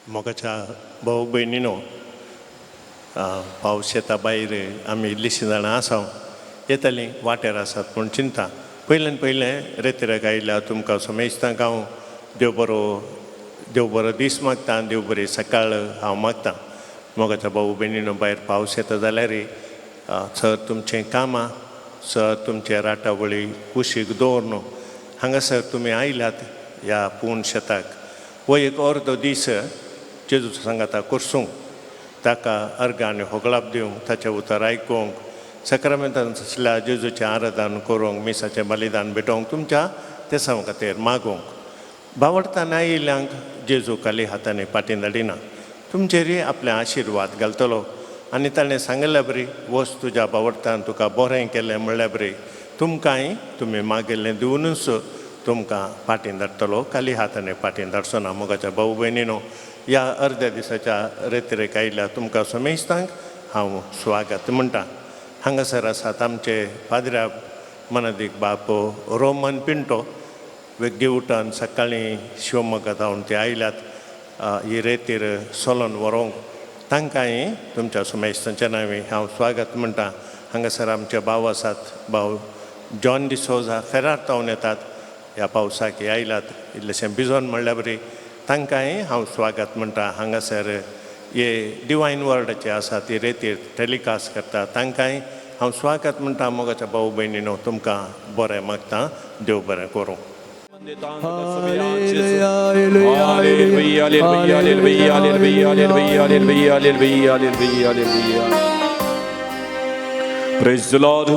मोगाच्या भाव भयणीनो, पावस येता भायर. आमी इल्लीशीं जाणां आसा, येतलीं वाटेर आसात पूण चिंता. पयल्यान पयलें रेतिराक आयल्या तुमकां समेस्तांक हांव देव बरो, देव बरो दीस मागता, देव बरी सकाळ हांव मागता. मोगाच्या भाऊ भयणीनो, भायर पावस येता जाल्यार सर तुमचें कामां, सर तुमचे राटावळी कुशीक दवर न्हू हांगासर तुमी आयल्यात ह्या पूर्ण शेताक. हो एक अर्दो दीस जेजूचो सांगाता करसूंक, ताका अर्गां आनी होगळाप दिवंक, ताचें उतर आयकूंक, सक्रामेंतान आसल्या जेजूचें आराधन करूंक, मिसाचें बलिदान भेटोवंक, तुमच्या तेसांव खातीर मागूंक बावडताना आयिल्ल्यांक जेजू खाली हातांनी फाटीं धाडिना. तुमचेरय आपले आशिर्वाद घालतलो आनी ताणें सांगिल्ल्या बरी, वच, तुज्या बावडतान तुका बरें केलें म्हणल्या बरी, तुमकांय तुमी मागिल्लें दिवनूच तुमकां फाटीं धाडटलो, खाली हातांनी फाटीं धाडचो ना. मोगाच्या भाऊ भयणीनो, ह्या अर्द्या दिसाच्या रेतिरेक आयिल्ल्या तुमकां समेस्तांक हांव स्वागत म्हणटा. हांगासर आसात आमचे पाद्र्या मनादीक बाप रोमन पिंटो. वेग्गी उठान सकाळीं शिवमोग्गा जावन ते आयल्यात ही रेतीर सोलोन व्हरोंक. तांकांय तुमच्या समेस्तांच्या नांवी हांव स्वागत म्हणटा. हांगासर आमचे भाव आसात, भाव जॉन डिसोजा, फेरार तावन येतात. ह्या पावसाक हे आयल्यात इल्लेशें भिजोन म्हणल्यार बरी, तांकांय हांव स्वागत म्हणटा. हांगासर हे डिवायन वर्डाचे आसा, ती रेतीर टेलिकास्ट करता, तांकांय हांव स्वागत म्हणटा. मोगाच्या भाऊ भयणीनो, तुमकां बरें मागता, देव बरें करूं. Hallelujah, hallelujah, hallelujah, hallelujah, hallelujah, hallelujah, hallelujah, hallelujah, hallelujah. Praise the Lord.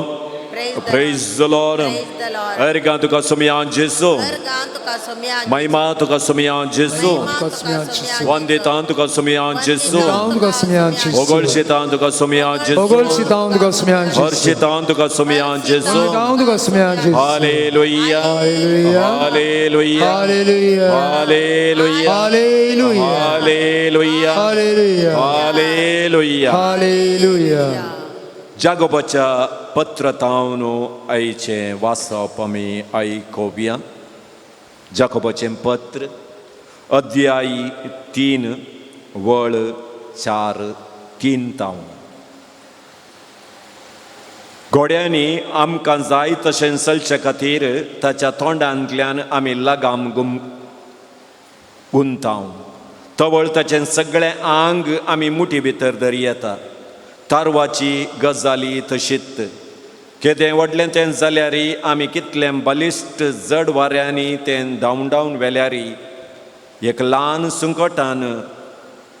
Praise the Praise the Lord. Praise the Lord. अर्गां तुका सोमया जेजू. अर्गां तुका सोमया. महिमा तुका सोमया जेजू. वंदितां तुका सोमया जेजू. तुका सोमया जेजू. होगळशितां तुका सोमया जेजू. होगळशितां तुका सोमया जेजू. हर्षितां तुका सोमया जेजू. तुका सोमया जेजू. Hallelujah. Hallelujah. Hallelujah. Hallelujah. Hallelujah. Hallelujah. Hallelujah. Hallelujah. Hallelujah. Hallelujah. जागोबाच्या पत्रतावन आयचें वाचप आमी आयकोवया. जाकोबाचें पत्र, अध्याय 3, वळ 4-3 तावन. घोड्यांनी आमकां जाय तशें चलचे खातीर ताच्या तोंडांतल्यान आमी लगाम गुम गुंताव. तवळ ताचें सगळें आंग आमी मुठी भितर धरयेता. तारवाची गजाली तशीत. केदें व्हडलें तें जाल्यार, आमी कितलें बलिश्ट जड वाऱ्यांनी तें धांवडावन व्हेल्यार, एक ल्हान सुंकटान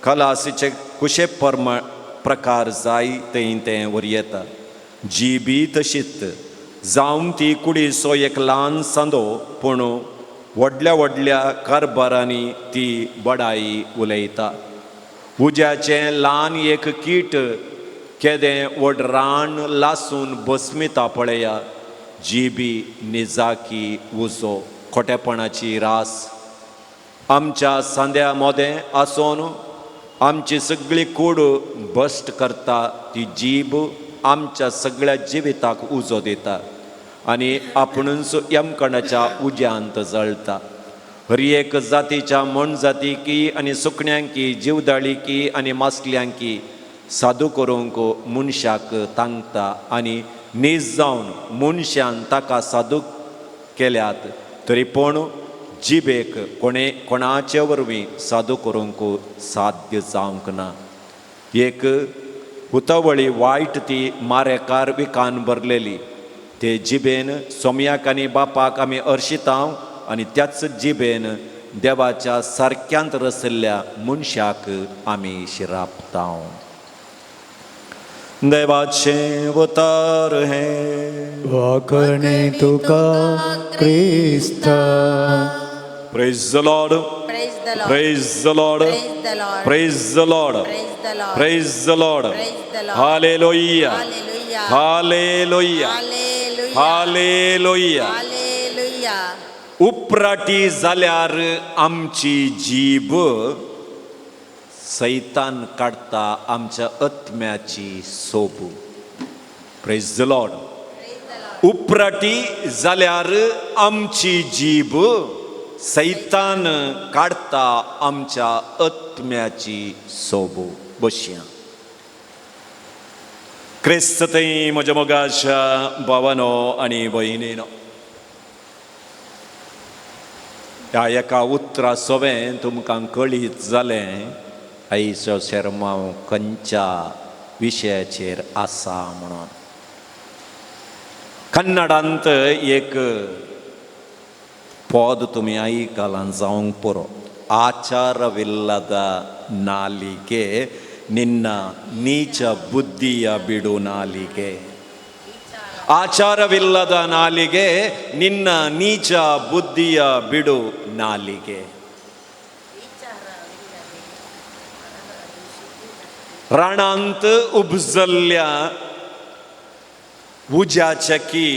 खलासीचे कुशे परमा प्रकार जाय थंय तें व्हरयेता. जी बी तशीत. जावन ती कुडीचो एक ल्हान सांदो, पूण व्हडल्या व्हडल्या कारभारांनी ती बडाई उलयता. उज्याचें ल्हान एक कीट केदें व्हड रान लासून बसमिता पळया. जी बी निजाकी उजो, खोटेपणाची रास. आमच्या सांद्या मोदें आसून आमची सगळी कूड भश्ट करता. ती जीब आमच्या सगळ्या जिविताक उजो दिता आनी आपुणूच यमकणाच्या उज्यांत जळटा. हर एक जातीच्या मोनजातीकी आनी सुकण्यांकी, जिवदाळीकी आनी मासल्यांकी सादू करूंक मनशाक तांकता आनी नीज जावन मनशान ताका सादू केल्यात, तरी पूण जिबेक कोणे कोणाचे वरवीं सादू करूंक साध्य जावंक ना. एक उतवळी वायट, ती मारेकार विकान भरलेली. ते जिबेन सोमयाक आनी बापाक आमी अर्शितांव आनी त्याच जिबेन देवाच्या सारक्यांत रशिल्ल्या मनशाक आमी शिरापतांव. देवाचें उतर हें. वाखणे तुका क्रिस्ता. Praise the Lord. Praise the Lord. Praise the Lord. Praise the Lord. Praise the Lord. Praise the Lord. Praise the Lord. Praise the Lord. Hallelujah. Hallelujah. Hallelujah. Hallelujah. Hallelujah. Hallelujah. उपराटी जाल्यार आमची जीब, सैतान काडटा आमच्या आत्म्याची सोब. Praise the Lord. उपराटी जाल्यार आमची जीब, सैतान काडटा आमच्या आत्म्याची सोबो. बशया. क्रिस्त थंय म्हज्या मोगाच्या भावानो आनी भयणीनो, ह्या एका उतरा सोवें तुमकां कळीत जालें आयचो शेरमांव खंयच्या विशयाचेर आसा म्हणून. कन्नडांत एक पद तुमी आयकलां जावंक पुरो, ಆಚಾರವಿಲ್ಲದ ನಾಲಿಗೆ ನಿನ್ನ ನೀಚ ಬುದ್ಧಿಯ ಬಿಡು ನಾಲಿಗೆ. ಆಚಾರವಿಲ್ಲದ ನಾಲಿಗೆ ನಿನ್ನ ನೀಚ ಬುದ್ಧಿಯ ಬಿಡು ನಾಲಿಗೆ. रानांत उपजल्ल्या उज्याच्या की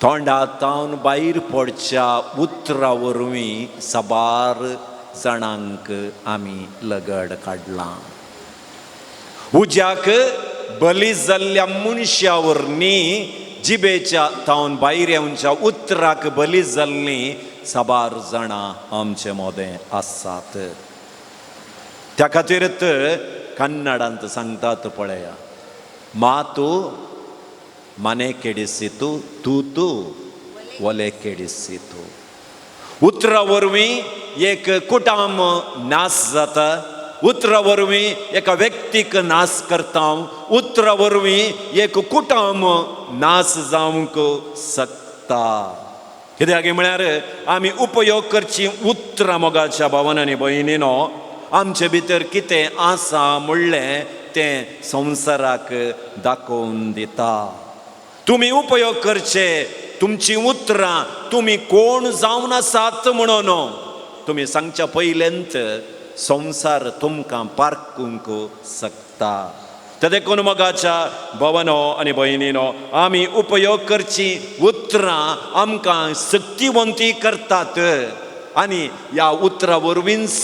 तोंडातावन भायर पडच्या उतरा वरवीं साबार जाणांक आमी लगड काडलां. उज्याक बली जाल्ल्या मनशा वरवीं जिबेच्या तावन भायर येवच्या उतराक बली जाल्लीं साबार जाणां आमचे मोदें आसात. त्या खातीर कन्नडांत सांगतात पळया, ಮಾತು ಮನೆ ಕೆಡಿಸಿತು, ತೂತು ಒಲೆ ಕೆಡಿಸಿತು. उतरा वरवीं एक कुटाम नाश जाता, उतरा वरवीं एका व्यक्तीक नाश करता, उतरा वरवीं एक कुटाम नाश जावंक शकता. कित्याक म्हळ्यार आमी उपयोग करची उतरां मोगाच्या भावान आनी भयणीनो आमचे भितर कितें आसा म्हणलें तें संवसाराक दाखोवन दिता. तुमी उपयोग करचे तुमची उतरां तुमी कोण जावन आसात म्हणून तुमी सांगच्या पयलेंत संवसार तुमकां पारकूंक शकता. ते देखून मोगाच्या भवनो आनी भयणीनो, आमी उपयोग करची उतरां आमकां शक्तिवंती करतात आनी ह्या उतरां वरवींच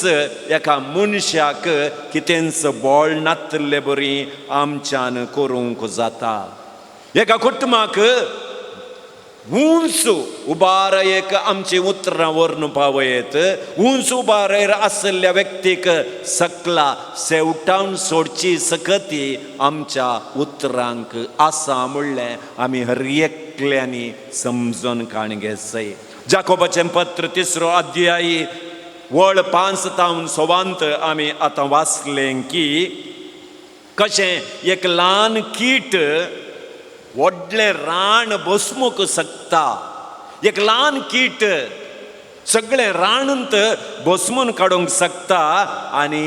एका मनशाक कितेंच बळ नातल्ले बरी आमच्यान करूंक जाता. एका कुटुंबाक उंच उबार एक आमची उतरां व्हरून पावयत, उंच उबार आशिल्ल्या व्यक्तीक सकला सेवटावन सोडची सकती आमच्या उतरांक आसा म्हणलें आमी हर एकल्यांनी समजून काण घेसय. जाकोबाचें पत्र तिसरो अध्यायी वळ 5 तावन 6 आमी आतां वाचलें की कशें एक ल्हान कीट व्हडलें रान बसमूंक शकता. एक ल्हान कीट सगळें रानंत बसमून काडूंक शकता आनी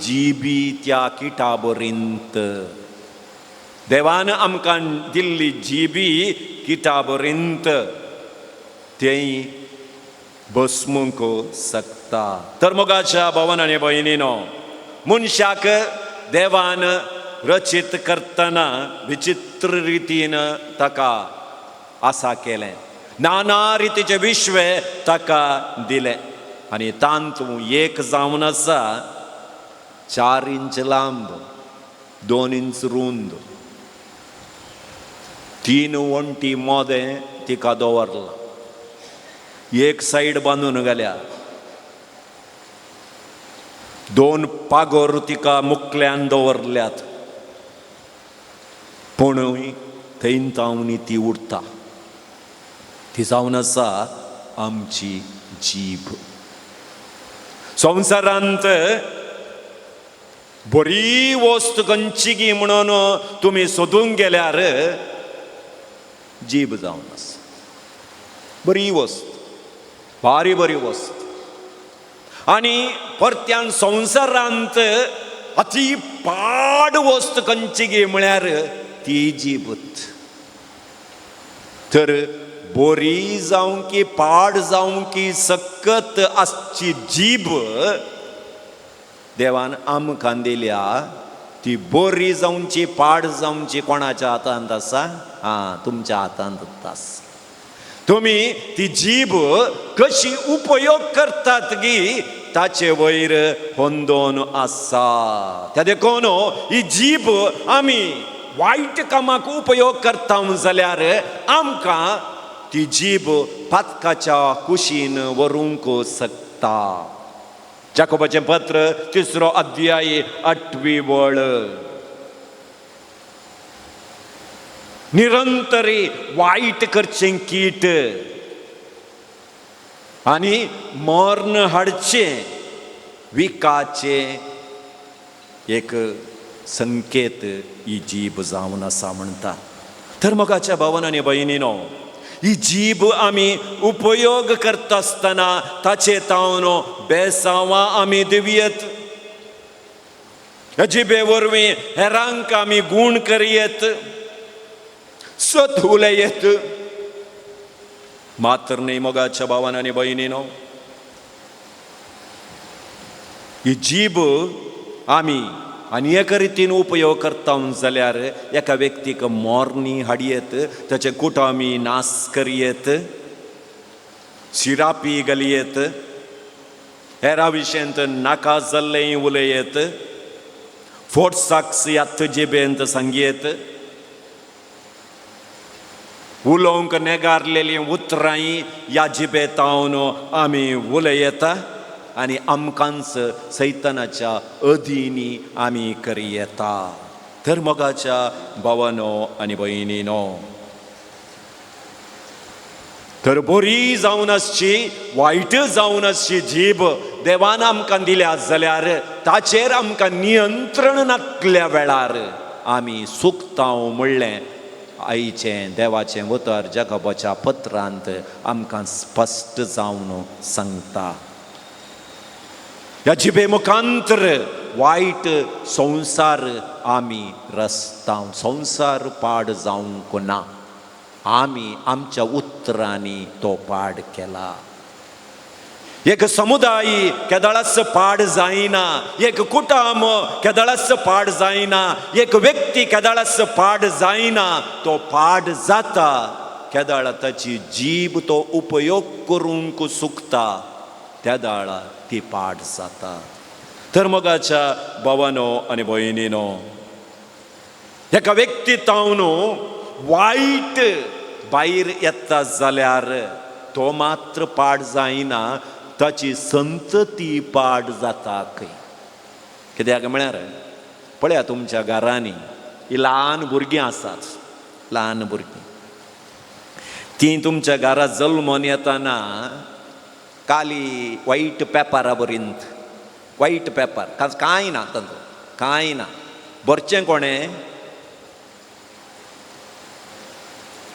जिबी त्या किटा बरींत देवान आमकां दिल्ली जिबी किटा बरींत तेय बसमूंक शकता. तर मोगाच्या भवन आनी भयणीनो, मनशाक देवान रचीत करतना विचित्र रितीन ताका आसा केलें, नाना रितीचे विश्व ताका दिलें आनी तांतू एक जावन आसा 4 इंच लांब, 2 इंच रुंद, 3 वण्टी मोदें तिका दवरलां, एक सायड बांदून घाल्या, 2 पागोर तिका मुकल्यान दवरल्यात, पूण थंय तावनी ती उरता. ती जावन आसा आमची जीब. संवसारांत बरी वस्त खंयची गी म्हणून तुमी सोदूंक गेल्यार जीब जावन आसा. बरी वस्त, भारी बरी वस्त. आनी परत्यान संवसारांत अती पाड वस्त खंयची गी म्हळ्यार ती जीबत. तर बोरी जावं की पाड जावं की सकत आसची जीब देवान आमकां दिल्या. ती बोरी जावची पाड जावची कोणाच्या हातांत आसा? आं, तुमच्या हातांत आसा. तुमी ती जीब कशी उपयोग करतात गी ताचे वयर होंदोन आसा. त्या देखून ही जीब आमी वायट कामाक उपयोग करता जाल्यार आमकां ती जीब पातकाच्या कुशीन व्हरूंक शकता. जाकोबाचें पत्र 3 अध्याय 8वी वळ. निरंतरी वायट करचें कीट आनी मर्ण हाडचें विकाचें एक संकेत ही जीब जावन आसा म्हणटा. तर मोगाच्या भावन आनी भयणीनो, ही जीब आमी उपयोग करता आसतना ताचे तावन बेसांवां आमी दिवयेत. ह्या जिबे वरवीं हेरांक आमी गूण करयेत, सत उलयत. मात्र न्ही मोगाच्या भावान आनी भयणीनो, ही जीब आमी आनी एका रितीन उपयोग करता जाल्यार एका व्यक्तीक मोरणी हाडयेत, ताचे कुटो आमी नास करयेत, सिरापी घालयेत, हेरा विशयंत नाका जाल्लें उलयत, फोट साक्स यात जिबेंत सांगयेत, उलोवंक नेगारलेलीं उतरां ह्या जिबेतावन आमी उलयता आनी आमकांच सैतनाच्या अधीनी आमी करयेता. तर मोगाच्या भावानो आनी भयणीनो, तर बरी जावन आसची वायट जावन आसची जीब देवान आमकां दिल्या जाल्यार ताचेर आमकां नियंत्रण नातल्या वेळार आमी सुकताव म्हणलें आईचें देवाचें उतर जगोबाच्या पत्रांत आमकां स्पश्ट जावन सांगता. ह्या जिबे मुखांतर वायट संवसार आमी रस्ताव, संवसार पाड जावंक ना, आमी आमच्या उतरांनी तो पाड केला. एक समुदाय केदळाच पाड जायना, एक कुटुंब केदळाच पाड जायना, एक व्यक्ती केदळाच पाड जायना, तो पाड जाता केदळा ताची जीब तो उपयोग करूंक सुकता त्या दाळा ती पाड जाता. तर मोगाच्या भावानो आनी भयणीनो, एका व्यक्ती तावन वायट भायर येता जाल्यार तो मात्र पाड जायना, ताची संतती पाड जाता खंय. कित्याक म्हळ्यार पळया तुमच्या घरांनी ही ल्हान भुरगीं आसात, ल्हान भुरगीं तीं तुमच्या घरा जल्मोन येताना काली वायट पेपरा बरींत, वायट पेपर कांय ना तांचो, कांय ना. भरचें कोणें?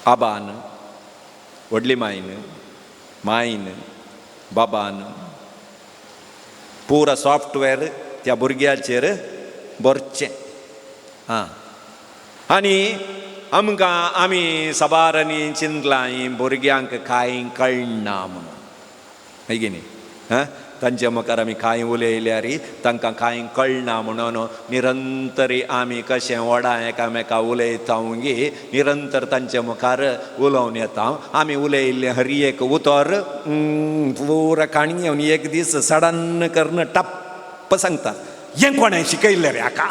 आबान, व्हडली मायन, मायन, बाबान, पुरा सॉफ्टवेअर त्या भुरग्याचेर भरचें. आं, आनी आमकां आमी साबारांनी चिंतलां भुरग्यांक कांय कळना म्हणून, हय की न्ही? हां, तांच्या मुखार आमी कांय उलयल्यार तांकां कांय कळना म्हणून निरंतरी आमी कशें व्हडा एकामेका उलयता गी निरंतर तांच्या मुखार उलोवन येता. आमी उलयल्लें हर एक उतर पुरा काणी येवन एक दीस सडन करून टप्प सांगता, हें कोणें शिकयल्लें रे हाका?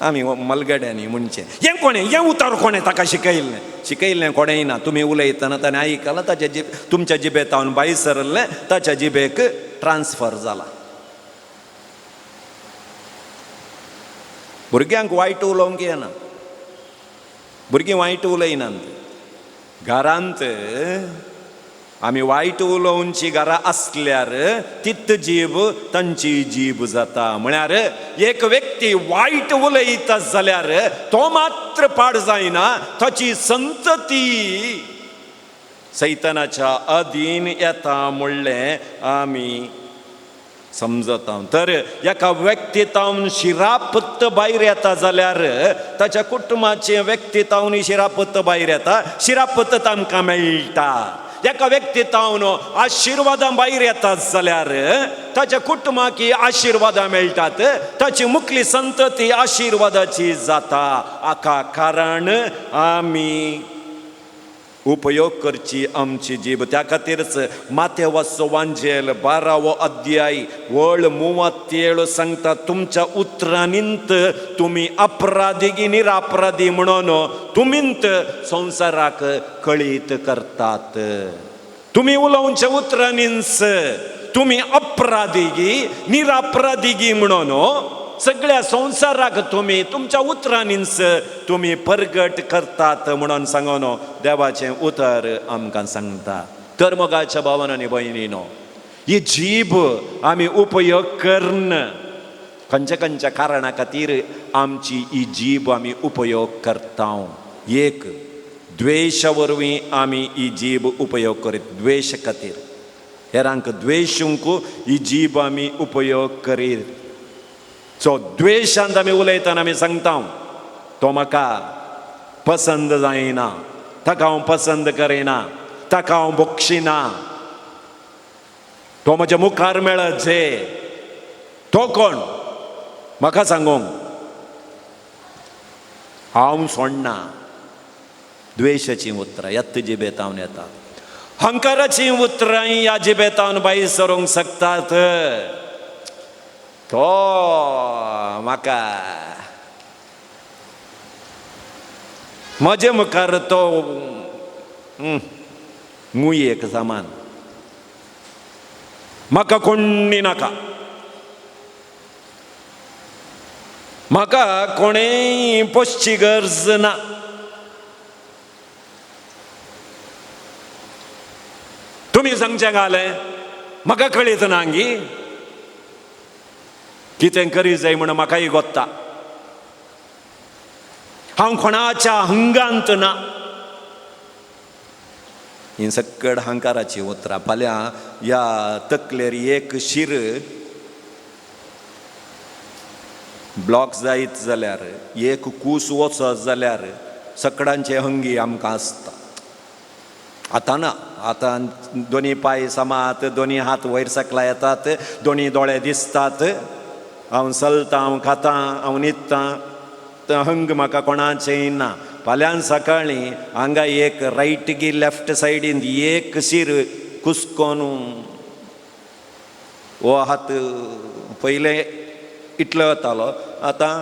आमी मलगड्यांनी म्हणचें हें कोणें, हें उतर कोणें ताका शिकयल्लें? शिकयल्लें कोणेंय ना, तुमी उलयतना ताणें आयकलां, ताच्या जिब तुमच्या जिबेतावन भायर सरलें, ताच्या जिबेक ट्रान्सफर जाला. भुरग्यांक वायट उलोवंक येना, भुरगीं वायट उलयनात. घरांत आमी वायट उलोवची घरां आसल्यार तित जीब तांची जीब जाता. म्हळ्यार एक व्यक्ती वायट उलयता जाल्यार तो मात्र पाड जायना, ताची संतती सैतनाच्या अधीन येता म्हणलें आमी समजता. तर एका व्यक्ती तावन शिरापत्त भायर येता जाल्यार ताच्या कुटुंबाचे व्यक्ती तावन शिरापत्त भायर येता, शिरापत्त तांकां मेळटा. एका व्यक्ती तावन आशिर्वादां भायर येतात जाल्यार ताच्या कुटुंबाक आशिर्वादां मेळटात, ताची मुखली संतती आशिर्वादाची जाता. हाका कारण आमी उपयोग करची आमची जीब. त्या खातीरच माथेवाचो वांजेल 12वो अध्याय वळ 37 सांगता, तुमच्या उतरांनींत तुमी अपराधी की निरापराधी म्हणून तुमींत संवसाराक कळीत करतात. तुमी उलोवच्या उतरांनीच तुमी अपराधी की निरापराधी की म्हणून सगळ्या संवसाराक तुमी तुमच्या उतरांनीच तुमी परगट करतात म्हणून सांगून देवाचें उतर आमकां सांगता. तर मोगाच्या भावान आनी भयणीनो, ही जीब आमी उपयोग करून खंयच्या खंयच्या कारणा खातीर आमची ही जीब आमी उपयोग करता. एक, द्वेशा वरवीं आमी ही जीब उपयोग करीत, द्वेश खातीर हेरांक द्वेशूंक ही जीब आमी उपयोग करीत. सो द्वेशांत आमी उलयतना आमी सांगता, तो म्हाका पसंद जायना, ताका हांव पसंद करिना, ताका हांव बक्षिना, तो म्हज्या मुखार मेळत जे, तो कोण म्हाका सांगूंक, हांव सोडना. द्वेशाचीं उतरां ह्याच जिबेतावन येतात. हंकाराचीं उतरां ह्या जिबेतावन भायर सरूंक शकतात. तो म्हाका म्हजे मुखार तो मुयेक सामान, म्हाका कोण्णी नाका, म्हाका कोणेय पोसची गरज ना. तुमी सांगचें घालें म्हाका कळीत ना गी कितें करी जाय म्हण म्हाकाय गोत्ता, हांव कोणाच्या हंगांत ना. ही सकड हंकाराची उतरां. फाल्यां ह्या तकलेर एक शीर ब्लॉक जायत जाल्यार, एक कूस वचत जाल्यार सकडांचे हंगी आमकां आसता. आतां ना, आतां दोनी पांय समात, दोनी हात वयर सकला येतात, दोनी दोळे दिसतात, हांव चलतां, हांव खातां, हांव न्हिदतां, हंग म्हाका कोणाचें ना. फाल्यां सकाळीं हांगा एक रायट की लेफ्ट सायडीन एक शीर कुसकोन हो हात पयलें इतलो वतालो, आतां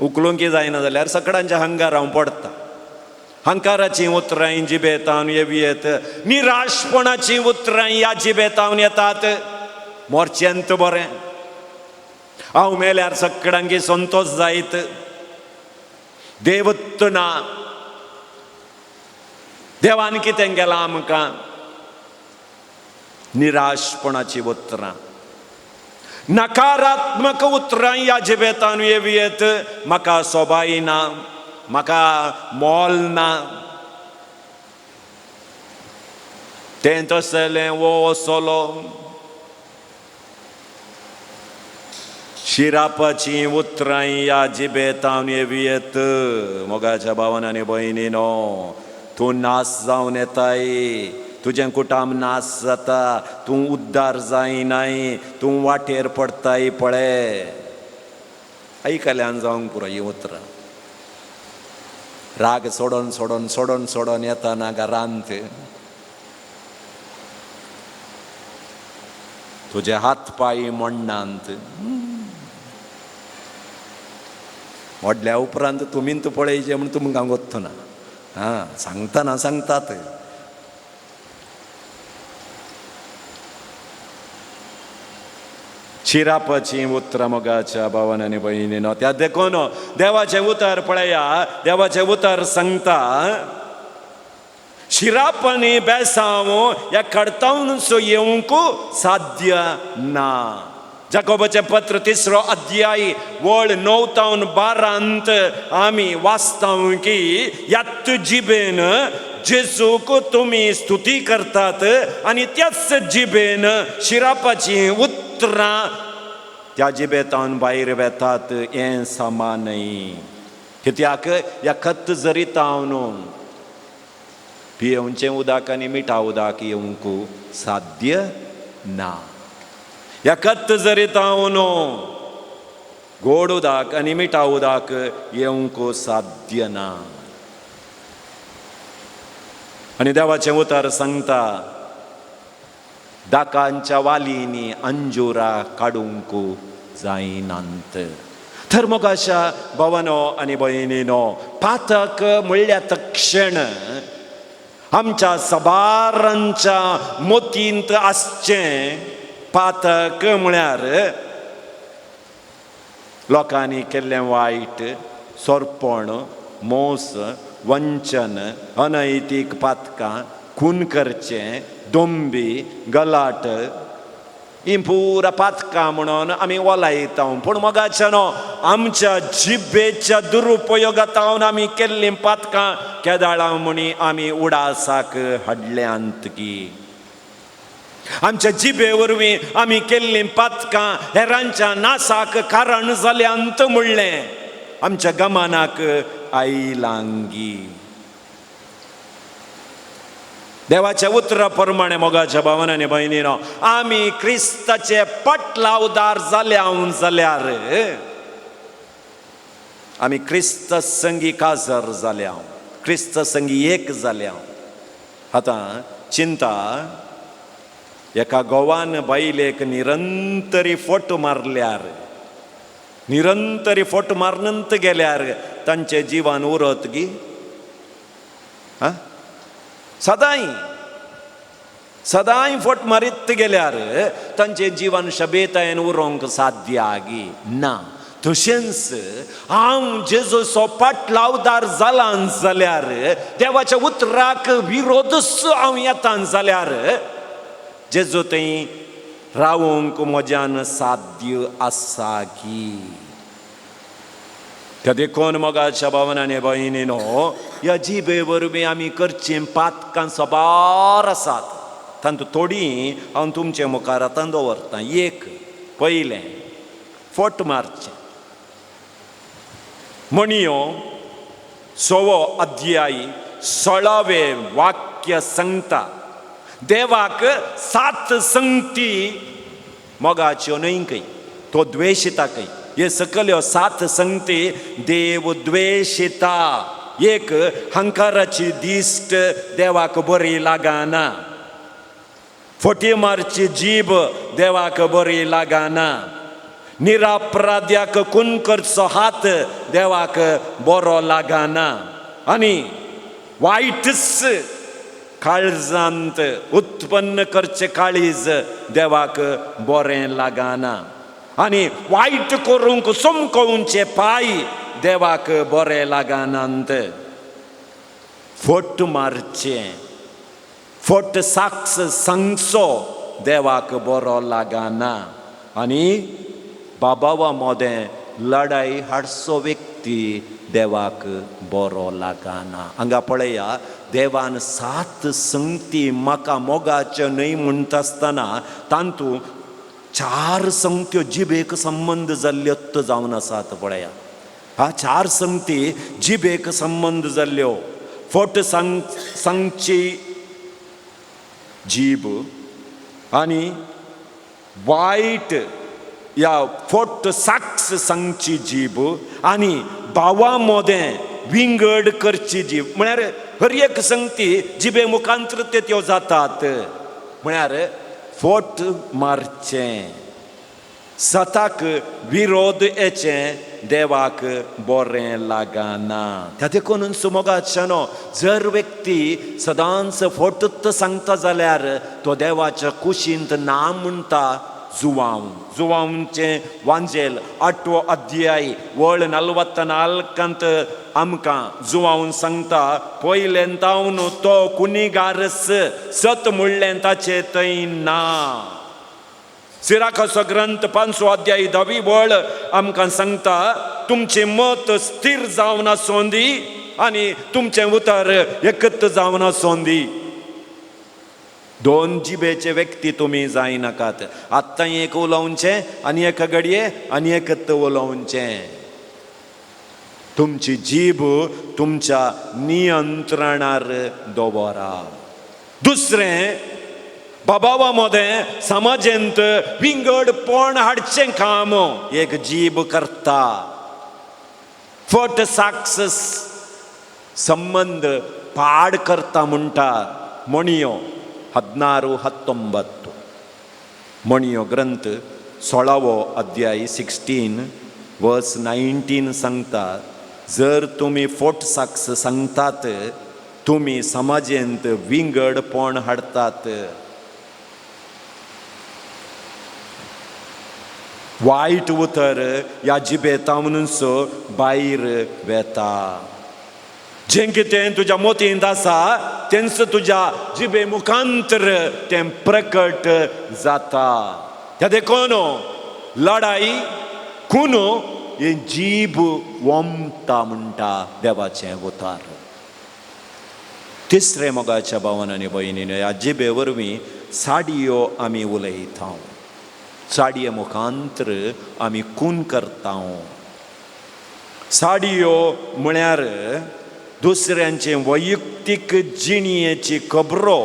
उखलूंक जायना जाल्यार सकडांच्या हंगार हांव पडटा. हंकाराचीं उतरां जिबेतावन येत, निराशपणाचीं उतरां ह्या जिबेतावन येतात. मोर्चेंत बरें हांव मेल्यार सकडांकी संतोश जायत, देवत्व ना, देवान कितें केलां आमकां. निराशपणाची उतरां, नकारात्मक उतरां ह्या जिबेतान येत. म्हाका सोबाय ना, म्हाका मोल ना, तें तसलें वो असलो. शिरापाचीं उतरां ह्या जिबेतावन येत. मोगाच्या भावान आनी भयणीनो, तूं नाश जावन येताय, तुजें कुटाम नाश जाता, तूं उद्दार जायनाय, तूं वाटेर पडताय पळे. आयकल्यान जावंक पुरो हीं उतरां. राग सोडोन सोडोन सोडोन सोडोन येताना घरांत तुजे हात पांय मोडणांत, मोडल्या उपरांत तुमींत पळयचें म्हूण तुमकां गोत्तना. आं, सांगतना सांगतात. शिरापाचीं उतरां मोगाच्या भावान आनी भयणीनो, त्या देखून देवाचें उतर पळया, देवाचें उतर सांगता, शिरापांनी बेसांव ह्या कडतावनचो येवंक साध्य ना. जाकोबाचें पत्र 3 अध्याय वळ 9 तावन 12 आमी वाचता की ह्याच जिबेन जेजूक तुमी स्तुती करतात आनी त्याच जिबेन शिरापाचीं उतरां त्या जिबेतावन भायर वेतात. हें समा न्हय, कित्याक ह्या खत जरी तावन पियेवचें उदक आनी मिठा उदक येवंक साध्य ना. ह्या कत्त जरी तावन गोड उदक आनी मिठा उदक येवंक साध्य ना. आनी देवाचें उतर सांगता, दाकांच्या वालींनी अंजुरा काडूंक जायनात. तर मोगाच्या भावानो आनी भयणीनो, पातक म्हणल्या तक्षण आमच्या सबारांच्या मोतींत आसचें पातक म्हळ्यार लोकांनी केल्लें वायट, सोरपण, मोस, वंचन, अनैतीक पातकां, खून करचें, दोंबी, गलाट, ही पुरा पातकां म्हणून आमी वलायता. पूण मोगाच्या न्हू, आमच्या जिबेच्या दुरुपयोगांत आमी केल्लीं पातकां केदाळां म्हणी आमी उडासाक हाडल्यांत की आमच्या जिबे वरवीं आमी केल्लीं पातकां हेरांच्या नासाक कारण जाल्यांत म्हणलें आमच्या गमनाक आयलांगी. देवाच्या उतरा प्रमाणे मोगाच्या भावान आनी भयणीनो, आमी क्रिस्ताचे पटलावदार जाल्या जाल्यार आमी क्रिस्त संगी काजर जाल्या, क्रिस्त संगी एक जाल्या. आतां चिंता, एका गोवान बायलेक निरंतरी फोट मारल्यार, निरंतरी फोट मारनंत गेल्यार तांचे जिवन उरत गी? आं, सदांय सदांय फोट मारीत गेल्यार तांचें जिवन शबेतायेन उरोंक साध्य गी ना? तशेंच हांव जेजूचो पाटलावदार जाला जाल्यार, देवाच्या उतराक विरोधच हांव येता जाल्यार जेजू थंय रावंक म्हज्यान साध्य आसा की? त्या देखून मोगाच्या भावना आनी भयणीनो, ह्या जिबे वरवीं आमी करचीं पातकां साबार आसात. तांतूं थोडीं हांव तुमचे मुखार आतां दवरतां. एक, पयलें फोट मारचें. म्हणयो सवो अध्याय 16वें वाक्य सांगता, देवाक सात संगती मोगाच्यो न्हय खंय, तो द्वेशिता खंय. हे सकल्यो सात संगती देव द्वेशिता. एक, हंकाराची दिश्ट देवाक बरी लागना. फटी मारची जीब देवाक बरी लागना. निरापराध्याक खून करचो हात देवाक बरो लागना. आनी वायटच काळजांत उत्पन्न करचें काळीज देवाक बरें लागना. आनी वायट करूंक चमकोवचे पांय देवाक बरें लागनात. फट मारचें, फट साक्ष सांगचो देवाक बरो लागना. आनी बाबावा मोदें लडाई हाडचो व्यक्ती देवाक बरो लागना. हांगा पळया, देवान सात संगती म्हाका मोगाच्यो न्हय म्हणटा आसतना तातूंत चार संगत्यो जिबेक संबंद जाल्ल्यो जावन आसात. पळया, हा, चार संगती जिबेक संबंद जाल्ल्यो. फट सांगची जीब आनी वायट या फट साक्ष सांगची जीब आनी भावा मोदें विंगड करची जीब. म्हळ्यार हर एक संगती जिबे मुखांतर त्यो जातात. म्हळ्यार फट मारचें, सताक विरोध येचें देवाक बरें लागना. त्या देखून सुमोगाच्यानो, जर व्यक्ती सदांच फटत सांगता जाल्यार तो देवाच्या कुशींत ना म्हणटा जुवांव. जुवांवचें वांजेल आठवो अध्याय वळ 44 आमकां जुवावन सांगता, पयलें तावन तो कुनिगारस, सत म्हणलें ताचे थंय ना. सिराखाचो ग्रंथ पांचवो अध्याय 10वी वळ आमकां सांगता, तुमचें मत स्थिर जावन आसोंदी आनी तुमचें उतर एकत जावन आसोंदी. दोन जिबेचे व्यक्ती तुमी जायनाकात. आत्तां एक उलोवचें आनी एका घडये आनी एकत उलोवचें. तुमची जीब तुमच्या नियंत्रणार दवरा. दुसरें, बाबावा मदें समाजेंत विंगडपण हाडचें काम एक जीब करता. फट साक्ष संबंद पाड करता म्हणटा म्हणयो 16:19. म्हणयो ग्रंथ 16वो अध्याय 16 verse 19 सांगता, जर तुमी फोट साक्ष सांगतात तुमी समाजेंत विंगडपण हाडटात. वायट उतर ह्या जिबेतावनूच भायर वेता. जें कितें तुज्या मोतींत आसा तेंच तुज्या जिबे मुखांतर तें प्रकट जाता. त्या देखून लडाई खुनो हे जीब वमता म्हणटा देवाचें उतार. तिसरें, मोगाच्या भावान आनी भयणीन, ह्या जिबे वरवीं साडयो आमी उलयता, साडये मुखांतर आमी खून करता. साडयो म्हळ्यार दुसऱ्यांचे वैयक्तीक जिणयेची खबरो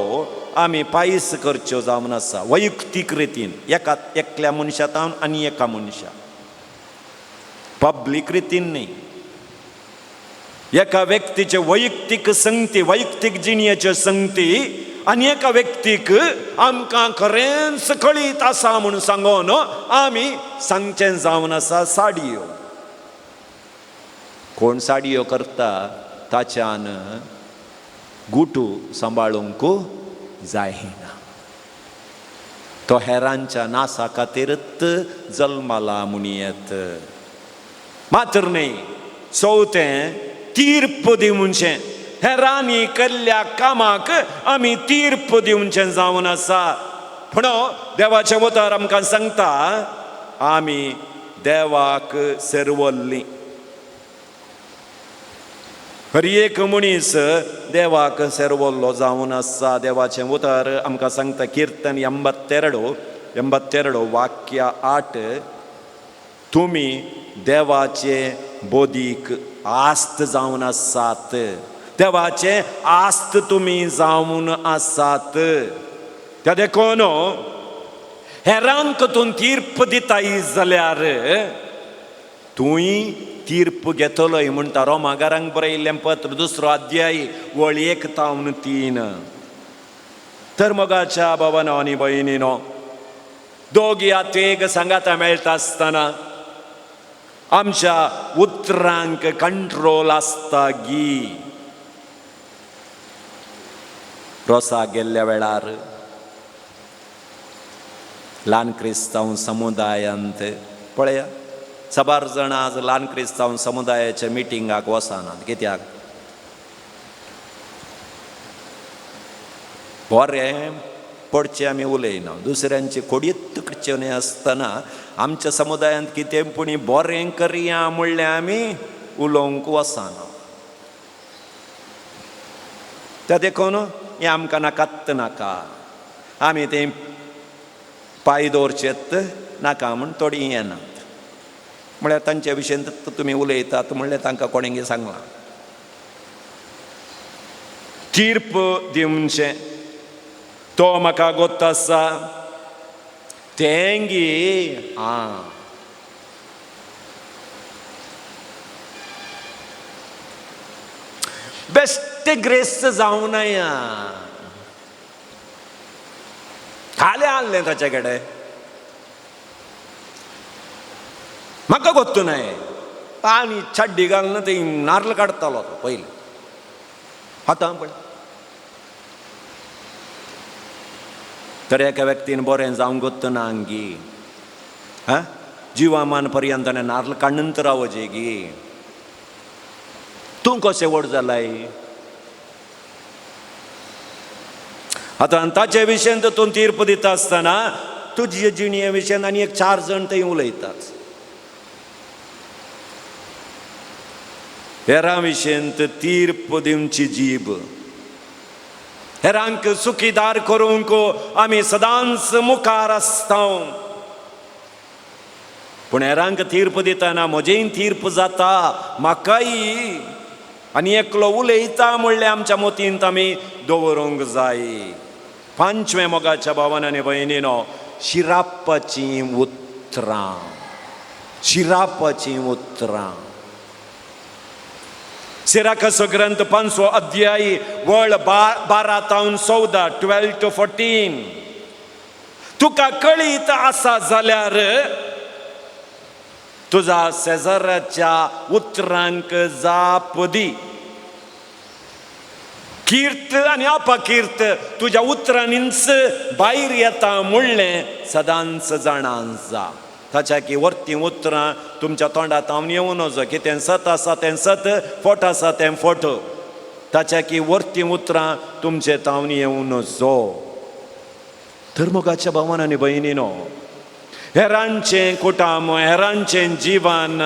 आमी पायस करच्यो जावन आसा वैयक्तीक रितीन, एका एकल्या मनशा तावन आनी एका मनशा, पब्लीक रितीन न्ही. एका व्यक्तीचे वैयक्तीक संगती, वैयक्तीक जिणयेच्यो संगती आनी एका व्यक्तीक आमकां खरेंच कळीत आसा म्हूण सांगून आमी सांगचें जावन आसा साडयो. कोण साडयो करता ताच्यान गुटू सांबाळूंक जायना, तो हेरांच्या नासा खातीरच जल्माला म्हणयेत. मात्र न्ही, चवथें, तीर्प दिवचें. हेरांनी केल्ल्या कामाक आमी तीर्प दिवचें जावन आसा. पूण देवाचें उतर आमकां सांगता आमी देवाक सेरवल्ली. हर एक मनीस देवाक सेरवल्लो जावन आसा. देवाचें उतर आमकां सांगता किर्तन 82 82 वाक्य 8, तुमी देवाचे बोधीक आस्त जावन आसात. देवाचे आस्त तुमी जावन आसात. त्या देखून हेरांक तूं तीर्प दिताय जाल्यार तूंय तीर्प घेतलोय म्हणटा रोमागारांक बरयल्लें पत्र 2रो अध्याय वळ 1 तावन 3. तर मोगाच्या भावानो आनी भयणीनो, दोग या तेग सांगाता मेळटा आसतना आमच्या उतरांक कंट्रोल आसता गी? रोसा गेल्ल्या वेळार ल्हान क्रिस्तांव समुदायांत पळया, साबार जाणां आज ल्हान क्रिस्तांव समुदायाच्या मिटिंगाक वचनात. कित्याक? बरें पडचें आमी उलयना, दुसऱ्यांचे खोडयेत करचें न्हय आसतना आमच्या समुदायांत कितें पुणी बरें करया म्हणलें आमी उलोवंक वचना. त्या देखून हें आमकां नाकात नाका, आमी तें पांय दवरचेत नाका म्हूण थोडीं येनात. म्हळ्यार तांच्या विशयंत तुमी उलयतात म्हणल्यार तांकां कोणेंगी सांगलां. तीर्प दिवचें, तो म्हाका गोत्त आसा तेंगी आं बेस्ट ग्रेस जावं नया खालें आहलें ताचे कडेन म्हाका गोत्तू नाय आनी चड्डी घालून ती नार्ल काडटालो तो पयलीं. आतां पळय तर एका व्यक्तीन बरें जावंक गोत्त ना गी, हा जिवामान पर्यंत नार्ल काडून तर रावचे गी. तूं कशें व्हड जालाय आतां ताचे विशयंत तूं तीर्प दिता आसतना तुजे जिणये विशयान आनी एक चार जाण थंय उलयतात. हेरां विशयंत तीर्प दिवची जीब, हेरांक सुखीदार करूंक आमी सदांच मुखार आसता. पूण हेरांक तीर्प दितना म्हजेय तीर्प जाता म्हाकाय आनी एकलो उलयता म्हणलें आमच्या मतींत आमी दवरूंक जाय. पांचवें, मोगाच्या भावान आनी भयणीनो, शिरापाचीं उतरां, शिरापाचीं उतरां. सिराकाचो ग्रंथ पांचवो अध्यायी वळ 12 तावन 14, 12 to 14. तुका कळीत आसा जाल्यार तुझा शेजाऱ्याच्या उतरांक जाप दी. कीर्त आनी अपकीर्त तुज्या उतरांनीच भायर येता म्हणलें सदांच जाणां जा. ताच्या की वर्ती उतरां तुमच्या तोंडात हांव येवं नजो. कितें सत आसा तें सत, फट आसा तें फट. ताच्या की वर्ती उतरां तुमचे तावन येवं नजो. तर मोगाच्या भावान आनी भयणीनो, हेरांचें कुटाम, हेरांचें जिवन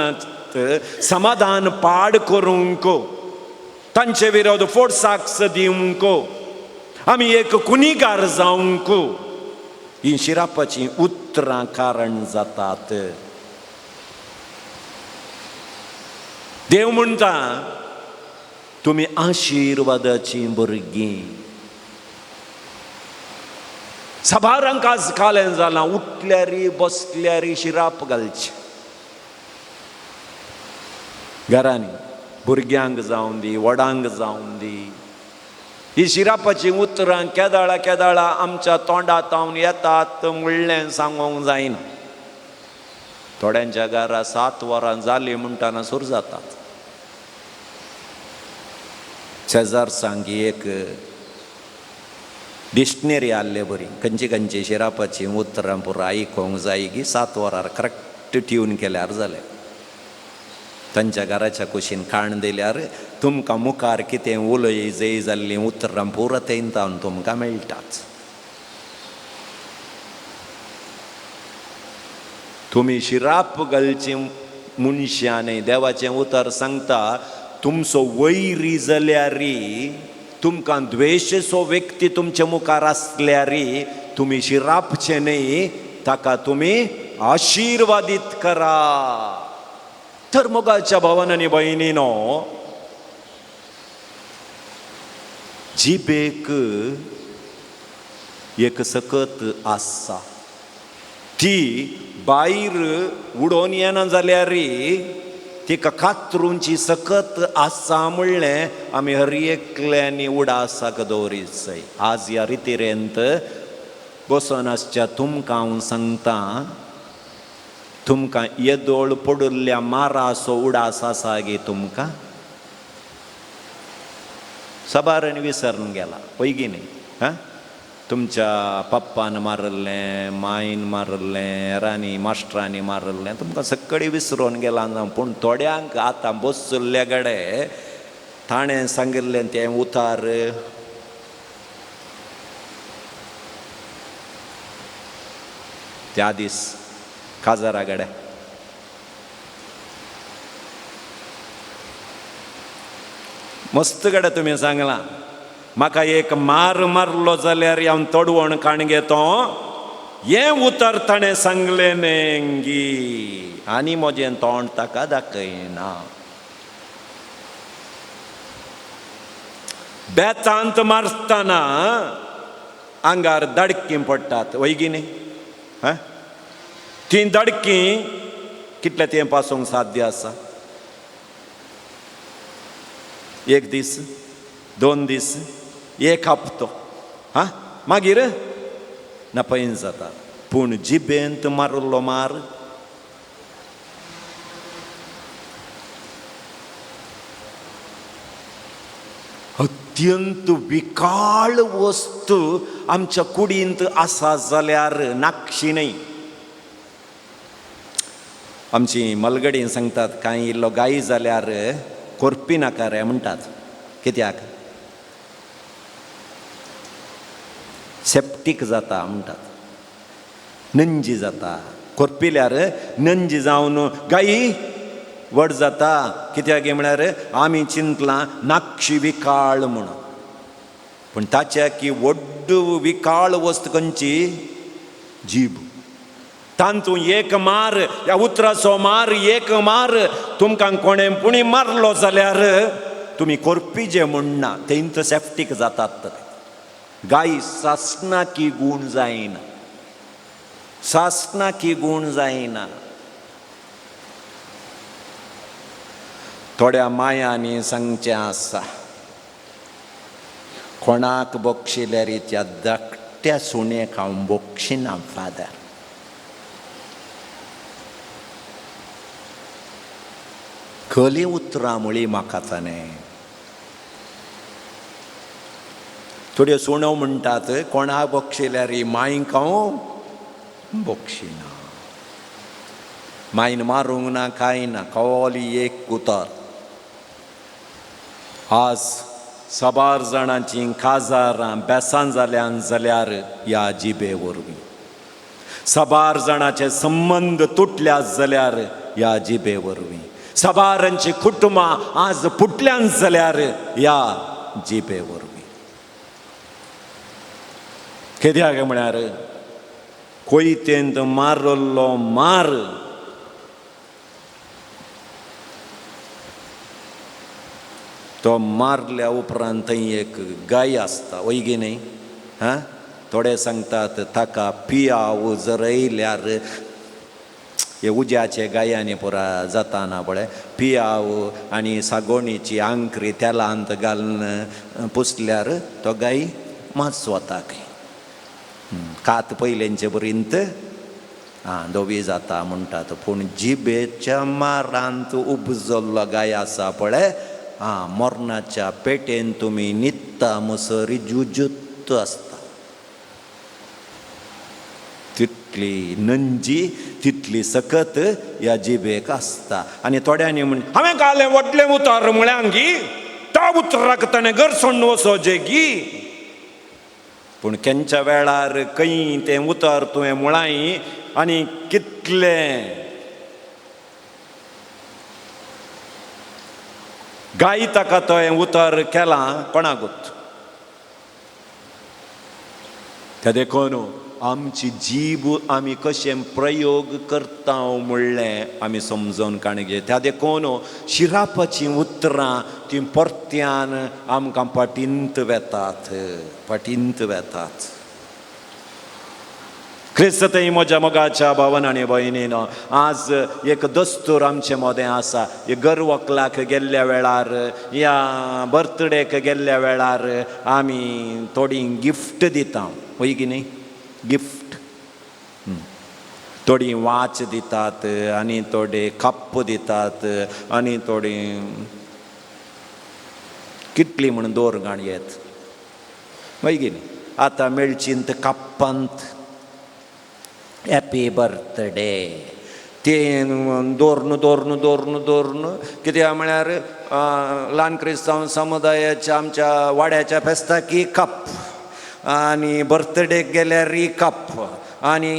समाधान पाड करूंक, तांचे विरोध फोट साक्ष दिवंक, आमी एक कुनिगार जावंक ही शिरापाचीं उतरां कारण जातात. देव म्हणटा, तुमी आशिर्वादाचीं भुरगीं. साबारांक आज कालें जालां, उठल्यारी बसल्यारी शिराप घालचे. घरांनी भुरग्यांक जावं दी, व्हडांक जावं दी, ही शिरापाचीं उतरां केदाळा केदाळा आमच्या तोंडात तावन येतात म्हणलें सांगूंक जायना. थोड्यांच्या घरा 7 वरां जालीं म्हणटाना सुरू जातात. शेजार सांगी एक डिक्शनरी आहले बरी, खंयची खंयची शिरापाचीं उतरां पुरो आयकोंक जाय की 7 वरार करेक्ट ट्यून केल्यार जालें. तांच्या घराच्या कुशीन काण दिल्यार तुमकां मुखार कितें उलय जाय जाल्लीं उतरां पुरो थंय तुमकां मेळटात. तुमी शिराप घालची मनशां न्हय. देवाचें उतर सांगता, तुमचो वैरी जाल्यारी, तुमकां द्वेशसो व्यक्ती तुमचे मुखार आसल्यारी तुमी शिरापचे न्हय, ताका तुमी आशिर्वादीत करा. तर मोगाच्या भावान आनी भयणीनो, जिबेक एक सकत आसा. ती भायर उडोवन येना जाल्यार तिका कातरूंची सकत आसा म्हणलें आमी हर एकल्यांनी उडासाक दवरीत जाय. आज ह्या रितिरेंत बसोन आसच्या तुमकां हांव सांगता, तुमकां येदोळ पडिल्ल्या मारासो उडास आसा गे तुमकां? साबारांनी विसरून गेला पयगी न्ही? हां, तुमच्या पप्पान मारिल्लें, मायन मारिल्लें, हेरांनी मास्टरांनी मारिल्लें, तुमकां सगळीं विसरून गेलां ना. पूण थोड्यांक आतां बसुल्ल्या कडेन ताणें सांगिल्लें तें उतार त्या दीस काजारा कडेन मस्त कडेन तुमी सांगलां, म्हाका एक मार मारलो जाल्यार हांव तडवण काण घेतो. हें उतर ताणें सांगलें न्ही आनी म्हजें तोंड ताका दाखयना. बेतांत मारतना आंगार दडकी पडटात वयगी न्ही? हां, ती दडकी कितले तें पासूंक साध्य आसा? एक दीस, 2 दीस, एक हप्तो, हां, मागीर नपयन जाता. पूण जिबेंत मारलो मार अत्यंत विकाळ वस्तू आमच्या कुडींत आसा जाल्यार नाक्षी न्हय. आमची मलगडीन सांगतात, कांय इल्लो गाय जाल्यार कोरपी नाका रे म्हणटात. कित्याक? सेप्टीक जाता म्हणटात, नंजी जाता. कोरपिल्यार नंजी जावन गायी व्हड जाता. कित्याक म्हळ्यार आमी चिंतलां नाक्षी विकाळ म्हणून. पूण ताच्या की व्हड विकाळ वस्त खंयची? जीब. तांतूं एक मार, ह्या उतराचो मार, एक मार तुमकां कोणें पुणी मारलो जाल्यार तुमी कोरपी जे म्हणना, तेंच सेफ्टीक जातात. गाय सासना की गूण जायना, सासना की गूण जायना. थोड्या मायांनी सांगचें आसा, कोणाक बक्षिल्यार त्या धाकट्या सुण्याक हांव बक्षिना फादर. खली उतरां म्हळी म्हाका ताणें. थोड्यो सुणो म्हणटात कोणाक बक्षिल्यार मांयक हांव बक्षिना. मायन मारूंक ना कांय ना, कवली एक उतर. आज साबार जाणांची काजारां बेसां जाल्यान जाल्यार ह्या जिबे वरवीं, साबार जाणाचे संबंद तुटल्यात जाल्यार ह्या जिबे वरवीं, साबारांची कुटुंबां आज फुटल्यान जाल्यार ह्या जिबे वरवीं. कित्याक म्हळ्यार कोयतेंत मारलो मार तो मारल्या उपरांत थंय एक गाय आसता, वयगी न्ही? हां, थोडे सांगतात ताका पियाव जर येयल्यार हे उज्याचे गायांनी पुरा जाताना पळय पियाव आनी सागोणीची आंकरी तेलांत घालून पुसल्यार तो गाय मातसो वता खंय. कात पयलेंचे बरींत आं धवी जाता म्हणटात, पूण जिबेच्या मारांत उपजल्लो गाय आसा पळय, आं मरणाच्या पेटेन तुमी न्हिदता मसर जुजूत आसता. तितली नंजी तितली सकत ह्या जिबेक आसता. आनी थोड्यांनी म्हण हांवें घालें व्हडलें उतर म्हळ्यां गी, त्या उतराक ताणें घर सोडून वचोचें गी. पूण केन्च्या वेळार खंय तें उतर तुवें म्हळां आनी कितलें गाय ताका तो उतर केलां कोणाकूच. त्या देखून आमची जीब आमी कशें प्रयोग करता म्हणलें आमी समजून काणगे. त्या देखून शिरापाचीं उतरां तीं परत्यान आमकां पाटींत वेतात, पाटींत वेतात. क्रिस्तय म्हज्या मोगाच्या भावन आनी भयणीन, आज एक दस्तूर आमचे मदें आसा. घर वकलाक गेल्ल्या वेळार या बर्थडेक गेल्ल्या वेळार आमी थोडी गिफ्ट दिता, वय की न्ही? गिफ्ट थोडी वाच दितात आनी थोडे कप दितात आनी थोडी कितली म्हण दोर गाण येत, वय की न्ही? आतां मेळचींत कप्पांत हॅपी बर्थडे तें दवरून दवरून दवरून दवरून कित्याक म्हळ्यार ल्हान क्रिस्तांव समुदायाच्या आमच्या वाड्याच्या फेस्ताकी कप आनी बर्थडेक गेल्यार कप आनी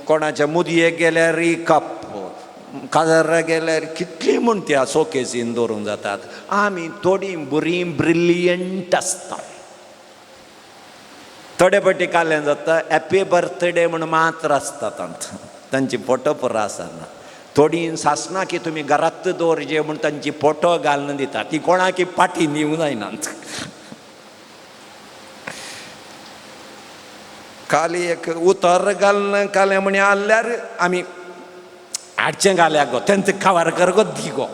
कोणाच्या मुदयेक गेल्यार कप, काजारा गेल्यार कितली म्हण त्या शोकेसीन दवरूंक जातात. आमी थोडीं बरीं ब्रिलियंट आसता. थोडे फावटी काल्यान जाता हॅपी बर्थडे म्हण मात्र आसता तांचो, तांची फोटो पुरो आसना. थोडीं सासनां की तुमी घरांत दवरचे म्हूण तांची फोटो घालून दिता, ती कोणाकी पाटी दिवंक जायनात. काल एक उतर घालून कालें म्हण आहल्यार आमी हाडचें घाल्या गो तेंच कवर कर गो दी गो.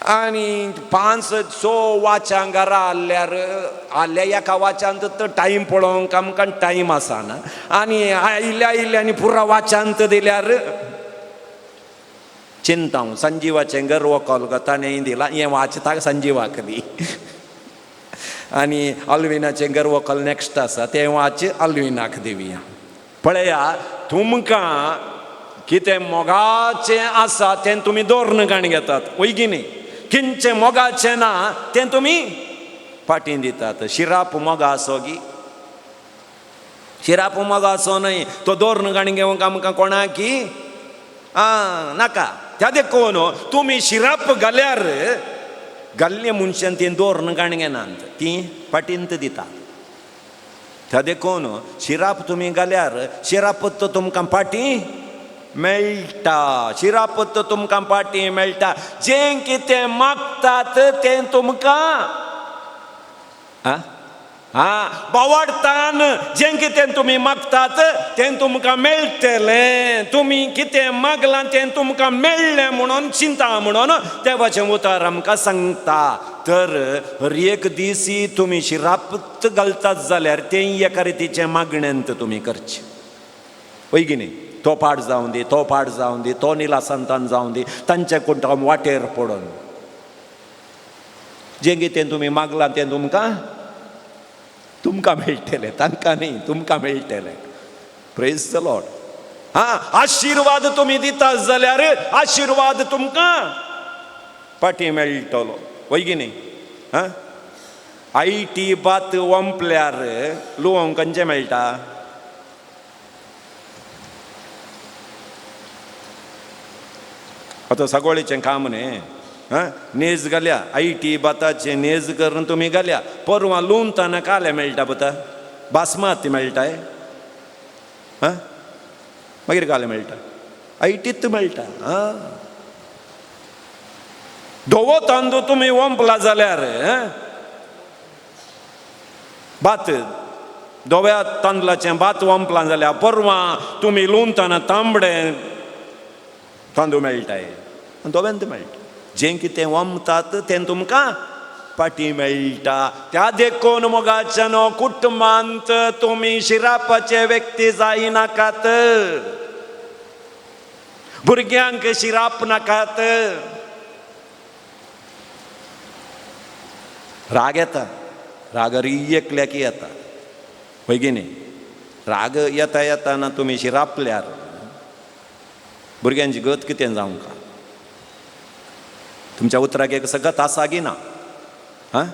आनी 5 6 वाचां घरा आहल्यार आहल्या एका वाचांत तर टायम पळोवंक आमकां टायम आसना, आनी आयल्या आयल्या आनी पुरा वाचांत दिल्यार चिंता हांव संजीवाचें घर वकल गो ताणें दिलां हें वाचता संजीवाक दी, आनी अल्विनाचें घर वकल नॅक्स्ट आसा तें वाच अल्विनाक दिवया. पळया तुमकां कितें मोगाचें आसा तें तुमी दवरून काण घेतात, वय की न्ही? किंचें मोगाचें ना तें तुमी फाटीं दितात. शिराप मोगाचो गी, शिराप मोगाचो न्हय तो दवरून काण घेवंक आमकां कोणाकी आं नाका. त्या देखून तुमी शिराप घाल्यार घाल्ले मनशान तीं दवरून काण घेनात, तीं फाटींत दितात. त्या देखून शिराप तुमी घाल्यार शिराप तो तुमकां फाटीं मेळटा, शिराप तो तुमकां फाटीं मेळटा. जें कितें मागतात तें तुमकां आं हा बावडतान जें कितें तुमी मागतात तें तुमकां मेळटलें, तुमी कितें मागलां तें तुमकां मेळ्ळें म्हणून चिंता म्हणून देवाचें उतर आमकां सांगता. तर हर एक दीस तुमी शिरापत घालतात जाल्यार तें एका रितीचें मागण्यांत तुमी करचें, हय की न्ही? तो पाड जावं दी, तो पाड जावं दी, तो निला संतान जावं दी, तांच्या कुंटां वाटेर पडून जें कितें तुमी मागलां तें तुमकां तुमकां मेळटलें, तांकां न्ही, तुमकां मेळटलें. Praise the Lord. हा, आशिर्वाद तुमी दितात जाल्यार आशिर्वाद तुमकां फाटीं मेळटलो, हय की न्ही? हा, IT भात वंपल्यार लुवोंक खंयचें मेळटा? आतां सगोळीचें काम न्ही. हां, नेज घाल्या, IT भाताचें नेज करून तुमी घाल्या, परवां लुवताना काले मेळटा पता, बासमती मेळटाय, हां, मागीर काले मेळटा, आयटीत मेळटा. हां, धवो तांदूळ तुमी वंपला जाल्यार भात धव्या तांदळाचें भात वंपलां जाल्यार परवां तुमी लुवताना तांबडे तांदूळ मेळटाय, धव्यांत मेळटा. जें कितें वमतात तें तुमकां फाटीं मेळटा. त्या देखून मोगाच्यानो कुटुंबांत तुमी शिरापाचे व्यक्ती जायनाकात, भुरग्यांक शिराप नाकात. राग येता, राग एकल्याक येता, हय की न्ही? राग येता येताना तुमी शिरापल्यार भुरग्यांची गत कितें जावंक? तुमच्या उतराक एक सगत आसा की ना? हां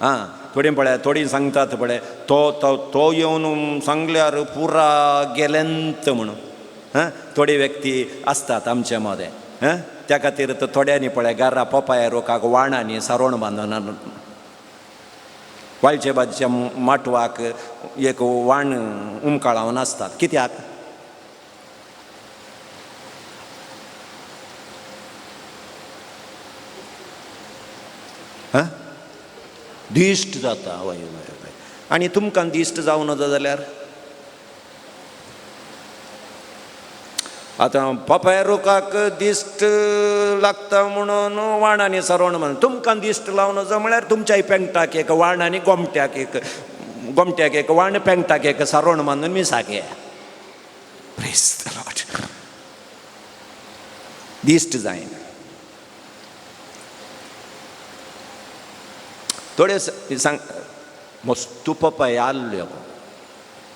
आं, थोडी पळय, थोडी सांगतात पळय, तो तो तो येवन सांगल्यार पुरा गेलेंत म्हणून. हां, थोडी व्यक्ती आसतात आमच्या मदें. हां, त्या खातीर तर थोड्यांनी पळय घरा पोपाया रोखाक वाणांनी सारोण बांदून वाळचे बाजूच्या माटवाक एक वाण उमकाळावन आसतात. कित्याक? हां, दिश्ट जाता. वय वय वय. आनी तुमकां दिश्ट जावं नजो जाल्यार आतां पोपाय रोखाक दिश्ट लागता म्हणून वाणांनी सरोण म्हणून तुमकां दिश्ट लावं नजो म्हळ्यार तुमच्याय पेंगटाक एक वाण आनी गोमट्याक एक, गोमट्याक एक वाण, पेंगटाक एक सारोण बांदून मिसाक येया. Praise the Lord. दिश्ट जायना. थोडे सांग, मस्तू पोपाय आसल्यो,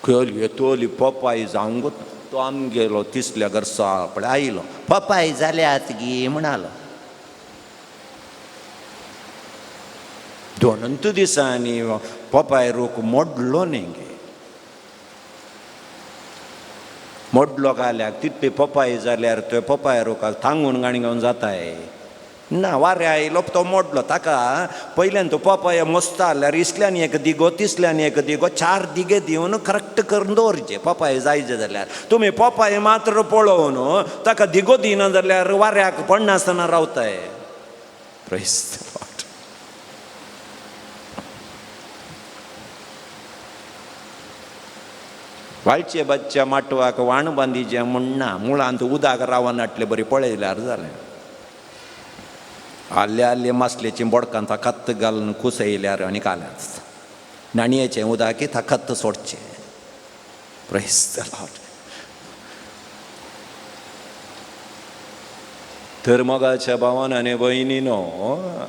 केली तोली पोपाय जावंक तो आमगेलो तिसल्या घरचो पळय आयलो, पोपाय जाल्यात गी म्हणालो. दोनूच दिसांनी पोपाय रूख मोडलो न्ही गे, मोडलो घाल्याक तितली पोपाय जाल्यार त्यो पोपाय रुखाक थांगून गाणी घेवन जाताय ना. वारें आयलो तो मोडलो. ताका पयल्यान तो पोपाय मस्त आसल्यार इसल्यान एक दिगो, तिसल्यान एक दिगो, चार दिगे दिवन करेक्ट करून दवरचे पोपाय जायचे जाल्यार. तुमी पोपाय मात्र पळोवन ताका दिगो दिना जाल्यार वाऱ्याक पडनासतना रावताय. Praise the Lord. वाळचे बाजच्या माटवाक वाण बांदिचें म्हणना, मुळांत उदक रावनाटले बरी पळयल्यार जालें. आल्ले आल्ले मासलेची बोडकां ताकात घालून कुसयल्यार आनी काल्याच न्हाणयेचें उदक ताकात सोडचें. Praise the Lord. तर मोगाच्या भावान आनी भयणीनो,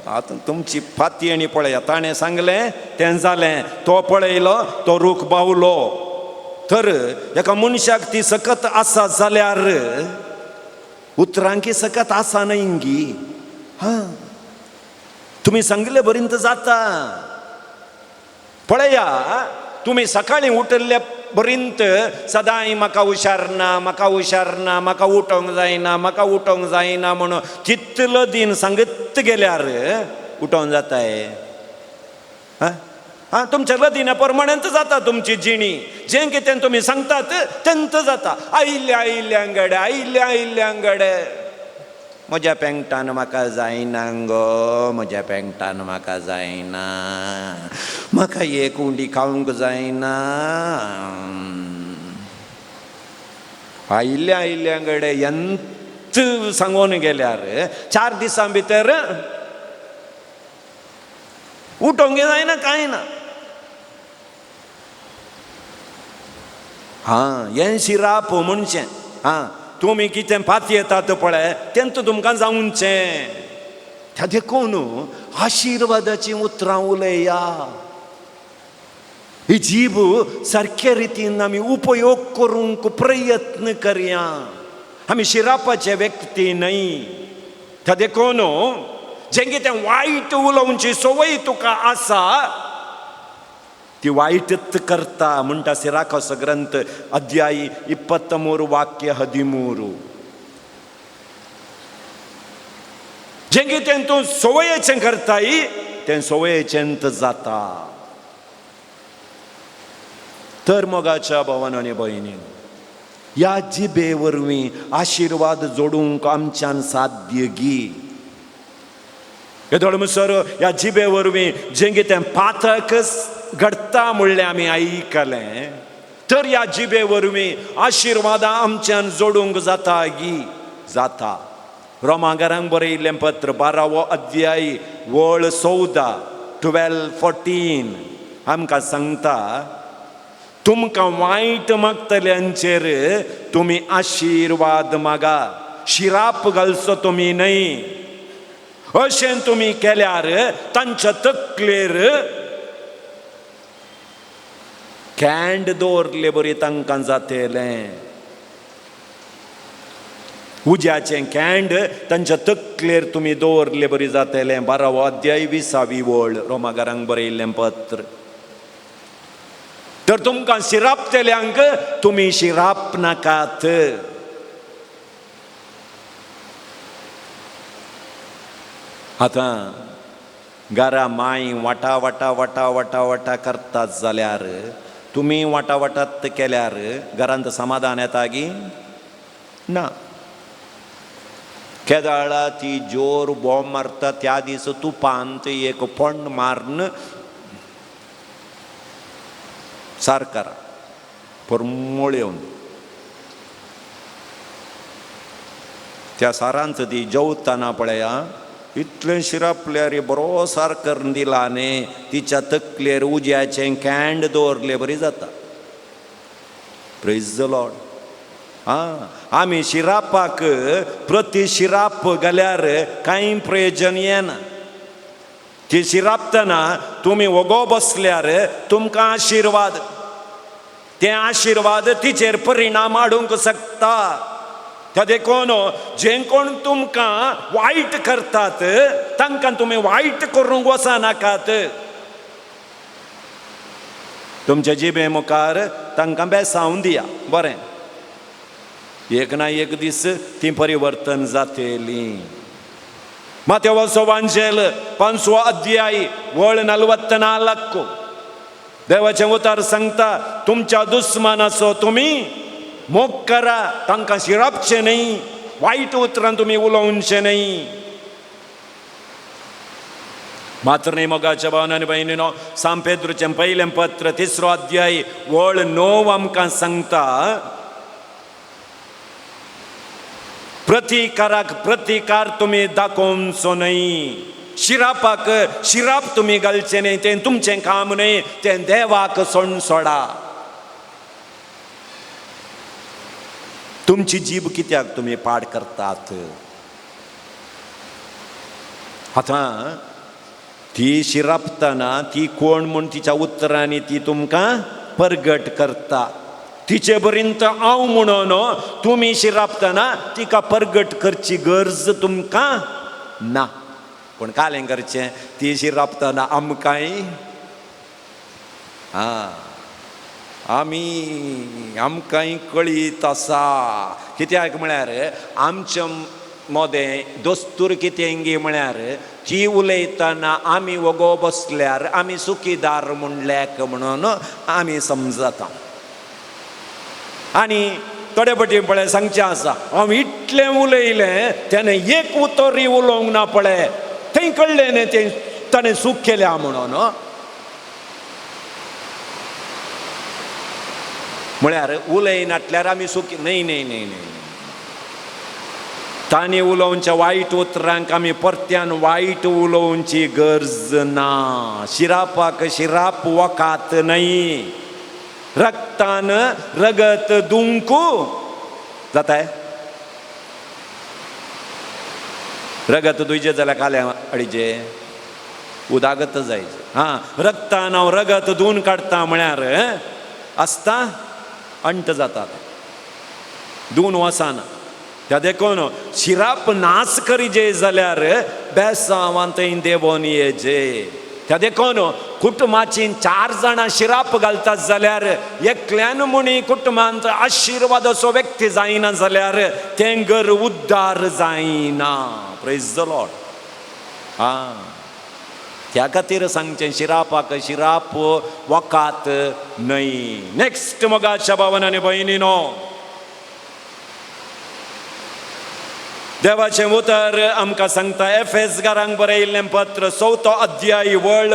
आतां तुमची फाती आनी पळया, ताणें सांगलें तें जालें, तो पळयलो तो रूख बावलो. तर एका मनशाक ती सकत आसा जाल्यार उतरांकी सकत आसा न्हय गी. हां, तुमी सांगिल्ले बरींत जाता. पळया, तुमी सकाळीं उठिल्ले बरींत सदांय म्हाका हुशार ना, म्हाका हुशार ना, म्हाका उठोंक जायना, म्हाका उठोंक जायना म्हणून तितलो दीन सांगत गेल्यार उठोवंक जाताय? हां हां, तुमच्या लदिना प्रमाणेंत जाता तुमची जिणी. जें कितें तुमी सांगतात तेंत जाता. आयिल्ल्या आयिल्ल्या गडे, आयिल्ल्या आयिल्ल्या गडे. म्हज्या पेंगटान म्हाका जायना गो, म्हज्या पेंगटान म्हाका जायना, म्हाका एक उंडी खावंक जायना. आयिल्ल्या आयिल्ल्या कडेन एंत सांगून गेल्यार 4 दिसां भितर उठोवंक जायना कांय ना. हां, हें शिराप म्हणचें. हां, तुमी कितें पातयेतात पळय तेंच तुमकां जावचें. त्या देखून आशिर्वादाचीं उतरां उलया. ही जीब सारके रितीन आमी उपयोग करूंक प्रयत्न करया. आमी शिरापाचे व्यक्ती न्हय. त्या देखून जें कितें वायट उलोवची संवय तुका आसा ती वायटच करता म्हणटा सिराखाचो ग्रंथ अध्याय 23 वाक्य 13. जें कितें तूं संवयेचें करताय तें संवयेचेंत जाता. तर मोगाच्या भावान आनी भयणीन, ह्या जिबे वरवीं आशिर्वाद जोडूंक आमच्यान साध्य गी. येदोळ म्हणसर ह्या जिबे वरवीं जें कितें पातक घडटा म्हणलें आमी आयकलें, तर ह्या जिबे वरवीं आशिर्वादां आमच्यान जोडूंक जाता गी जाता. रोमांगारांक बरयिल्लें पत्र 12वो अध्याय वळ 14 12-14 आमकां सांगता, तुमकां वायट मागतल्यांचेर तुमी आशिर्वाद मागा, शिराप घालचो तुमी न्हय. अशें तुमी केल्यार तांच्या तकलेर कँड दवरले बरी तांकां जातलें. उज्याचें कँड तांच्या तकलेर तुमी दवरले बरी जातलें. 12वो अध्याय 20वी वळ रोमागारांक बरयिल्लें पत्र. तर तुमकां शिरापतल्यांक तुमी शिराप नाकात. आतां घरा माय वाटा वाटा वाटा वाटा वाटा करतात जाल्यार तुमी वाटा वाटात केल्यार घरांत समाधान येता गी ना. केदाळा ती जोर बॉम्ब मारता त्या दीस तुपांत एक फोंड मारून सारकारा परमळ येवन त्या सारांत ती जेवतना पळया इतलें शिरापल्यार बरो सार करून दिला न्ही, तिच्या तकलेर उज्याचें कँड दवरले बरी जाता. Praise the Lord. आं, आमी शिरापाक प्रति शिराप घाल्यार कांय प्रयोजन येना. ती शिरापतना तुमी वोगो बसल्यार तुमकां आशिर्वाद, ते आशिर्वाद तिचेर परिणाम हाडूंक शकता. त्या देखून जे कोण तुमकां वायट करतात तांकां तुमी वायट करूंक वचनाकात. तुमच्या जिबे मुखार तांकां बेसावन दिया, बरें, एक ना एक दीस ती परिवर्तन जातली. मातेवाचो वांजेल 5वो अध्याय वळ 44 देवाचें उतर सांगता, तुमच्या दुस्मानाचो तुमी मोग करा, तांकां शिरापचें न्हय, वायट उतरां तुमी उलोवचें न्हय. मात्र न्हय मोगाच्या भावान आनी भयणीनो, सांत पेद्रूचें पयलें पत्र 3रो अध्याय वळ 9 आमकां सांगता, प्रतिकाराक प्रतिकार तुमी दाखोवचो न्हय, शिरापाक शिराप तुमी घालचें न्हय, तें तुमचें काम न्हय, तें देवाक सोडून सोडा. तुमची जीब कित्याक तुमी पाड करतात? आतां ती शिरापतना ती कोण म्हूण तिच्या उतरांनी ती तुमकां परगट करता. तिचे बरींत हांव म्हणून तुमी शिरापतना तिका परगट करची गरज तुमकां ना. पूण कालें करचें, ती शिरापतना आमकांय आं आमी आमकांय कळीत आसा. कित्याक म्हळ्यार आमच्या मोदें दस्तूर कितें गी म्हळ्यार ती उलयतना आमी वोगो बसल्यार आमी सुखीदार म्हणल्याक म्हणून आमी समजता. आनी थोडे पटी पळय सांगचें आसा, हांव इतलें उलयलें तेणें एक उतरूय उलोवंक ना पळय, थंय कळ्ळें न्ही तें ताणें चूक केल्या म्हणून. म्हळ्यार उलयनाटल्यार आमी चूक न्हय न्हय न्हय न्हय. तांणी उलोवच्या वायट उतरांक आमी परत्यान वायट उलोवची गरज ना. शिरापाक शिराप वखात न्हय, रक्तान रगत दुंकू जाताय. रगत दुयचें जाल्यार काल्या अडिचें उदागत जायचें. हां, रक्तान हांव रगत धुवन काडटा म्हळ्यार आसता अंट जाता, धुवन वचना. त्या देखून शिराप नाच करीजे जाल्यार बेसांवान थंय देंवोन येजे. त्या देखून कुटुंबाची 4 जाणां शिराप घालतात जाल्यार एकल्यान म्हणी कुटुंबांत आशिर्वादाचो व्यक्ती जायना जाल्यार तें घर उद्दार जायना. Praise the Lord. हां, त्या खातीर सांगचें शिरापाक शिराप वखात न्हय. नेक्स्ट मोगाच्या भावान आनी भयणीनो, देवाचें उतर आमकां सांगता एफेसगारांक बरयिल्लें पत्र 4 अध्याय वळ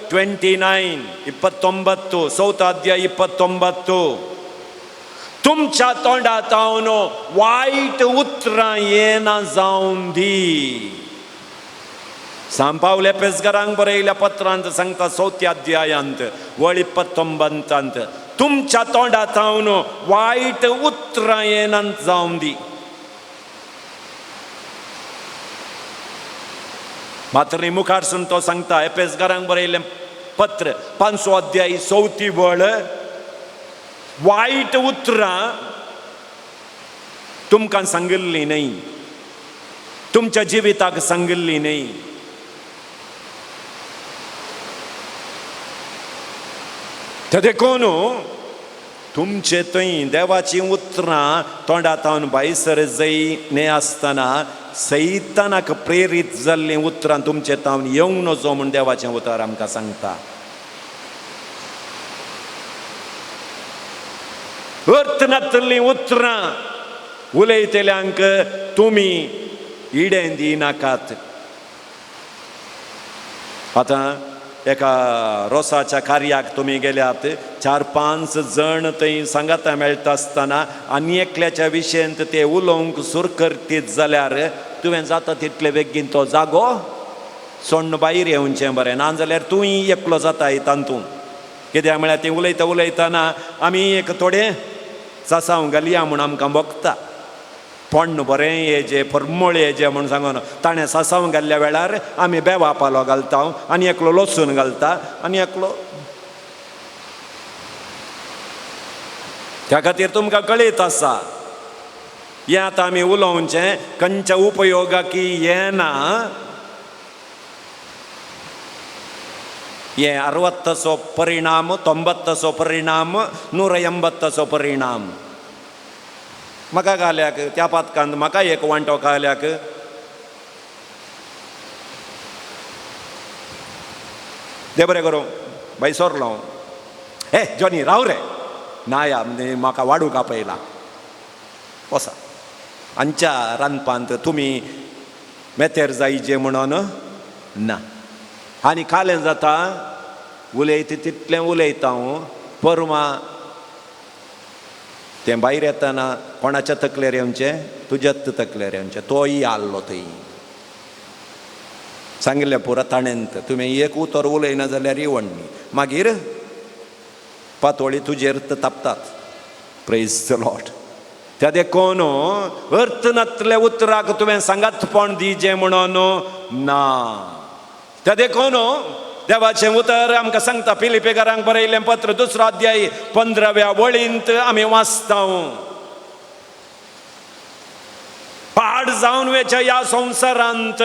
29 29, 4 अध्याय 29. तुमच्या तोंडांत वायट उतरां येना जावन दी. सांत पावल एफेसगारांक बरयिल्ल्या पत्रांत सांगता 4 अध्यायांत वळ 29 तुमच्या तोंडांत वायट उतरां येना जावन दी. मात्र मुखारसून तो सांगता एफेसगारांक बरयिल्लें पत्र 5 अध्याय 4 वळ, वायट उतरां तुमकां सांगिल्लीं न्हय, तुमच्या जिविताक सांगिल्लीं न्हय. ते देखून तुमचे थंय देवाचीं उतरां तोंडांत भायसर जय न्हय आसतना सैतानाक प्रेरीत जाल्लीं उतरां तुमचे तावन येवंक नजो म्हूण देवाचें उतर आमकां सांगता. अर्थ नातल्लीं उतरां उलयतल्यांक तुमी इडें दिनाकात. आतां एका रोसाच्या कार्याक तुमी गेल्यात, 4-5 जण थंय सांगाता मेळटा आसतना आनी एकल्याच्या विशयंत ते उलोवंक सुर करतीत जाल्यार तुवें जाता तितले बेगीन तो जागो सोण्ण भायर येवचें बरें, ना जाल्यार तूंय एकलो जाताय तातूंत. कित्याक म्हळ्यार ती उलयता उलयतना आमी एक थोडें सासांव घालया म्हूण आमकां भोगता, पोण्ण बरें येजें परमळ येजें म्हूण सांगून ताणें सासांव घाल्ल्या वेळार आमी बेवा पालो घालता आनी एकलो लसूण घालता आनी एकलो. त्या खातीर तुमकां कळीत आसा हें आतां आमी उलोवचें खंयच्या उपयोगाक येना. हें 60 परिणाम, 90 परिणाम, 180 परिणाम. म्हाका घाल्याक त्या पातकांत म्हाका एक वांटो घाल्याक. देव बरें करूं बाय सोरलो हे जॉनी राव रे नाया म्हाका वाडूंक आपयला वसा. आमच्या रांदपांत तुमी मेतेर जायचे म्हणून ना. आनी कालें जाता उलयता तितलें उलयता हांव परवा तें भायर येतना कोणाच्या तकलेर येवचें, तुज्याच तकलेर येवचें. तोय आसलो थंय सांगिल्लें पुरो ताणेंत तुमी एक उतर उलयना जाल्यार येवण मागीर पातोळी तुजेर तापतात. Praise the Lord. त्या देखून अर्थ नातल्या उतराक तुवें सांगातपण दिजें म्हणून ना. त्या देखून देवाचें उतर आमकां सांगता फिलिपेकारांक बरयिल्लें पत्र 2 अध्याय 15व्या वळींत आमी वाचता, पाड जावन वेच्या ह्या संवसारांत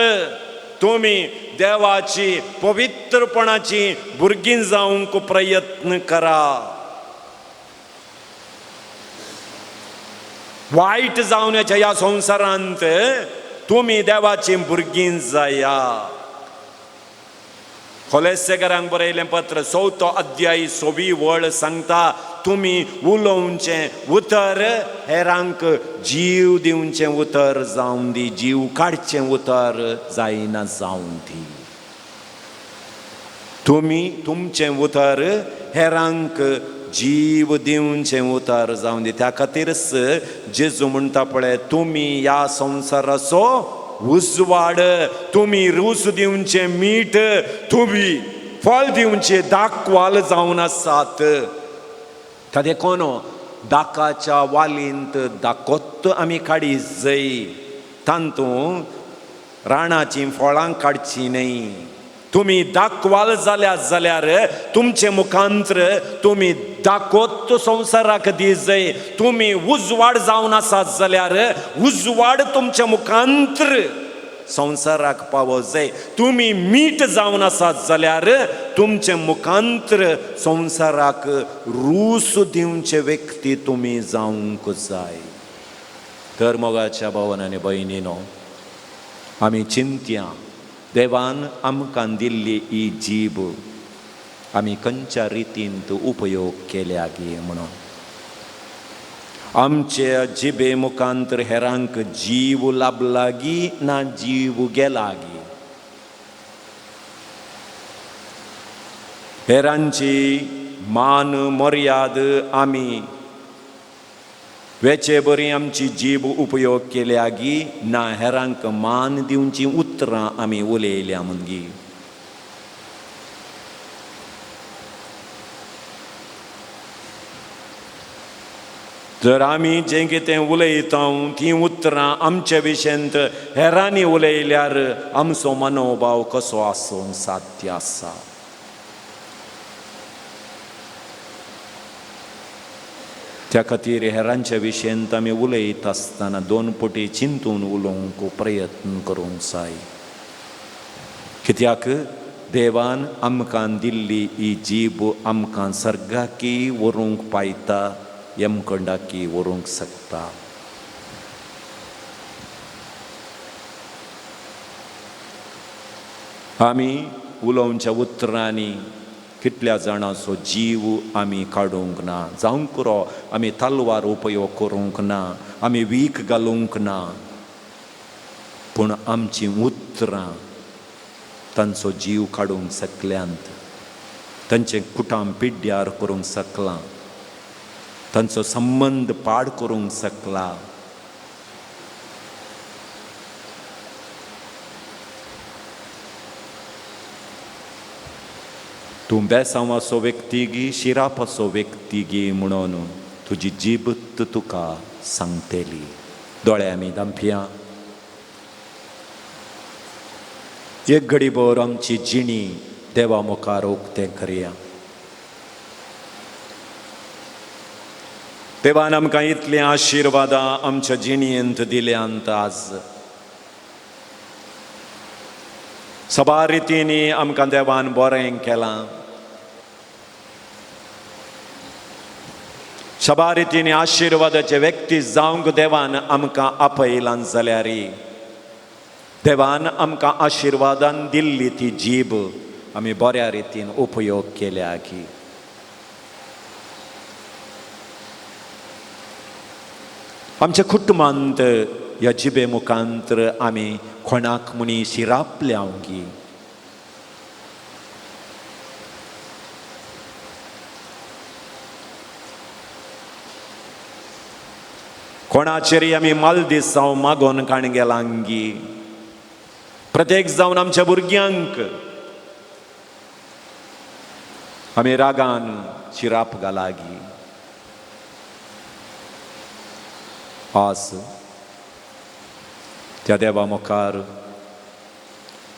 तुमी देवाची पवित्रपणाची भुरगीं जावंक प्रयत्न करा. वायट जावन वेच्या ह्या संवसारांत तुमी देवाची भुरगीं जाया. कोलेसेकारांक बरयिल्लें पत्र 4 अध्याय 6 वळ सांगता तुमी उलोवचें उतर हेरांक जीव दिवचें उतर जावन दी, जीव काडचें उतर जायना जावन दी। तुमी तुमचें उतर हेरांक जीव दिवचें उतर जावन दी। त्या खातीरच जेजू म्हणटा पळय, तुमी ह्या संवसाराचो उजवाड, तुमी रूच दिवचें मीठ, तुमी फळ दिवचें दाखवाल जावन आसात। त्या देखून दाकाच्या वालींत दाकोत आमी काडी जय, तातूंत राणाचीं फळां काडचीं न्हय। तुमी दाखवाल जाल्या जाल्यार तुमचे मुखांत्र तुमी दाखोत संवसाराक दी जय। तुमी उजवाड जावन आसात जाल्यार उजवाड तुमच्या मुखांत्र संवसाराक पावो जाय। तुमी मीठ जावन आसात जाल्यार तुमचे मुखांत्र संवसाराक रूस दिवचे व्यक्ती तुमी जावंक जाय। तर मोगाच्या भावन आनी भयणीनो, आमी चिंतया देवान आमकां दिल्ली ही जीब आमी खंयच्या रितीन उपयोग केल्या गी म्हणून। आमच्या जिबे मुखांतर हेरांक जीव लाभला गी ना जीव गेला गी। हेरांची मान मर्याद आमी वेचे बरी आमची जीब उपयोग केल्या गी ना हेरांक मान दिवची उतरां आमी उलयल्या म्हणगी। जर आमी जें कितें उलयता तीं उतरां आमचे विशयंत हेरांनी उलयल्यार आमचो मनोभाव कसो आसूंक साध्य आसा। त्या खातीर हेरांच्या विशयंत आमी उलयता आसतना दोन पटी चिंतून उलोवंक प्रयत्न करूंक जाय। कित्याक देवान आमकां दिल्ली ही जीब आमकां सर्गाकी व्हरूंक पायता, यमकंडाकी व्हरूंक शकता। आमी उलोवच्या उतरांनी कितल्या जाणांचो जीव आमी काडूंक ना, जावंक पुरो आमी तलवार उपयोग करूंक ना, आमी वीख घालूंक ना, पूण आमचीं उतरां तांचो जीव काडूंक शकल्यांत, तांचें कुटाम पिड्ड्यार करूंक शकलां, तांचो संबंद पाड करूंक शकला। तूं बेसांवाचो व्यक्ती गी शिरापाचो व्यक्ती गी म्हणून तुजी जीब तुका सांगतली। दोळे आमी दांपया, एक घडी भर आमची जिणी देवा मुखार उक्तें करया। देवान आमकां इतलीं आशिर्वादां आमच्या जिणेंत दिल्यांत, आज सबार रितींनी आमकां देवान बरें केलां, सबार रितींनी आशिर्वादाचे व्यक्ती जावंक देवान आमकां आपयलां जाल्यार देवान आमकां आशिर्वादान दिल्ली ती जीब आमी बऱ्या रितीन उपयोग केल्या की। आमच्या कुटुंबांत ह्या जिबे मुखांतर आमी कोणाक म्हणी शिरापल्या गी। कोणाचेर आमी मालदीस जावं मागोन काण गेलांगी। प्रत्येक जावन आमच्या भुरग्यांक आमी रागान शिराप घालागी। आज त्या देवा मुखार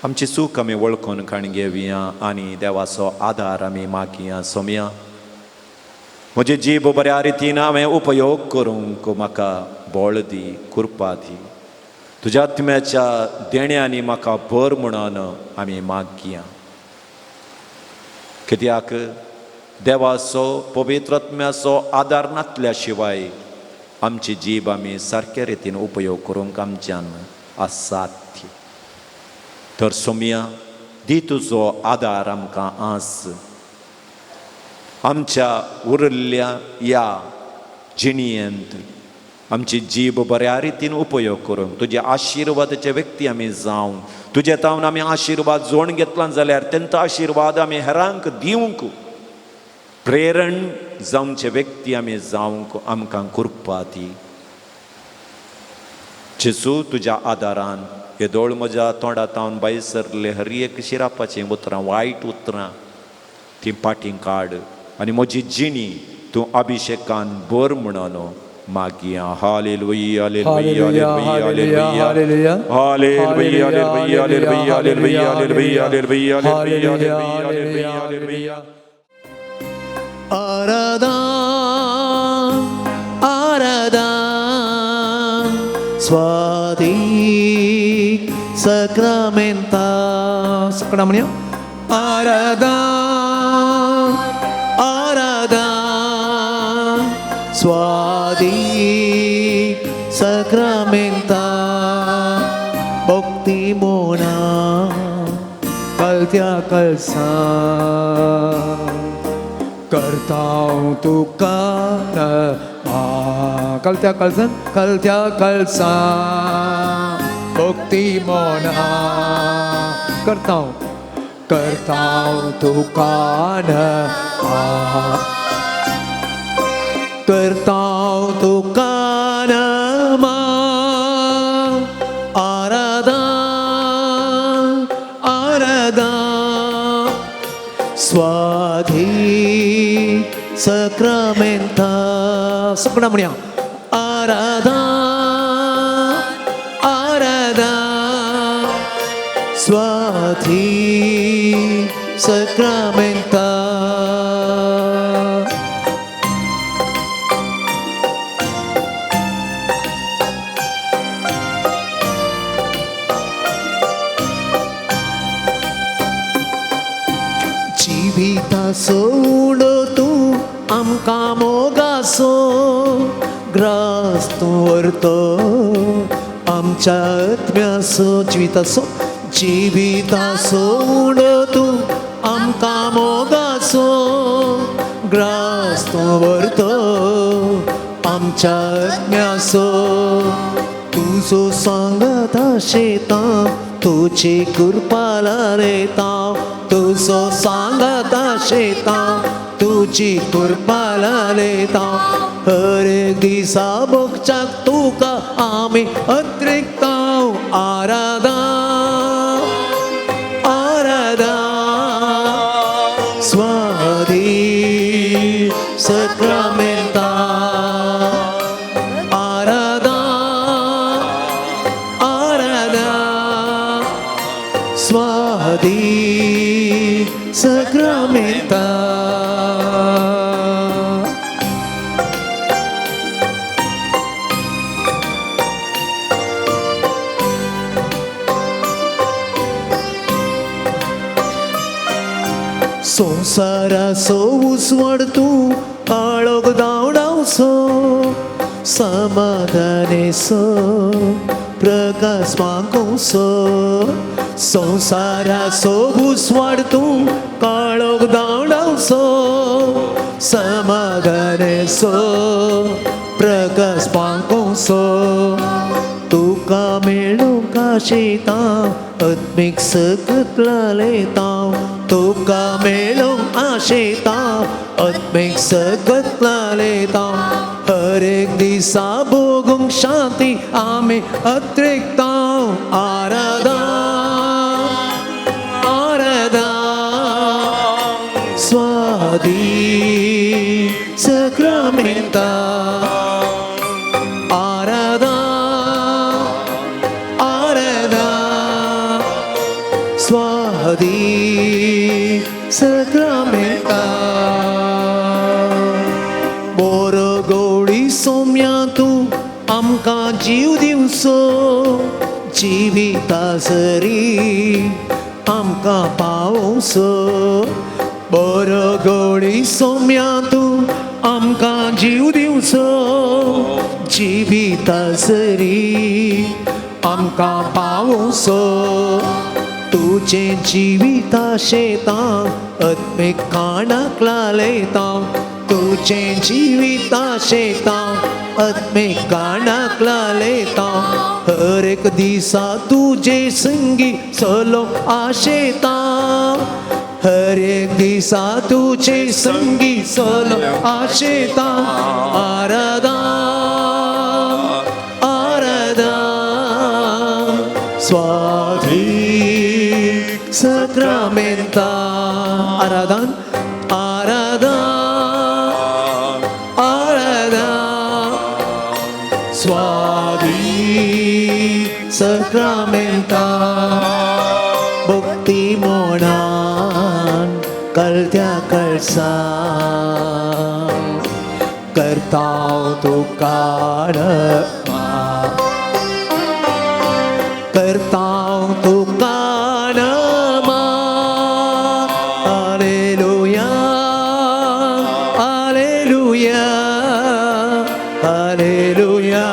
आमची चूक आमी वळखून काण घेवया आनी देवाचो आदार आमी मागया। सोमया म्हजी जीब बऱ्या रितीन हांवें उपयोग करूंक म्हाका बळ दी, कृपा दी, तुज्या आत्म्याच्या देण्यांनी म्हाका भर म्हणून आमी मागया। कित्याक देवाचो पवित्र आत्म्याचो आदार नासल्या शिवाय आमची जीब आमी सारक्या रितीन उपयोग करूंक आमच्यान असाध्य। तर सोमया दी तुजो आदार आमकां आज, आमच्या उरिल्ल्या ह्या जिणयेंत आमची जीब बऱ्या रितीन उपयोग करूंक तुजे आशिर्वादाचे व्यक्ती आमी जावंक तुजे तावन आमी आशिर्वाद जोड घेतला जाल्यार तेंचो आशिर्वाद आमी हेरांक दिवंक प्रेरण जावचे व्यक्ती आमी जावंक आमकां कृपा दी. जेजू तुज्या आदारान येदोळ म्हज्या तोंडा तावन भायर सरले हर एक शिरापाचीं उतरां वायट उतरां ती पाटीं काड आनी म्हजी जिणी तूं अभिशेकान भर म्हणून मागया. Hallelujah, hallelujah, hallelujah, hallelujah, hallelujah, hallelujah, hallelujah, hallelujah, hallelujah, hallelujah, hallelujah, hallelujah, hallelujah. Aradha Aradha Swati सक्रामेंता सकणा म्हणया. आराधा आराधा स्वाती सक्रामेंता भक्ती मोना कलत्या कलसा करता तुका कलत्या कलसन कलत्या कलसा भक्ती मोना करता करता तुका करता तुका आराधा आराधा स्वाधी सक्रामेंता सपना म्हणया. आराधा आराधा स्वाधी सक्रामेंता. जिविता सोडो तूं आमकां मोगासो ग्रास तूं व्हरतो आमच्या आत्म्यासो. जिवितासो जिविता सोडो तूं आमकां मोगासो ग्रास तूं व्हरतो आमच्या आत्म्यासो. तुजो सांगता शेतां तुजी कृपा लायता तुजो सांगता शेतां तुजी कृपा लायता. हर एक दिसा भोगच्याक तुका आमी अत्रिक्ता. आराधा आराधा स्वाधी सक्रामेंता आराधा आराधा स्वाधी सक्रामेंता. संवसाराचो उजवाड तूं काळोख धांवडावचो समाधानेचो प्रकाश मागोवचो. संवसाराचो उजवाड तूं काळोख धांवडावचो समाधानेचो प्रकाश मागोवचो. तुका मेळूंक आशेता आत्मीक सकत लायता तुका मेळूंक आशेता आत्मीक सकत लायता. हर एक दिसा भोगूंक शांती आमी अत्रिक्ता. आराधा आराधा स्वाधी सक्रामेंता आराधा आराधा स्वाधी सक्रामेंता. बोरो गोडी सोम्या तूं आमकां जीव दिवचो जिविता सरी आमकां पावोवचो. बरो गोडी सोम्या तूं आमकां जीव दिवचो जिविता सरी आमकां पावोवचो. तुजें जिविता शेतां आत्मीक काणाक लालयता तुजें जिविता शेतां आत्मीक काणाक लालयता हर एक दिसा तुजे संगी चलो आशेता हर एक दिसा तुजे संगी चलो आशेता आराधा आराधा स्वाधीक सक्रामेंता आराधन आराधा आराधा स्वाधीक सक्रामेंता भक्ती मोणान कळत्या कळसा करताव तुका करताव तुका नमा hallelujah hallelujah hallelujah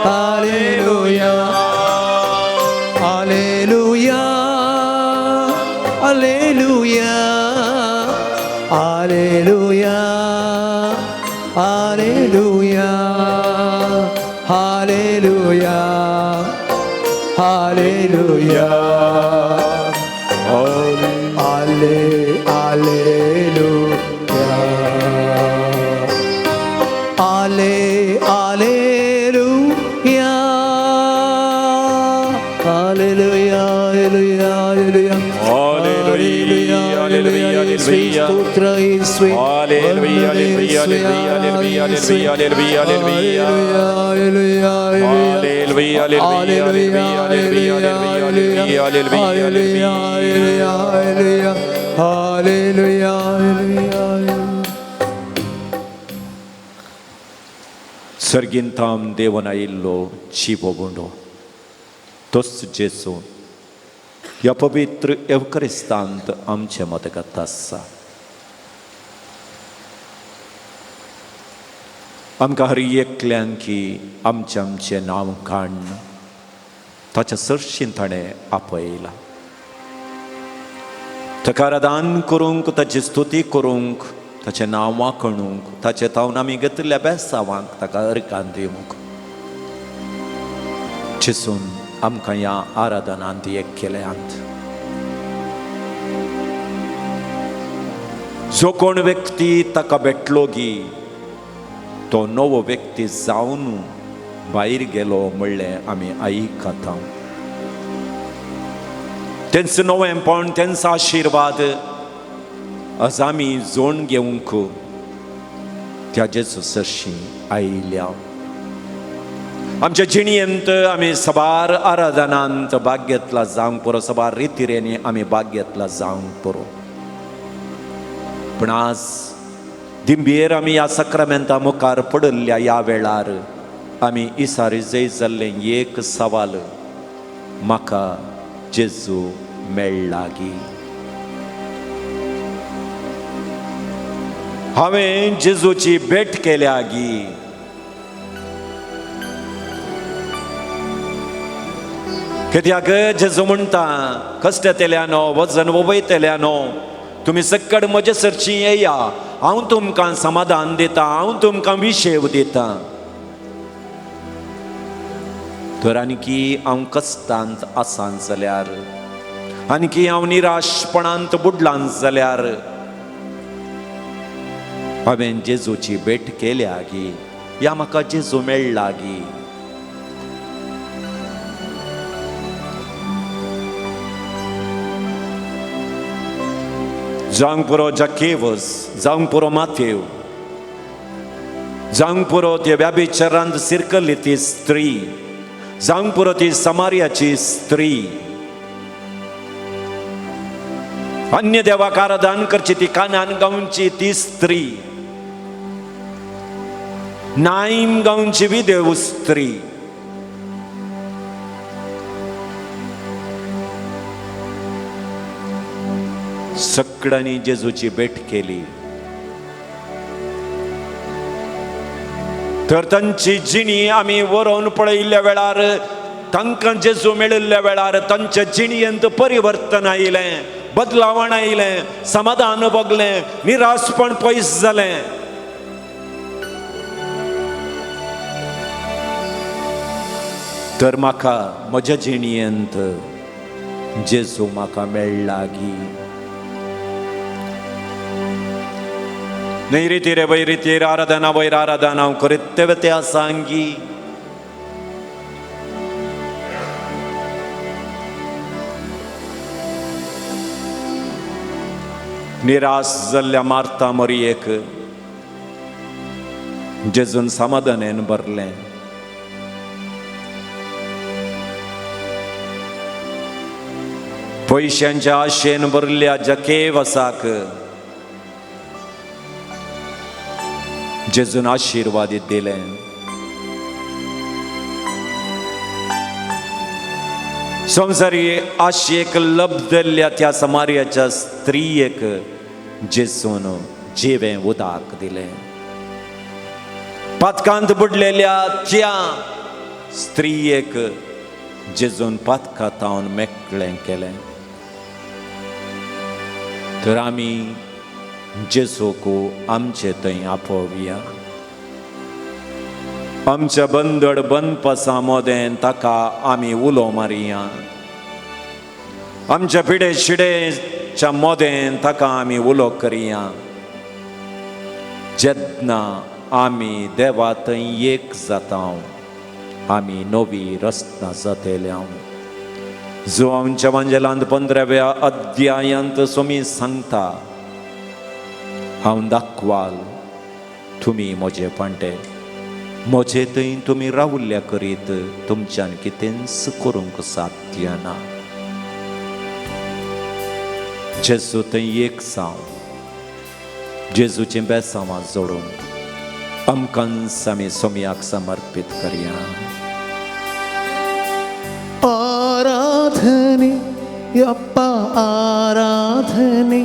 hallelujah hallelujah hallelujah hallelujah hallelujah hallelujah hallelujah halle hallelujah halle hallelujah hallelujah hallelujah hallelujah hallelujah, hallelujah, hallelujah. स्तोत्र येसुवे hallelujah, hallelujah, hallelujah, hallelujah, hallelujah, hallelujah. Hallelujah hallelujah, hallelujah, hallelujah, hallelujah, hallelujah, hallelujah. Hallelujah hallelujah सर्गींताम देवन आयिल्लो जिवो बोंडो तोच जेजू ह्या पवित्र एवक्रिस्तांत आमचे मदगत आसा. आमकां हर एकल्यान की आमचें आमचें नांव काडून ताच्या सरशीं ताणें आपयलां. ताका आराधन करूंक, ताची स्तुती करूंक, ताचें नांव वाखणूंक, ताचें तावन आमी घेतिल्ल्या बेसावांक ताका अर्कान दिवंक जेजून आमकां ह्या आराधनांत एक केल्यांत. जो कोण व्यक्ती ताका भेटलो गी तो नवो व्यक्ती जावन भायर गेलो म्हणलें आमी आयकता. तेंचो नवेंपण, तेंचो आशिर्वाद आज आमी जोण घेवंक त्या जेजू सरशीं आयल्या. आमच्या जिणेंत आमी साबार आराधनांत भाग घेतला जावंक पुरो, साबार रितिरेंनी आमी भाग घेतला जावंक पुरो, पूण आज दिंबेर आमी ह्या सक्रामेंता मुखार पडिल्ल्या ह्या वेळार आमी इसारी जय जाल्लें एक सवाल, म्हाका जेजू मेळ्ळा गी? हांवें जेजूची भेट केल्या गी? कित्याक जेजू म्हणटा, कश्टतेल्यानो, वजन वयतल्यानो, तुमी सक्कड म्हजे सरची येया, हांव तुमकां समाधान दिता, हांव तुमकां विशेव दिता. तर आनीकी हांव कश्टांत आसा जाल्यार, आनीकी हांव निराशपणांत बुडलां जाल्यार, हांवें जेजूची भेट केल्या गी? या म्हाका जेजू मेळ्ळा गी? जावंक पुरो जाकेवस, जावंक पुरो माथेव, जावंक पुरो ते व्याभिचारांत सिरकल्ली ती स्त्री, जावंक पुरो ती समार्याची स्त्री, अन्य देवाक आराधन करची ती कानान गांवची ती स्त्री, नाईम गांवची विदेव स्त्री, सगळ्यांनी जेजूची भेट केली. तर तांची जिणी आमी वरोवन पळयिल्ल्या वेळार तांकां जेजू मेळिल्ल्या वेळार तांच्या जिणयेंत परिवर्तन आयलें, बदलावण आयलें, समाधान भोगलें, निराशपण पयस जालें. तर म्हाका म्हज्या जिणयेंत जेजू म्हाका मेळ्ळा गी? नैरितीरे वैरितीर आराधना वयर आराधना हांव करीत ते आसांगी. निराश जाल्ल्या मार्ता मरियेक जेजून समाधानेन भरलें. पयशांच्या आशेन भरल्या जकेवसाक जेजून आशिर्वाद दिले. संवसारी आशेक लब्धल्ल्या त्या समार्याच्या स्त्रियेक जेजून जिवें उदक दिलें. पातकांत बुडलेल्या त्या स्त्रियेक जेजून पातकांत मेकळें केलें. तर आमी जेजूक आमचे थंय आपोवया. आमच्या बंदड बंदपसा मोदें ताका आमी उलो मारया. आमच्या पिडे शिडेच्या मोदें ताका आमी उलो करया. जेन्ना आमी देवा थंय एक जाता, आमी नवी रचना जातल्या. जो आमच्या वांजेलांत 15व्या अध्यायांत स्वामी सांगता, हांव दाखवाल तुमी म्हजे पांटे, म्हजे थंय तुमी रावल्या करीत तुमच्यान कितेंच करूंक साध्य ना. जेजू थंय एक जावं, जेजूचें बेसांवां जोडून आमकां आमी सोमयाक समर्पीत करया. ಆರಾಧನೆ ಯಪ್ಪ ಆರಾಧನೆ,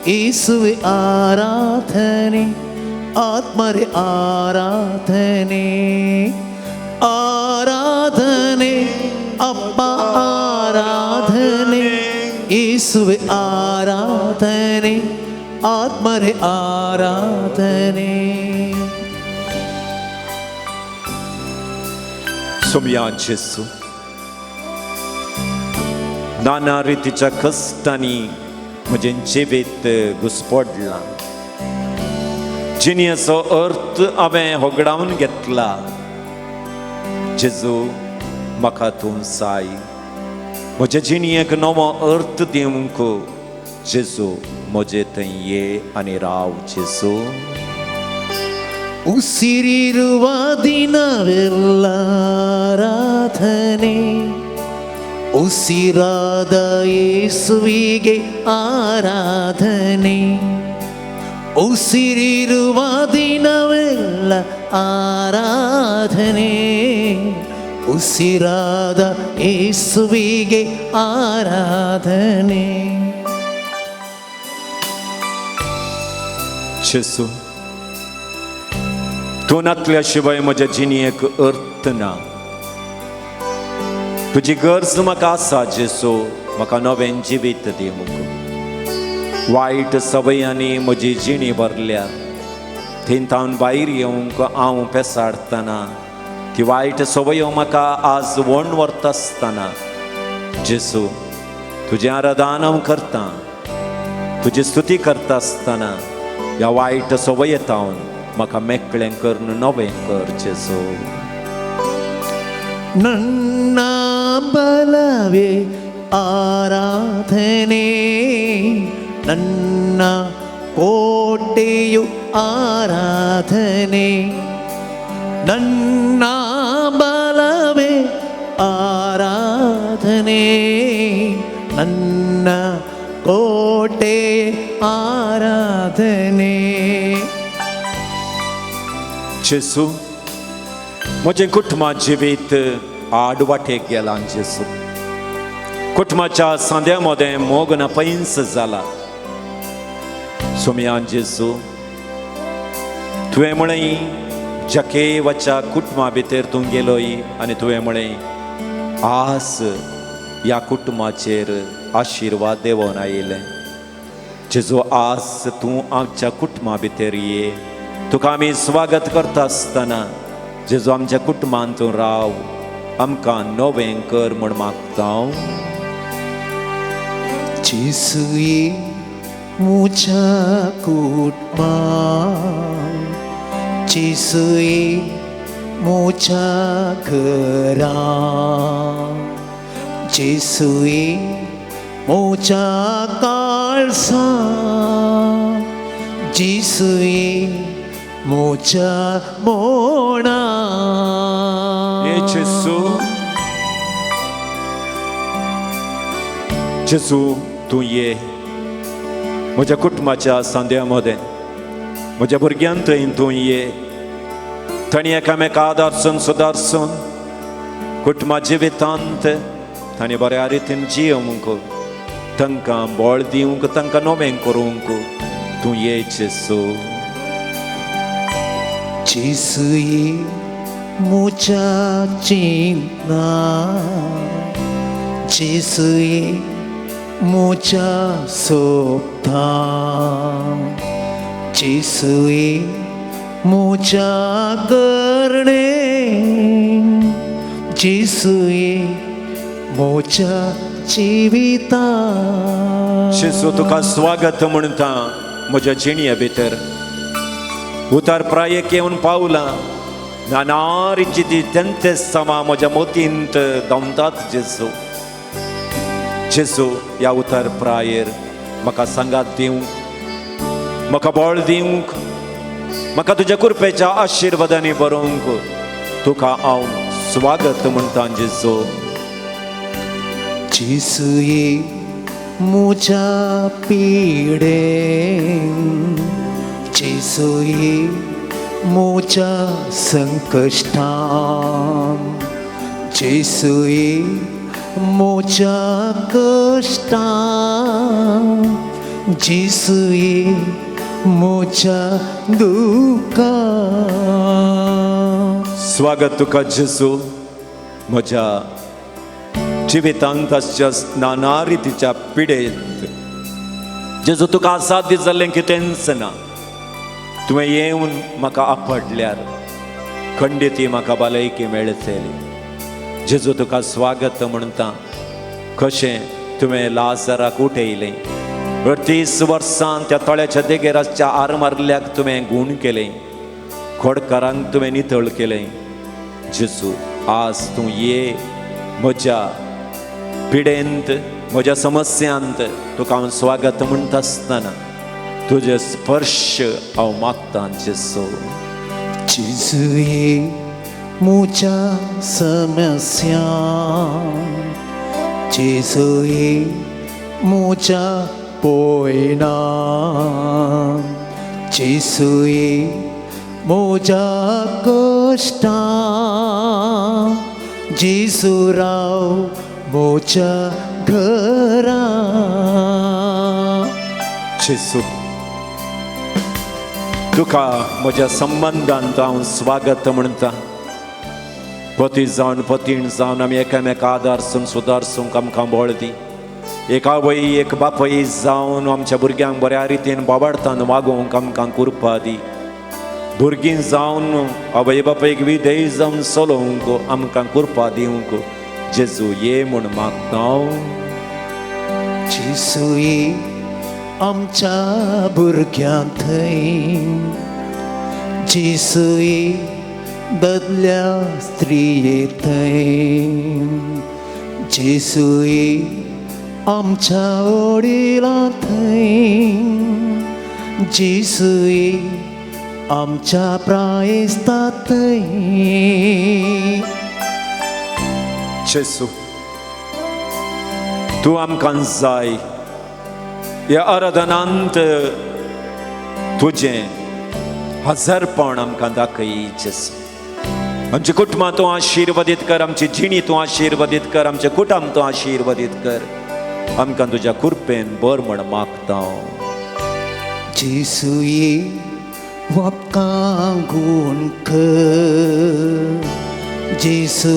ಯೇಸುವೆ ಆರಾಧನೆ, ಆತ್ಮರೆ ಆರಾಧನೆ. ಆರಾಧನೆ ಅಪ್ಪ ಆರಾಧನೆ, ಯೇಸುವೆ ಆರಾಧನೆ, ಆತ್ಮರೆ ಆರಾಧನೆ. सोमया जेजू, नाना रितीच्या कश्टांनी म्हजें जिवीत घुसपडलां. जिणेचो अर्थ हांवें होगडावन घेतला. जेजू म्हाका तूं जाय, म्हजे जिणेक नवो अर्थ दिवंक जेजू म्हजे थंय ये आनी राव जेजू. ಉಸಿರಿರುವ ದಿನವೆಲ್ಲ ಆರಾಧನೆ, ಉಸಿರಾದ ಯೇಸುವಿಗೆ ಆರಾಧನೆ. ಉಸಿರಿರುವ ದಿನವೆಲ್ಲ ಆರಾಧನೆ, ಉಸಿರಾದ ಯೇಸುವಿಗೆ ಆರಾಧನೆ. जेजू तूं नातल्या शिवाय म्हज्या जिणेक अर्थ ना. तुजी गरज म्हाका आसा जेजू, म्हाका नवें जिवीत दिवंक. वायट सवयांनी म्हजी जिणी भरल्या, थंय भायर येवंक हांव पेसाडटना ती वायट सवयो म्हाका आज वण व्हरता आसतना जेजू तुजें आराधन हांव करतां. तुजी स्तुती करता आसतना ह्या वायट सवयेतावन म्हाका मेकळें करून नवें कर जेजू. ನನ್ನ ಬಲವೇ ಆರಾಧನೆ, ನನ್ನ ಕೋಟೆಯು ಆರಾಧನೆ. ನನ್ನ ಬಲವೇ ಆರಾಧನೆ, ನನ್ನ ಕೋಟೆ ಆರಾಧನೆ. जेजू म्हजें कुटुंबा जिवीत आडवाटेक गेलां जेजू. कुटुंबाच्या सांद्या मदें मोग ना पैंस जाला. सोमया जेजू तुवें म्हळें जकेवाच्या कुटुंबा भितर तूं गेलोय आनी तुवें म्हळें आज ह्या कुटुंबाचेर आशिर्वाद देवोन आयिल्लें. जेजू आज तूं आमच्या कुटुंबा भितर ये. तुका आमी स्वागत करता आसतना जेजू आमच्या कुटुंबान तूं राव, आमकां नवें कर म्हूण मागता हांव. जेजू म्हज्या कुटुंबा, जेजू म्हज्या घरा, जेजू म्हज्या काळसा, जेजू म्हज्या मोणा. ये जेजू, जेजू तूं ये म्हज्या कुटुंबाच्या सांद्या मदें, म्हज्या भुरग्यां थंय तूं ये. तांणी एकामेका आदारसून सुदारसून कुटुंबा जिवितांत तांणी बऱ्या रितीन जियोवंक, तांकां बळ दिवंक, तांकां नवें करूंक तूं ये जेजू. जेजू म्हज्या चिंतना, जेजू म्हज्या सोबता, जेजू म्हज्या करणे, जेजू म्हज्या जिविता. जेजू तुका स्वागत म्हणटा म्हज्या जिणये भितर. उतार प्रायक येवन पावलां, नाना रिची ती तेंते समा म्हज्या मोतींत धांवतात जेजू. जेजू ह्या उतार प्रायेर म्हाका सांगात दिवंक, म्हाका बळ दिवंक, म्हाका तुज्या कृपेच्या आशिर्वादांनी बरोवंक तुका हांव स्वागत म्हणटा जेजू. जेजू म्हज्या पिडे, जेजू म्हज्या संकश्टान, जेजू म्हज्या कश्टान, जेजू म्हज्या दुखान. स्वागत तुका जेजू म्हज्या जिवितांत आसच्या नाना रितीच्या पिडेंत. जेजू तुका असाध्य जाल्लें कितेंच ना. तुवें येवन म्हाका आपडल्यार खंडीती म्हाका भलायकी मेळटली. जेजू तुका स्वागत म्हणटा. कशें तुवें लाजराक उठयलें, 30 वर्सां त्या तळ्याच्या देगेर आसच्या आर मारल्याक तुवें गूण केलें, खोडकारांक तुवें नितळ केलें. जेजू आज तूं ये म्हज्या पिडेंत, म्हज्या समस्यांत. तुका हांव स्वागत म्हणटा आसतना तुजे स्पर्श हांव मागतां जेजू. जेजू म्हज्या समस्या, जेजू म्हज्या पोयना, जेजू म्हज्या कश्टां, जेजू राव म्हज्या घरा. जेजू तुका म्हज्या संबंदांत हांव स्वागत म्हणटा. पती जावन पतीण जावन आमी एकामेका आदारसून सुदारसूंक आमकां बळ दी. एक आवय एक बापूय जावन आमच्या भुरग्यांक बऱ्या रितीन बाबाडतान वागोवंक आमकां कृपा दी. भुरगीं जावन आवय बापायक विधेय जावन चलोवंक आमकां कृपा दिवंक जेजू ये म्हूण मागता हांव. जेजू आमच्या भुरग्यां थंय, जेजू दादल्या स्त्रिये थंय, जेजू आमच्या वडिलां थंय, जेजू आमच्या प्रायस्ता थंय. जेजू तूं आमकां जाय. ह्या आराधनांत तुजें हजारपण आमकां दाखय जेजू. आमच्या कुटुंबां तूं आशिर्वादीत कर, आमची जिणी तूं आशिर्वादीत कर, आमचें कुटुंब तूं आशिर्वादीत कर. आमकां तुज्या कृपेन बर म्हण मागता. जेजू आमकां गूण कर, जेजू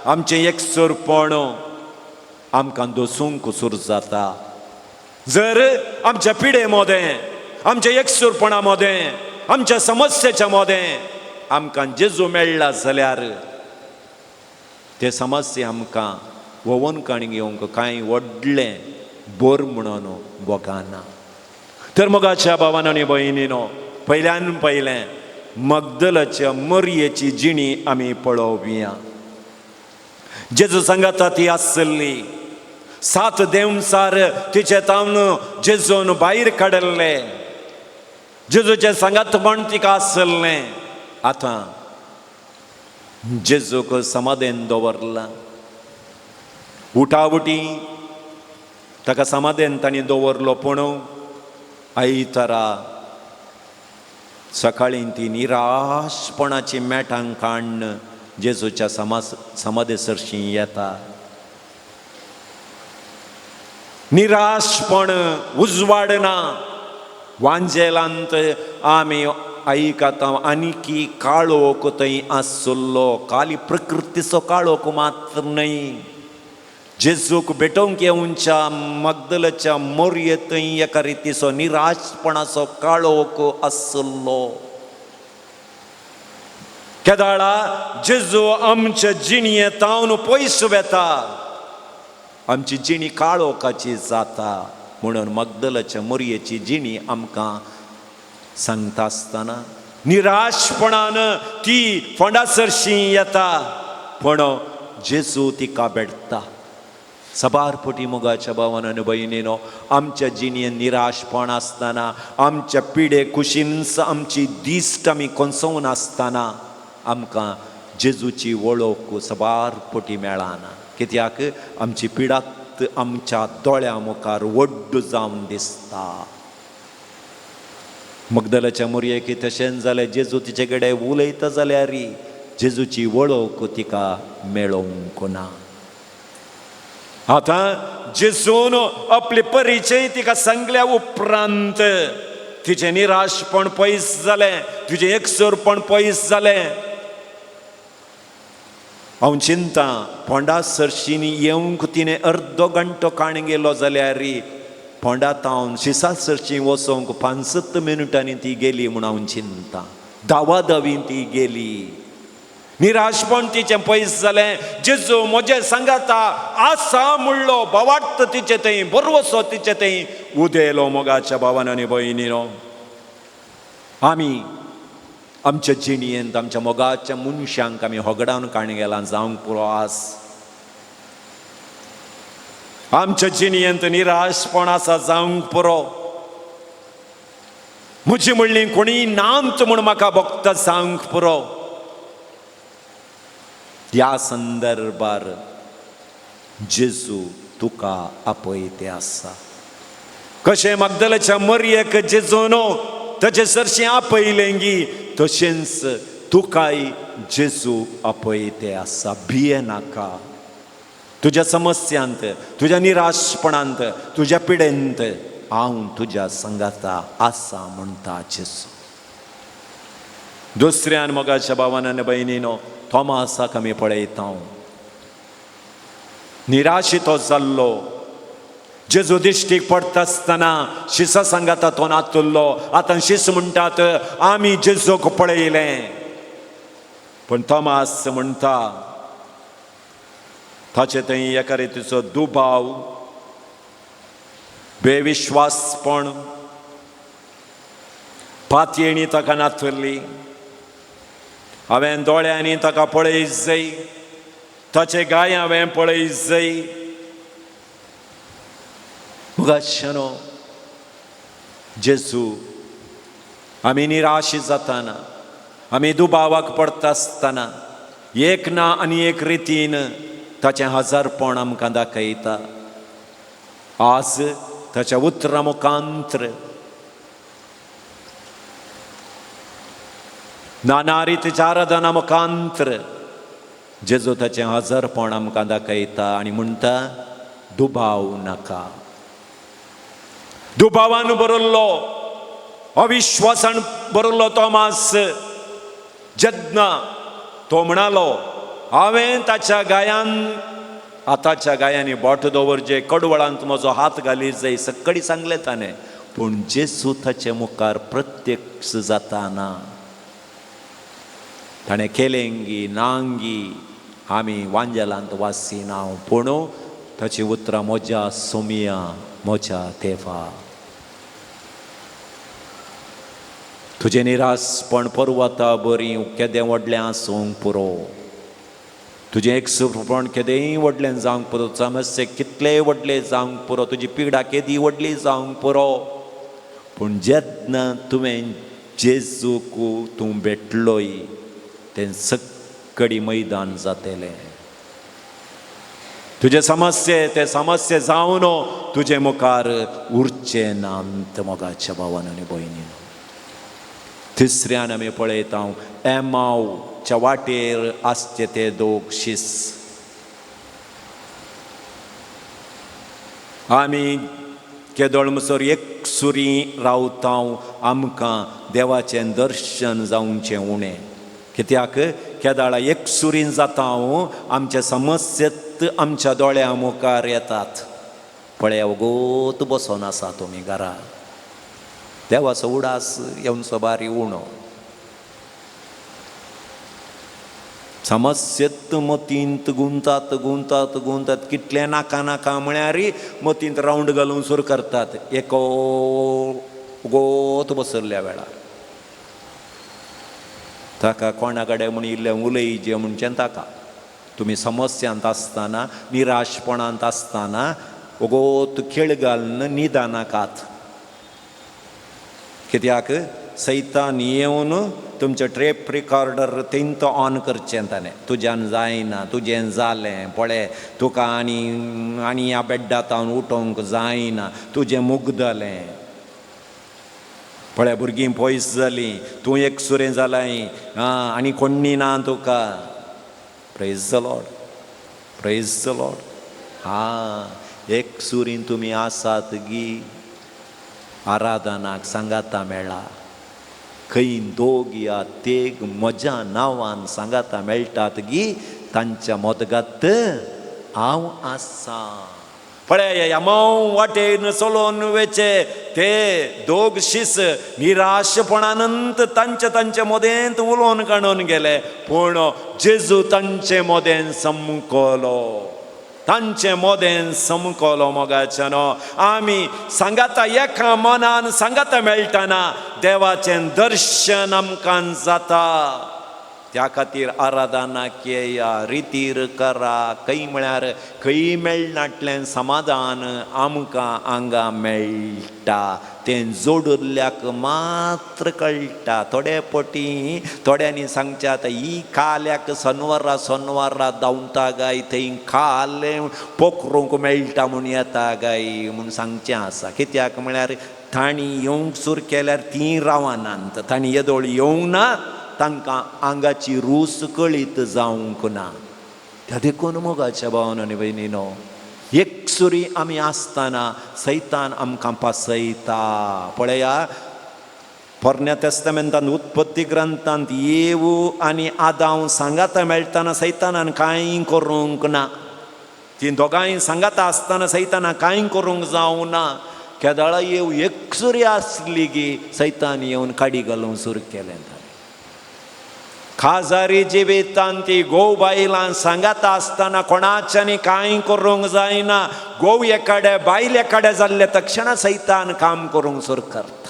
आमचें एकसुरपण आमकां दसूंक कुसूर जाता. जर आमच्या पिडे मोदें, आमच्या एकसुरपणा मोदें, आमच्या समस्येच्या मोदें आमकां जेजू मेळ्ळा जाल्यार ते समस्या आमकां वोवन काणी घेवंक कांय व्हडलें बोर म्हणून बोगाना. तर मोगाच्या भावान आनी भयणीनो, पयल्यान पयलें मगदलाच्या मरयेची जिणी आमी पळोवया. जेजू सांगाता ती आसली 7 देंवचार तिचे तावन जेजून भायर काडल्ले, जेजूचे सांगात म्हण तिका आसलें. आतां जेजूक समाधेन दवरला, उटाउटी ताका समाधेन तांणी दवरलो. पूण आयतारा सकाळीं ती निराशपणाची मेटां काडून जेजूच्या समाधे सरशीं येता. निराशपण उजवाड ना. वांजेलांत आमी आयकता आनीकी काळोख थंय आसलो, काली प्रकृतीचो काळोख मात्र न्हय. जेजूक भेटोवंक येवच्या मगदलाच्या मोरये थंय एका रितीचो निराशपणाचो काळोख आसलो. केदाळा जेजू आमच्या जिणये तावन पयस वेता, आमची जिणी काळोखाची जाता. म्हणून मगदलाच्या मोरयेची जिणी आमकां सांगता आसतना निराशपणान ती फोंडा सरशी येता, पूण जेजू तिका भेटता. सबार पटी मोगाच्या भावान आनी भयणीनो, आमच्या जिणेन निराशपण आसतना, आमच्या पिडे कुशीन आमची दिश्ट आमी कोसोवन आसतना आमकां जेजूची वळख सबार पटी मेळना. कित्याक आमची पिडात आमच्या दोळ्या मुखार वड्ड जावन दिसता. मगदलाच्या मोरयेक तशेंच जालें. जेजू तिचे कडेन उलयता जाल्यार जेजूची वळख तिका मेळोवंक ना. आतां जेजून आपले परिचय तिका सांगल्या उपरांत तिचें निराशपण पयस जालें, तिचें एकसुरपण पयस जालें. हांव चिंता फोंडा सरशींनी येवंक तिणें अर्दो घंटो काण गेलो जाल्यार फोंडा तावन शिसा सरशी वचोंक 5 मिनटांनी ती गेली म्हूण हांव चिंता. धांवाधावी ती गेली. निराशपण तिचें पयस जालें. जेजू म्हजें सांगाता आसा म्हणलो भावार्थ तिचे थंय, बरवसो तिचे थंय उदेलो. मोगाच्या भावान आनी भयणीनो, आमी आमच्या जिणयेंत आमच्या मोगाच्या मनशांक आमी होगडावन काण गेला जावंक पुरो आस. आमच्या जिणयेंत निराशपण आसा जावंक पुरो. म्हजी म्हणली कोणी नांत म्हूण म्हाका भोगता जावंक पुरो. ह्या संदर्भार जेजू तुका आपयते आसा. कशें मगदलाच्या मरयेक जेजून ताचे सरशीं आपयलें गी, तशेंच तुकाय जेजू आपयते आसा. भिये नाका. तुज्या समस्यांत, तुज्या निराशपणांत, तुज्या पिडेंत हांव तुज्या संगाता आसा म्हणटा जेजू. दुसऱ्यान मोगाच्या भावान आनी भयणीनो, थॉमासाक आमी पळयता. निराशितो जाल्लो जेजू दिश्टीक पडटा आसतना शिसा सांगाता तो नातुल्लो. आतां शिस म्हणटात आमी जेजूक पळयलें, पूण थॉमास म्हणटा ताचे थंय एका रितीचो दुबाव, बेविश्वासपण, पातयेणी ताका नातुरली. हांवें दोळ्यांनी ताका पळय जाय, ताचे गाय हांवें पळय जाय. मुगाशनो जेजू आमी निराशी जाताना, आमी दुबावाक पडटा आसतना एक ना आनी एक रितीन ताचें हजारपण आमकां दाखयता. आज ताच्या उतरां मुखांत्र नाना रितीच्या आराधना मुखांत्र जेजू ताचें हजारपण आमकां दाखयता आनी म्हणटा दुबाव नाका. दुबावान बरयल्लो, अविश्वासान बरयल्लो तोमास जेन्ना तो म्हणालो हांवें ताच्या गायान हाताच्या गायांनी बोट दवरचे, कडवळांत म्हजो हात घाली जाय, सक्कडी सांगलें ताणें. पूण जेजू ताचे मुखार प्रत्यक्ष जाताना ताणें केलेंगी नांगी आमी वांजेलांत वासिना, पूण ताची उतरां म्हज्या सोमिया म्हज्या तेफा. तुजें निरासपण पर्वता बरी केदें व्हडलें आसूंक पुरो, तुजें एकसुरपण केदेंय व्हडलें जावंक पुरो, समस्ये कितलेय व्हडले जावंक पुरो, तुजी पिडा केदी व्हडली जावंक पुरो, पूण जेन्ना तुवें जेजूक तूं भेटलोय तें सक्कडी मैदान जातलें. तुजे समस्ये ते समस्ये जावन तुजे मुखार उरचें ना. मोगाच्या भावान आनी भयणीन, तिसऱ्यान आमी पळयता एमावच्या वाटेर आसचे ते दोग शीस. आमी केदोळ म्हणसर एकसुरी रावता, आमकां देवाचें दर्शन जावचें उणें. कित्याक केदाळा एकसुरीन जाता आमचे समस्येत आमच्या दोळ्यां मुखार येतात. पळया वगोत बसोन आसा तुमी घरा, देवाचो उडास येवचो बारी उणो. समस्येत मतींत गुंतात गुंतात गुंतात, कितलें नाका नाका म्हळ्यार मतींत रावंड घालून सुरू करतात एको गोत बसल्ल्या वेळार. ताका कोणा कडेन म्हूण इल्लें उलयचें म्हणचें ताका. तुमी समस्यांत आसतना निराशपणांत आसतना वगोत खेळ घालून निदानाकात. कित्याक सैतान येवन तुमचें ट्रेप रिकॉर्डर तेंत ऑन करचें ताणें. तुज्यान जायना, तुजें जालें पळय, तुका आनी आनी ह्या बेड्डांत उठोवंक जायना, तुजें मुगदलें पळय, भुरगीं पयस जालीं, तूं एकसुरें जालाय आनी कोण्णी ना तुका. Praise the Lord, praise the Lord. हा, एकसुरीन तुमी आसात गी आराधनाक सांगाता मेळा, खंय दोग या तेग म्हज्या नांवान सांगाता मेळटात गी तांच्या मदगात हांव आसा. पळय ह्या मोव वाटेन चलोवन वेचे ते दोग शीस निराशपणानंत तांचे तांचे मदेंत उलोवन काडून गेले, पूण जेजू तांचे मदें समकलो, तांचे मोदेन समकलो. मोगाच्यानो आमी सांगाता एका मनान सांगाता मेळटना देवाचें दर्शन आमकां जाता. त्या खातीर आराधना केया, रितीर करा, खंय म्हळ्यार खंय मेळनाटलें समाधान आमकां हांगा मेळटा, तें जोडिल्ल्याक मात्र कळटा. थोडे पटी थोड्यांनी सांगचें आतां ही काल्याक सनवारा सनवारा धांवता गाय, थंय कालें पोखरूंक मेळटा म्हूण येता गाय म्हूण सांगचें आसा. कित्याक म्हळ्यार तांणी येवंक सुरू केल्यार तीं रावनात, तांणी येदोळ येवंक ना, तांकां आंगाची रूच कळीत जावंक ना. त्या देखून मोगाच्या भावान आनी भयणीनो, एकसुरी आमी आसतना सैतान आमकां पासयता. पळया पोरण्या तेस्तामेंतांत उत्पत्ती ग्रंथांत येवू आनी आदांव सांगाता मेळटना सैतानान कांय करूंक ना. तीं दोगांय सांगाता आसतना सैताना कांय करूंक जावं ना. केदाळा येव एकसुरी आसली की सैतान येवन काडी घालूंक सुरू केलें. खाजारी जिवितान ती घोव बायलां सांगाता आसतना कोणाच्यानी कांय करूंक जायना. घोव एकाडे बायल एकाडे जाल्ले तक्षणा सैतान काम करूंक सुरू करता.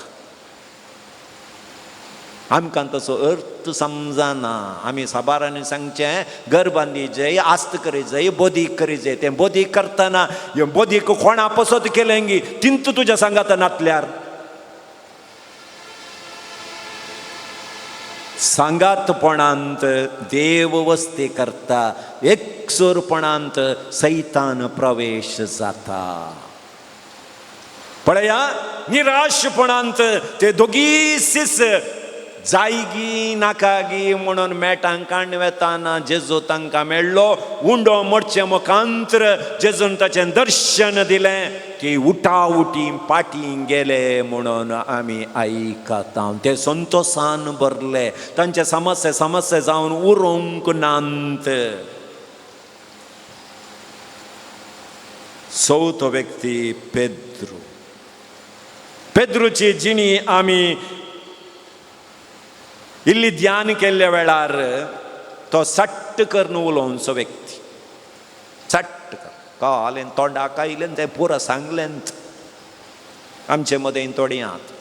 आमकां तसो अर्थ समजना. आमी साबारांनी सांगचें घर बांदी जाय, आस्त करी जाय, बोदीक करी जाय. तें बोदीक करतना बोदीक कोणा पसत केलें गी तिंत तुज्या सांगाता नातल्यार. सांगातपणांत देव वस्ती करता, एकसुरपणांत सैतान प्रवेश जाता. पळया निराशपणांत ते दोगी सीस जायगी नाकागी म्हणून मेटांक काण वेताना जेजू तांकां मेळ्ळो. उंडो मोडचें मुखांत्र जेजून ताचें दर्शन दिलें की उटाउटी पाटी गेले म्हणून आमी आयकता. ते संतोसान भरले, तांचे समस्या समस्या जावन उरोंक नात. चवथो व्यक्ती पेद्रू. पेद्रूची जिणी आमी इल्ली ध्यान केल्ल्या वेळार तो सट्ट करून उलोवचो व्यक्ती, सट्ट कालें तोंडाक आयलें तें पुरो सांगलें. आमचे मदें थोडीं आहात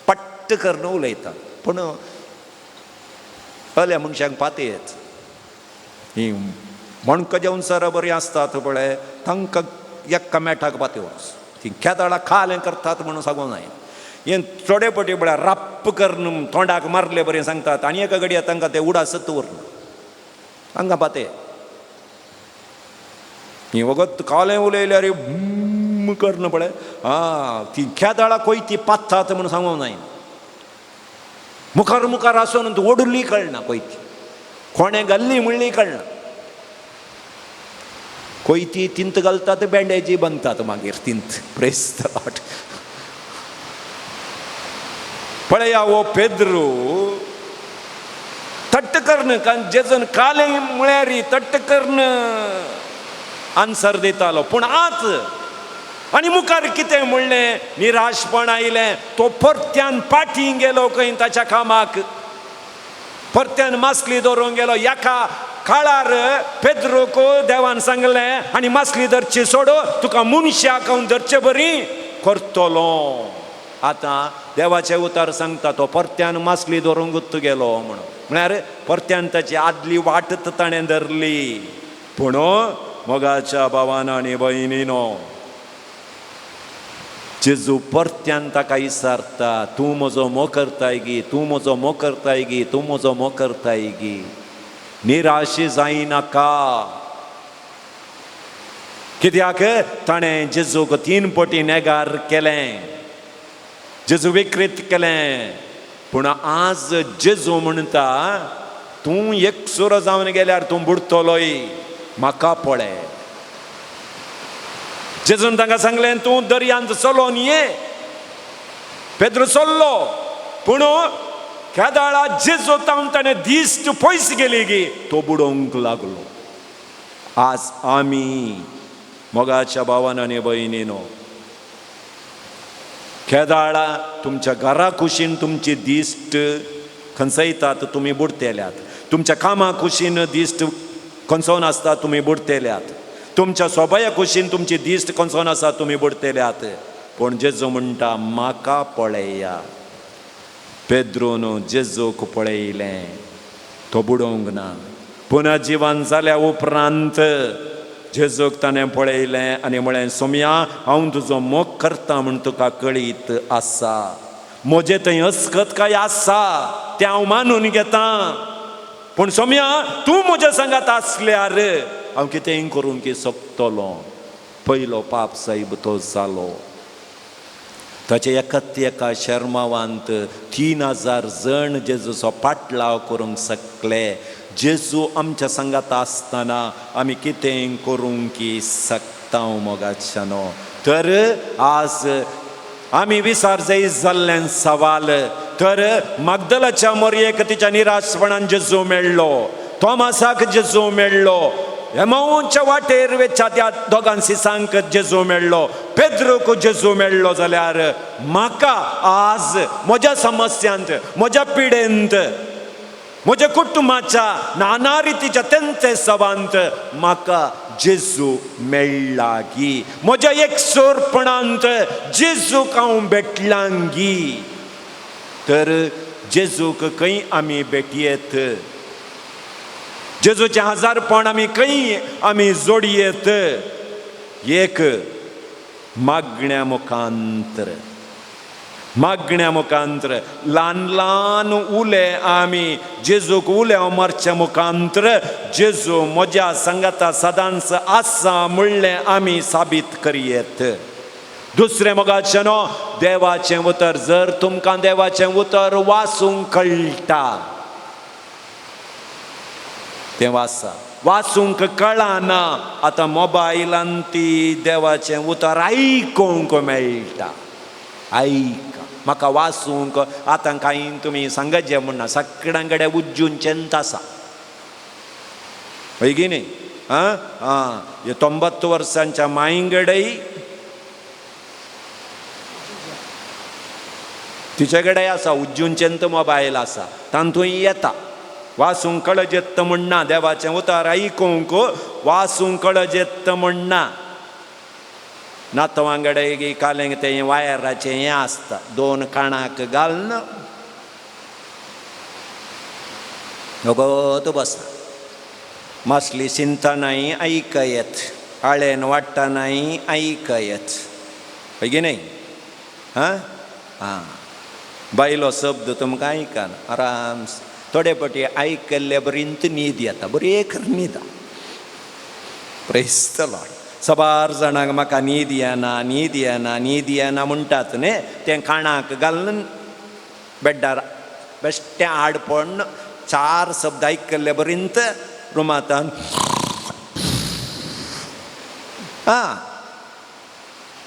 पट्ट करून उलयतात, पूण हल्या मनशांक पातयेत ही मणक जेवन सर बरीं आसतात पळय, तांकां एका मेठाक पातयेवच ती केदाळा खालें करतात म्हणून सांगूंक जाय. हें थोडे पटी पळय राप्प करून तोंडाक मारले बरें सांगतात आनी एका घडये तांकां ते उडासत उरना, तांकां पाते ही वगत कालें उलयल्यार करून पळय आं ती खेदाळा खंय ती पात्तात म्हणून सांगूंक जायना. मुखार मुखार आसून ओडुल्ली कळना, खंय ती कोणें घाल्ली म्हणली कळना, खंय ती तिंत घालतात बँडेजी बांदतात मागीर तिंत. Praise the Lord. पळया हो पेद्रू तट्ट करून जेजून कालें म्हळ्यार तट्ट करून आन्सर दितालो, पूण आत आनी मुखार कितें म्हणलें निराशपण आयलें. तो परत्यान पाटी गेलो खंय ताच्या कामाक, परत्यान मासली दवरूंक गेलो. एका काळार पेद्रूक देवान सांगलें आनी मासली धरची सोड, तुका मनशाक हांव धरचे बरी करतलो. आतां देवाचें उतर सांगता तो परत्यान मासली दवरूंक गुत्त गेलो म्हणून, म्हळ्यार परत्यान ताची आदली वाटत ताणें धरली. पूण मोगाच्या भावान आनी भयणीनो, जेजू परत्यान ताका विचारता, तूं म्हजो मोग करताय गी, तूं म्हजो मोग करताय गी, तूं म्हजो मोग करताय गी, निराश जायनाका. कित्याक ताणें जेजूक 3 पटी नेगार केलें, जेजू विकृत केलें. पूण आज जेजू म्हणटा तूं एकसुरो जावन गेल्यार तूं बुडटलोय, म्हाका पळय. जेजून तांकां सांगलें तूं दर्यांत चलोन ये. पेद्रू चल्लो, पूण केदाळा जेजू तावन ताणें दिश्ट पयस गेली गी तो बुडोवंक लागलो. आज आमी मोगाच्या भावान आनी भयणीनो, केदाळा तुमच्या घरा कुशीन तुमची दिश्ट खंचयतात तुमी बुडतेल्यात, तुमच्या कामा कुशीन दिश्ट खंचोवन आसता तुमी बुडतेल्यात, तुमच्या सोबाया कुशीन तुमची दिश्ट खंचोवन आसा तुमी बुडतेल्यात. पूण जेजू म्हणटा म्हाका पळया. पेद्रून जेजूक पळयलें, तो बुडोवंक ना. पुनः जिवन जाल्या उपरांत जेजूक ताणें पळयलें आनी म्हळें, सोम्या हांव तुजो मोग करता म्हूण तुका कळीत आसा, म्हजें थंय अस्कत काय आसा तें हांव मानून घेतां, पूण सोम्या तूं म्हज्या सांगात आसल्यार हांव कितेंय करूंक शकतलो. पयलो पाप सायब तो जालो. ताचे एकाच एका शर्मावांत 3000 जण जेजूचो पाटलाव करूंक शकले. जेजू आमच्या सांगात आसतना आमी कितेंय करूंक शकता मोगाच्यानो. तर आज आमी विचार जाय जाल्लें सवाल. तर मागदलाच्या मोरयेक तिच्या निराशपणान जेजू मेळ्ळो, तोमासाक जेजू मेळ्ळो, हेमांवच्या वाटेर वेच्या त्या दोगां सिसांक जेजू मेळ्ळो, पेद्रूक जेजू मेळ्ळो. जाल्यार म्हाका आज म्हज्या समस्यांत, म्हज्या पिडेंत, म्हज्या कुटुंबाच्या नाना रितीच्या तेंचे सवांत म्हाका जेजू मेळ्ळा गी, म्हज्या एकसोरपणांत जेजूक हांव भेटलांगी. तर जेजूक खंय आमी भेटयेत, जेजूचें हजारपण आमी खंय आमी जोडयेत? एक मागण्या मुखांतर, मागण्या मुखांतर ल्हान ल्हान उले आमी जेजूक उले मारच्या मुखांतर जेजू म्हज्या सांगाता सदांच आसा म्हणलें आमी साबीत करयेत. दुसरें मोगाचें न्हू, देवाचें उतर जर तुमकां देवाचें उतर वाचूंक कळटा तें वाचा. वाचूंक कळना आतां मोबायलान ती देवाचें उतर आयकूंक मेळटा. आयक म्हाका वाचूंक आतां कांय तुमी सांगत जें म्हणना, सगळ्यां कडेन उज्जून आसा हय की न्ही? आं आं 90 वर्सांच्या मांयगडय तिचे कडेन आसा उज्जूनचेंत मोबायल आसा, तातूंय येता. वाचूंक कळजेत्त म्हणना, देवाचें उतर आयकूंक वाचूंक कळजेत्त म्हणना. नातवां कडेन कालेंक तें वायराचें हें आसता, 2 काणाक घालून वगत बसता. मासली चिंतनाय आयकयत, आळेन वाडटनाय आयकयत, हय की न्ही? आं आं बायलो शब्द तुमकां आयकना आराम. थोडे फावटी आयकल्ले बरींत न्हीद येता, बरी एक न्हीद. Praise the Lord. सबार जाणांक म्हाका न्हीद येना, न्हीद येना, न्हीद येना म्हणटात न्ही, तें काणाक घालून बेड्डार बेश्टें आड पडून 4 शब्द आयकल्ले बरींत रुमांत आं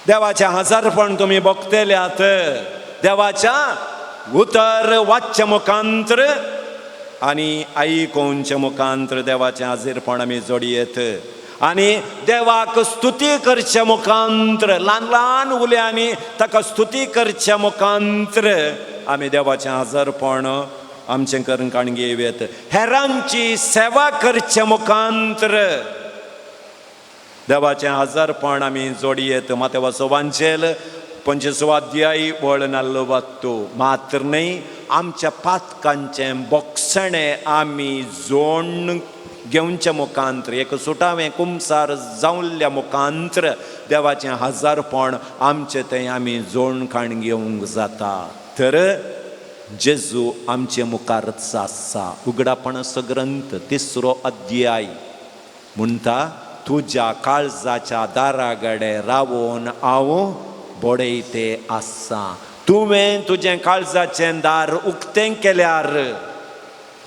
देवाचें हजारपण तुमी भोगतल्यात. देवाच्या उतर वाच्य मुखांत्र आनी आयकोवचे मुखांत्र देवाचें हाजीरपण आमी जोडयेत आनी देवाक स्तुती करच्या मुखांत्र, ल्हान ल्हान उल्यांनी ताका स्तुती करच्या मुखांत्र आमी देवाचें हाजीरपण आमचें करून काणगे येत. हेरांची सेवा करच्या मुखांत्र देवाचें हजारपण आमी जोडयेत. मातेवाचो वांचेल 25 अध्याय वळ नाल्लो वात्तो. मात्र न्हय आमच्या पातकांचें बोगसणें आमी जोड घेवच्या मुखांत्र, एक सुटावें कुमसार जावल्ल्या मुखांत्र देवाचें हजारपण आमचें थंय आमी जोड काण घेवंक जाता. तर जेजू आमचे मुखारच आसा. उगडापणाचो ग्रंथ 3 अध्याय म्हणटा, तुज्या काळजाच्या दारा कडेन रावोन हांव बडयते आसा. तुवें तुजें काळजाचें दार उक्तें केल्यार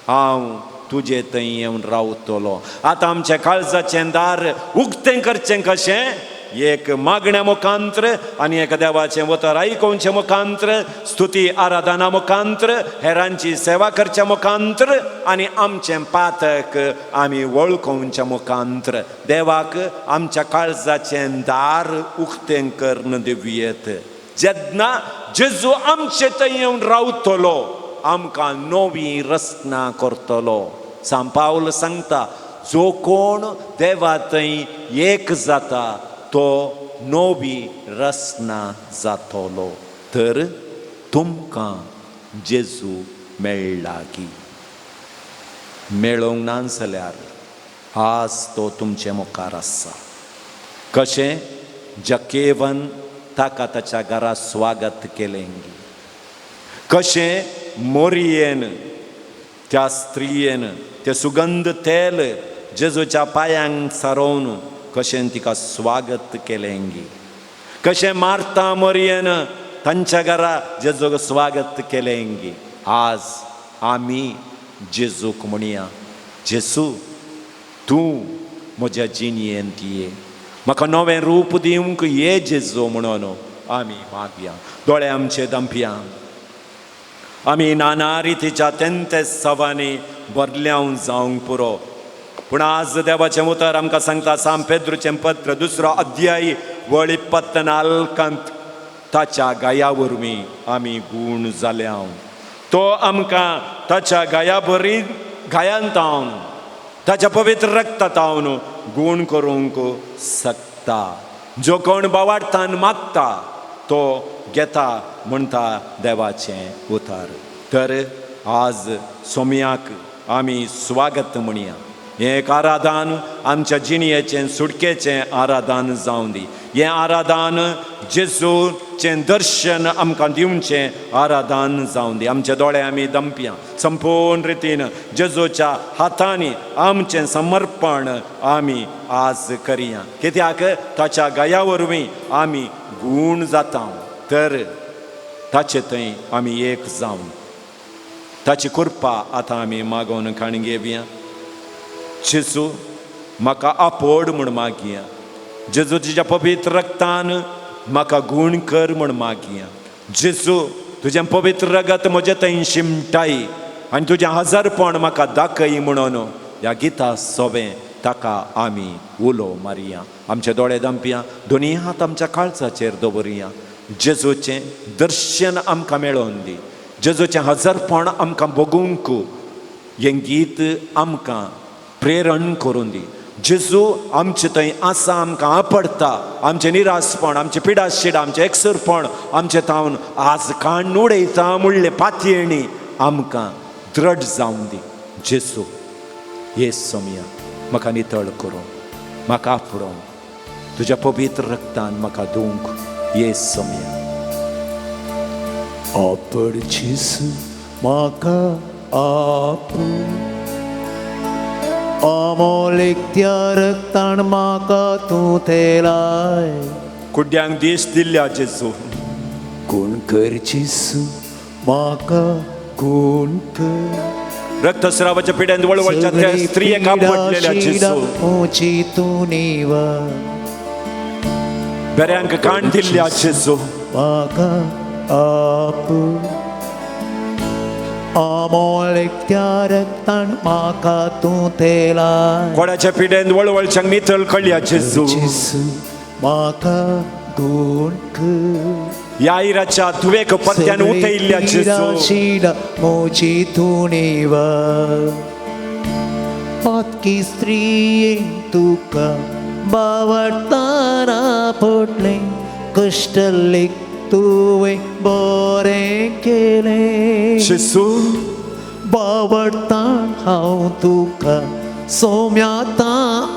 हांव तुजे थंय येवन रावतलो. आतां आमचें काळजाचें दार उक्तें करचें कशें? एक मागण्या मुखांत्र आनी एक देवाचें उतर आयकोवचें मुखांत्र, स्तुती आराधना मुखांत्र, हेरांची सेवा करच्या मुखांत्र आनी आमचें पातक आमी वळखोवच्या मुखांत्र देवाक आमच्या काळजाचें दार उक्तें करून दिवयेत. जेन्ना जेजू आमचे थंय येवन रावतलो आमकां नवी रचना करतलो. सांत पावल सांगता, जो कोण देवा थंय एक जाता तो नवी रचना जातलो. तर तुमकां जेजू मेळ्ळा की मेळोवंक ना जाल्यार आज तो तुमचे मुखार आसा. कशें जकेवन ताका ताच्या घरा स्वागत केलें, कशें मोरयेन त्या स्त्रियेन तें सुगंध तेल जेजूच्या पांयांक सारोवन कशें तिका स्वागत केलें, कशें मार्ता मोरयेन तांच्या घरा जेजूक स्वागत केलें. आज आमी जेजूक म्हणया, जेजू तूं म्हज्या जिणयेंत ये, म्हाका नवें रूप दिवंक ये जेजू म्हणून आमी मागया. दोळे आमचे दंपया. आमी नाना रितीच्या तेंते सवांनी भरल्याव जावंक पुरो, पूण आज देवाचें उतर आमकां सांगता, सांत पेद्रूचें पत्र 2 अध्याय वळी 24 ताच्या गाया वरवीं आमी गूण जाल्या. तो आमकां ताच्या गाया बरी गायांत ताच्या पवित्र रक्तांत गूण करूंक शकता. जो कोण बावाडतान मागता तो घेता म्हणटा देवाचें उतर. तर आज सोम्याक आमी स्वागत म्हणया. हें एक आराधन आमच्या जिणयेचें सुटकेचें आराधन जावं दी. हें आराधन जेजूचें दर्शन आमकां दिवचें आराधन जावं दी. आमचे दोळे आमी दमपया संपूर्ण रितीन जेजूच्या हातांनी आमचें समर्पण आमी आज करया, कित्याक ताच्या गया वरवीं आमी गूण जाता. तर ताचे थंय आमी एक जावन ताची कृपा आतां आमी मागोवन काण घेवया. जेजू म्हाका आपोड म्हूण मागया. जेजू तुज्या पवित्र रक्तान म्हाका गूण कर म्हूण मागया. जेजू तुजें पवित्र रगत म्हजें थंय शिमटाय आनी तुजें हजारपण म्हाका दाखय म्हणून ह्या गिता सोबें ताका आमी उलो मारया. आमचे दोळे दमपया, दोनी हात आमच्या काळजाचेर दवरया. जेजूचें दर्शन आमकां मेळोवन दी. जेजूचें हजारपण आमकां भोगूंक हें गीत आमकां प्रेरण करून दी. जेजू आमचे थंय आसा, आमकां आपडटा. आमचें निरासपण, आमचें पिडाशिड, आमचें एकसुरपण आमचें तावन आज काण उडयता म्हणलें पातयेणी आमकां द्रढ जावन दी. जेजू हे सोमया म्हाका नितळ करूं, म्हाका आपडोवन तुज्या पवित्र रक्तान म्हाका धुवंक ये सोमया. आपड जेजू म्हाका आपू, अमोलीक त्या रक्तान म्हाका तूं तेलाय. कुड्ड्यांक दीस दिल्ल्या जेजू, कोण कर जेजू म्हाका कोण कर. रक्तस्रावाच्या पिड्यान वळवळच्या त्या स्त्रियेक आपडलेल्या जेजू, उची तूं निवा बऱ्यांक काण दिल्ल्या जेजू, म्हाका आपू, अमोलीक त्या रक्तान म्हाका तूं तेलाय. कोणाच्या पिड्यान वळवळच्यांक नितळ कळ्या जेजू, जेजू म्हाका गुण कर. ह्या आयराच्या धुवेक परत्यान उठयल्ल्या जेजू, शिडा मोजी तूं निवा. पातकी स्त्रियेन तुका बावडताना पडलें, कश्टलेक तुवें बरें केलें. जेजू बावडतान हांव तुका सोम्याता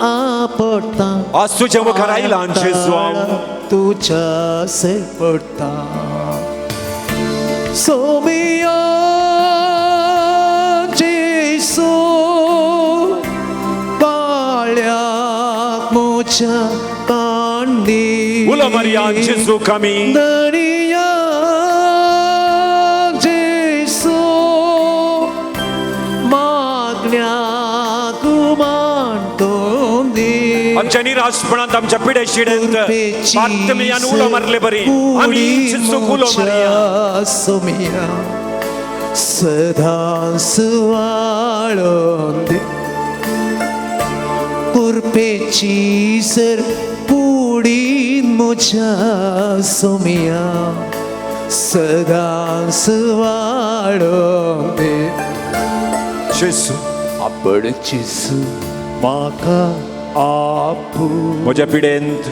आपडटा, आज तुज्या मुखार आयला जेजू हांव. तुज्या से पडटा. सोमिया जेसू काळ्याक म्हज्या कांडी. उलो मारया जेजूक आमी. दरिया जेसू मागण्याक मान दी. आमच्या निराशपणांत, आमच्या पिडे शिडेंत बार्तमियान उलो मारले बरी आमी जेजूक उलो मारया. सोमिया सदां सुवाळोन दी. कुरपेची सर पुडीन म्हज्या सोमिया सदां सुवाळोन दी. जेजू आपड जेजू म्हाका आपू, म्हज्या पिडेंत,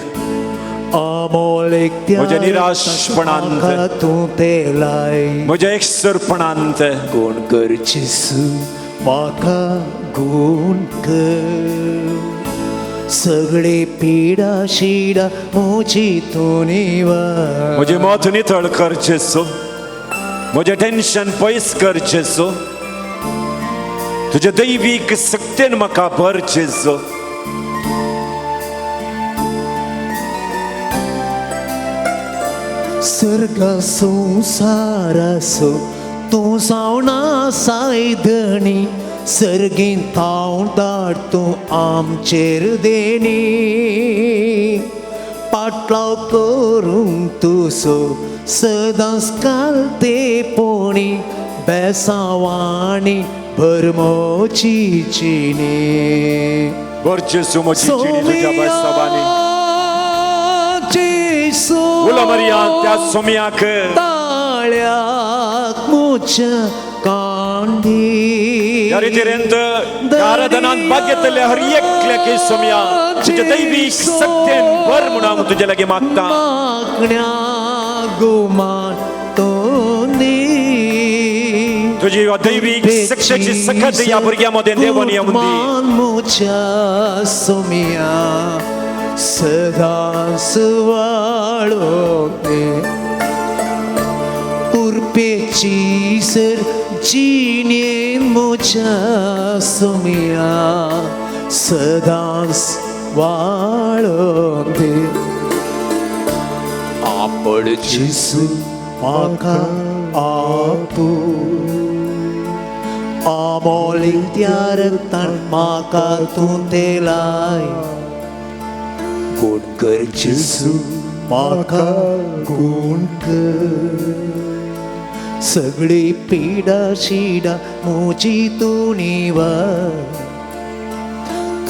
अमोलीक त्या म्हज्या निराशपणांत, म्हाका तूं तेलाय. म्हज्या एकसुरपणांत, कोण कर जेजू म्हाका गुण कर. सगळे पिडा शिडा म्हजी तूं निवा. म्हजें मत नितळ कर जेजू, म्हजें टेन्शन पयस कर जेजू, तुज्या दैवीक सक्तेन म्हाका भर जेजू. सर्ग संवसारासो तूं जावन आसाय धणी, सर्गीन थावन धाड तूं आमचेर देणी. पाटलाव करूंक तुजो सदांच कालते पोणी, बेसावाणी भरमोची चिणी. भर जेजू म्हजी जिणी तुज्या बेसावांनी. जेसू उलो मारया त्या सोम्याक. ताळ्याक म्हज्या कांडी. ह्या रितीरेंत ह्या आराधनांत भाग घेतल्या हर एकल्याक सोम्या तुज्या दैवीक सक्तेन भर म्हूण हांव तुज्या लागीं मागता. मागण्या गुमान तूं दी. तुज्या तुजी दैवीक शिक्षेची सकत ह्या भुरग्यां मदें देवान येवंदी. मुच्या सोमिया सदांच वाळोवंक उर्पेची सर जिणेन मुच्या सोमिया सदांच वाळोवंक आपण जेसू म्हाका आपू आमोलीक त्या रक्तान म्हाका तूं तेलाय गुण कर जेसू म्हाका गुण कर सगळी पिडा शिडा म्हजी तूं निवार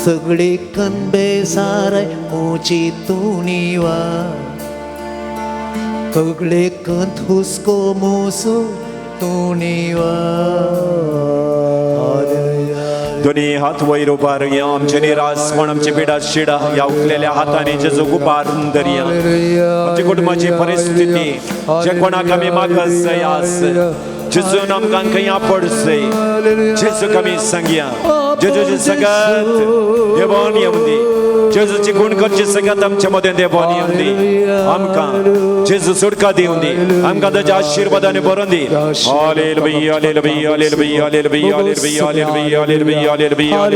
सगळे कनबे साराय म्हजी तूं निवार सगळे कंत हुस्को मोसो तूं निवार. दोन्ही हात वयर उबारुया. आमचे निराशपण, आमचे पिडा शिडा ह्या उखलेल्या हातांनी जेजूक उबारून धरया. आमच्या कुटुंबाची परिस्थिती जे कोणाक आमी मागत जाय आस, जेजून आमकां खंय आपड जाय, जेजूक आमी सांगया. जेजूचे सगळ्यात देवान येवंदी. जेजूची गुण करचे सगळ्यात आमच्या मदें देवान येवंदी. आमकां जेजू सुटका दिवंदी. आमकां ताच्या आशिर्वादाने भरून दी. Hallelujah, hallelujah, hallelujah, hallelujah, hallelujah, hallelujah, hallelujah, hallelujah,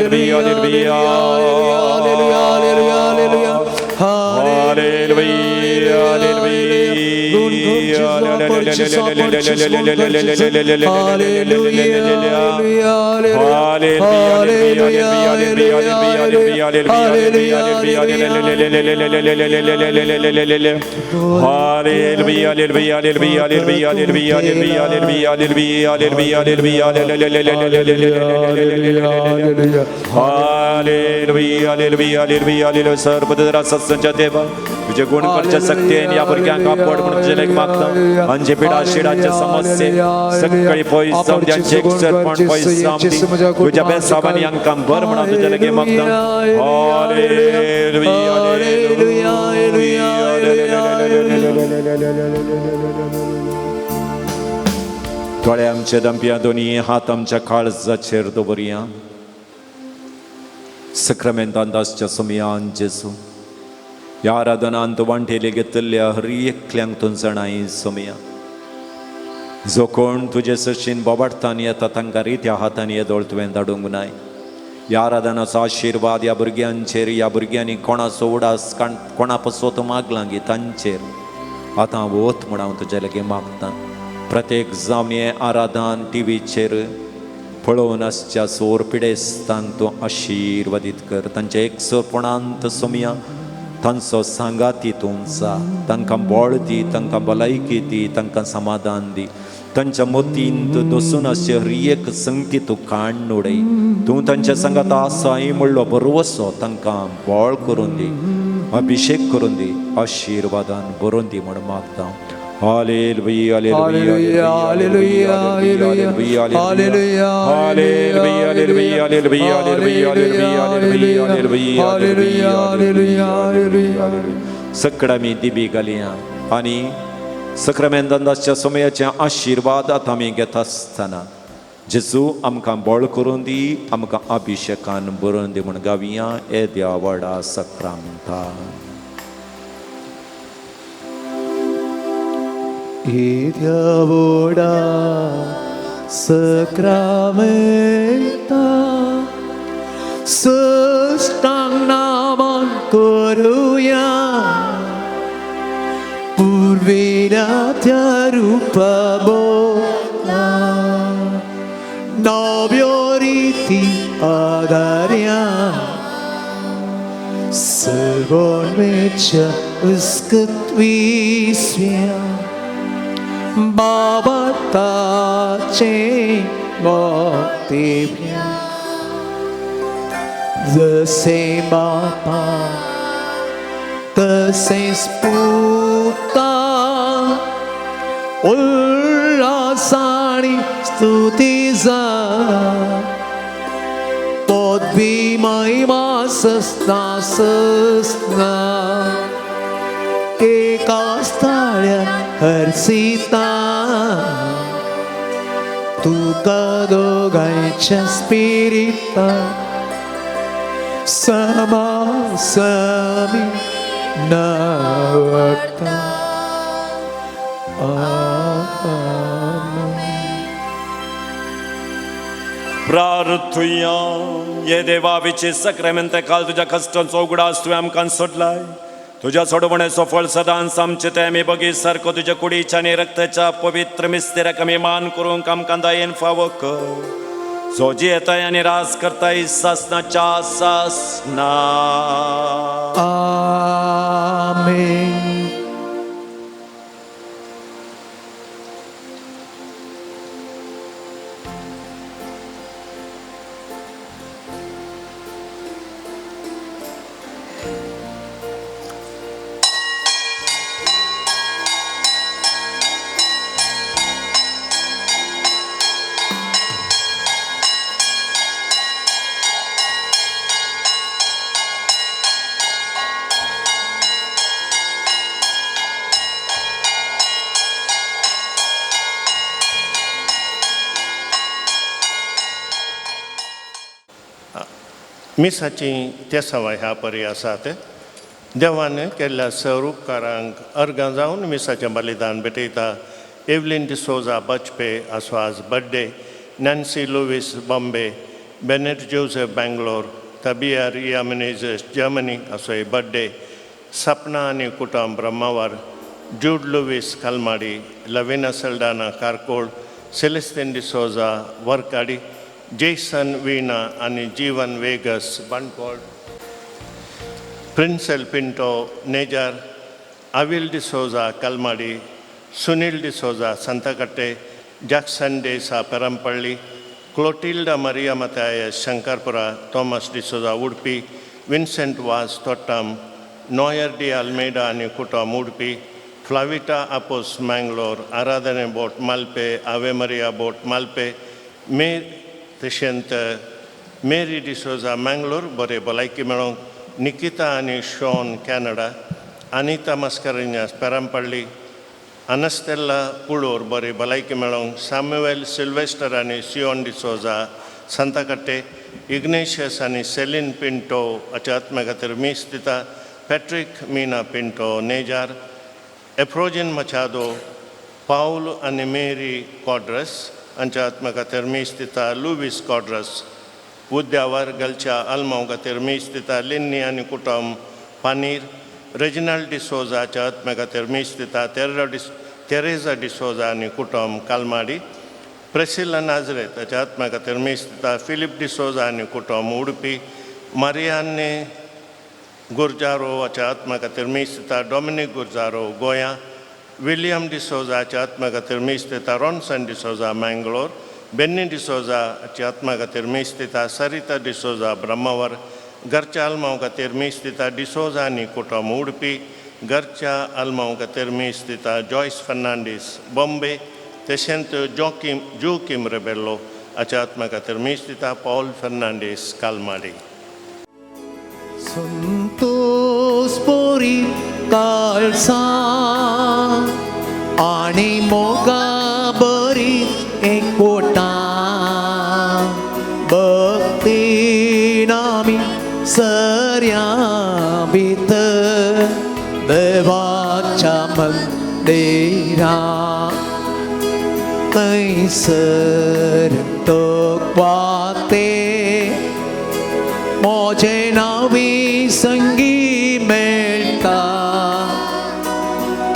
hallelujah, hallelujah. सर्वदरा देवा, तुझे गुण करच्या सक्तीन ह्या भुरग्यांक आपड म्हणून तुजें लेख मागता. आमचे पिडा शिडाचे समस्ये सगळी पयस जावं, त्यांचे एकसरपण पयस जावं दी. तुज्या बेसाबांनी हांकां भर म्हणून तुजें लेगीत मागता. Hallelujah, hallelujah. दोळे आमचे दमप्या, दोनी हात आमच्या काळजाचेर दवरया. सक्रामेंतांत आसच्या सोमयान जेजू, ह्या आराधनांत वांटेले घेतल्या हर एकल्यांक तूं जाणाय सोमया. जो कोण तुजे सशीन बोबाटतान येता तांकां रित्या हातांनी येदोळ तुवें धाडूंक नाय. ह्या आराधनाचो आशिर्वाद ह्या भुरग्यांचेर, ह्या भुरग्यांनी कोणाचो उडास कोणा पसोत मागलां गी तांचेर आतां वत म्हूण हांव तुजे लागीं मागतां. प्रत्येक जावन हें आराधन टिवीचेर पळोवन आसच्या सोर पिडेस्तांक तूं आशिर्वादीत कर. तांच्या एकसोपणांत सोमया तांचो सांगाती तूं जा. तांकां बळ दी, तांकां भलायकी दी, तांकां समाधान दी. तांच्या मतींत दसून आसचे हर एक संगती तूं काडून उडय. तूं तांच्या सांगात आसाय म्हणलो बरवसो तांकां बळ करून दी, अभिशेक करून दी, आशिर्वादान बरोवन दी म्हूण मागता. Hallelujah, hallelujah, hallelujah, hallelujah, hallelujah, hallelujah, hallelujah, hallelujah, hallelujah, hallelujah, hallelujah. सगळं आमी दिबी घालया आनी सक्रामेंतांच्या समयाचे आशिर्वाद आतां आमी घेता आसतना जेजू आमकां बळ करून दी, आमकां अभिशेकान बरोवन दी म्हूण गावया येद्या व्हडा सक्रांता. येद्या व्हडा सक्रामेंता सष्टांग नामान करुया पुर्विल्या त्या रुपा बोला नव्यो रिती आदार्या सर्वोन्मेच्या उस्कत विस्व्या बाबा ताचे मोतेव्या जसे बापा तसेच पुता उल्हासाणी स्तुती जा पदवी महिमा सस्ना सस्ना एका स्थाळ्या हर्षिता तुका दोगांयच्या स्पिरिता समा समी नवता. प्रार्थुया. ये देवा विचे सक्रेमेंत काल तुज्या कश्टांचो उगडास तुवें आमकां सोडलाय. तुज्या सोडवण्याचो फळ सदांच आमचे ते आमी बगी सारको तुज्या कुडीच्या आनी रक्ताच्या पवित्र मिस्तेराक आमी मान करूंक आमकां दयेन फावो कर, जो जियेताय आनी राज करताय सासनाच्या सासना. आमेन. मिसाची तेसावां ह्या परी आसात. देवान केल्ल्या सर उपकारांक अर्गां जावन मिसाचें बलिदान भेटयता. एवलीन डिसोजा बचपे आसो आज birthday, Nancy Lewis Bombay, Bennett Joseph Bangalore, तबिया रिया मिनेजस जर्मनी असो बड्डे, सपना आनी कुटुंब Brahmavar, Jude Lewis Kalmadi, Lavina Saldanha Karkal, Celestine D'Souza Varkady, Jason Veena आनी Jeevan Vegas Bantwal, Princel Pinto Nejar, Avil D'Souza Kalmadi, Sunil D'Souza Santhekatte, Jackson D'Sa Perampalli, Clotilda Maria Mathias Shankarpura, Thomas D'Souza Udupi, Vincent Vaz Thottam, Noyer D Almeida आनी कुटुंब उडपी, फ्लाविटा आपोस मँगलोर, आराधने बोट मालपे, आवे मरिया बोट मालपे, मे तशेंत Mary D'Souza Mangalore बरे भलायकी मेळोंक, निकिता आनी Sean Canada, Anita मस्करिन्यास पेरामपल्ली, अनस्तेल्ला पुळूर बरी भलायकी मेळोंक, साम्युएल सिल्वेस्टर आनी सियोन डिसोजा सांताकट्टे, इग्नेशियस आनी सेलीन पिंटो हाच्या आत्म्या खातीर मीस दिता, पॅट्रीक मीना पिंटो नेजार, एफ्रोजीन मचादो, पावल आनी मेरी कॉड्रस हांच्या आत्म्या खातीर मीस दिता, लुवीस कॉड्रस उद्यावर गलच्या आल्मांव खातीर मीस दिता, लिन्नी आनी कुटुंब पानीर, रेजिनाल्ड डिसोजाच्या आत्म्या खातीर मीस दिता, तेरेजा डिसोजा आनी कुटुंब कालमाडी, प्रेसिला नाजरेत ताच्या आत्म्या खातीर मीस दिता, फिलीप डिसोजा आनी कुटुंब उडपी, मारियाने गुर्जारो हाच्या आत्म्या खातीर मीस दिता, डॉमिनीक गुर्जारो गोंया, विलियम डिसोजाच्या आत्म्या खातीर मीस दिता, रॉन्सन डिसोजा मँगलोर, बेन्नी डिसोजा हाच्या आत्म्या खातीर मीस दिता, सरिता डिसोजा ब्रह्मावर, घरच्या आल्मांव खातीर मीस दिता, डिसोजा आनी कुटुंब उडपी, घरच्या आल्मांव खातीर मीस दिता, जॉयस फर्नांडीस बॉम्बे, तशेंच जोकीम जोकीम रेबेल्लो हाच्या आत्म्या खातीर मीस दिता, पॉल फर्नांडीस कालमाडी. संतोष पोरी काळसा आनी मोगा बरी एकवटा भक्तीन आमी सर्या भितर देवाच्या मंदिरा थंयसर तकवाते म्हजें नांवी संगी मेळटा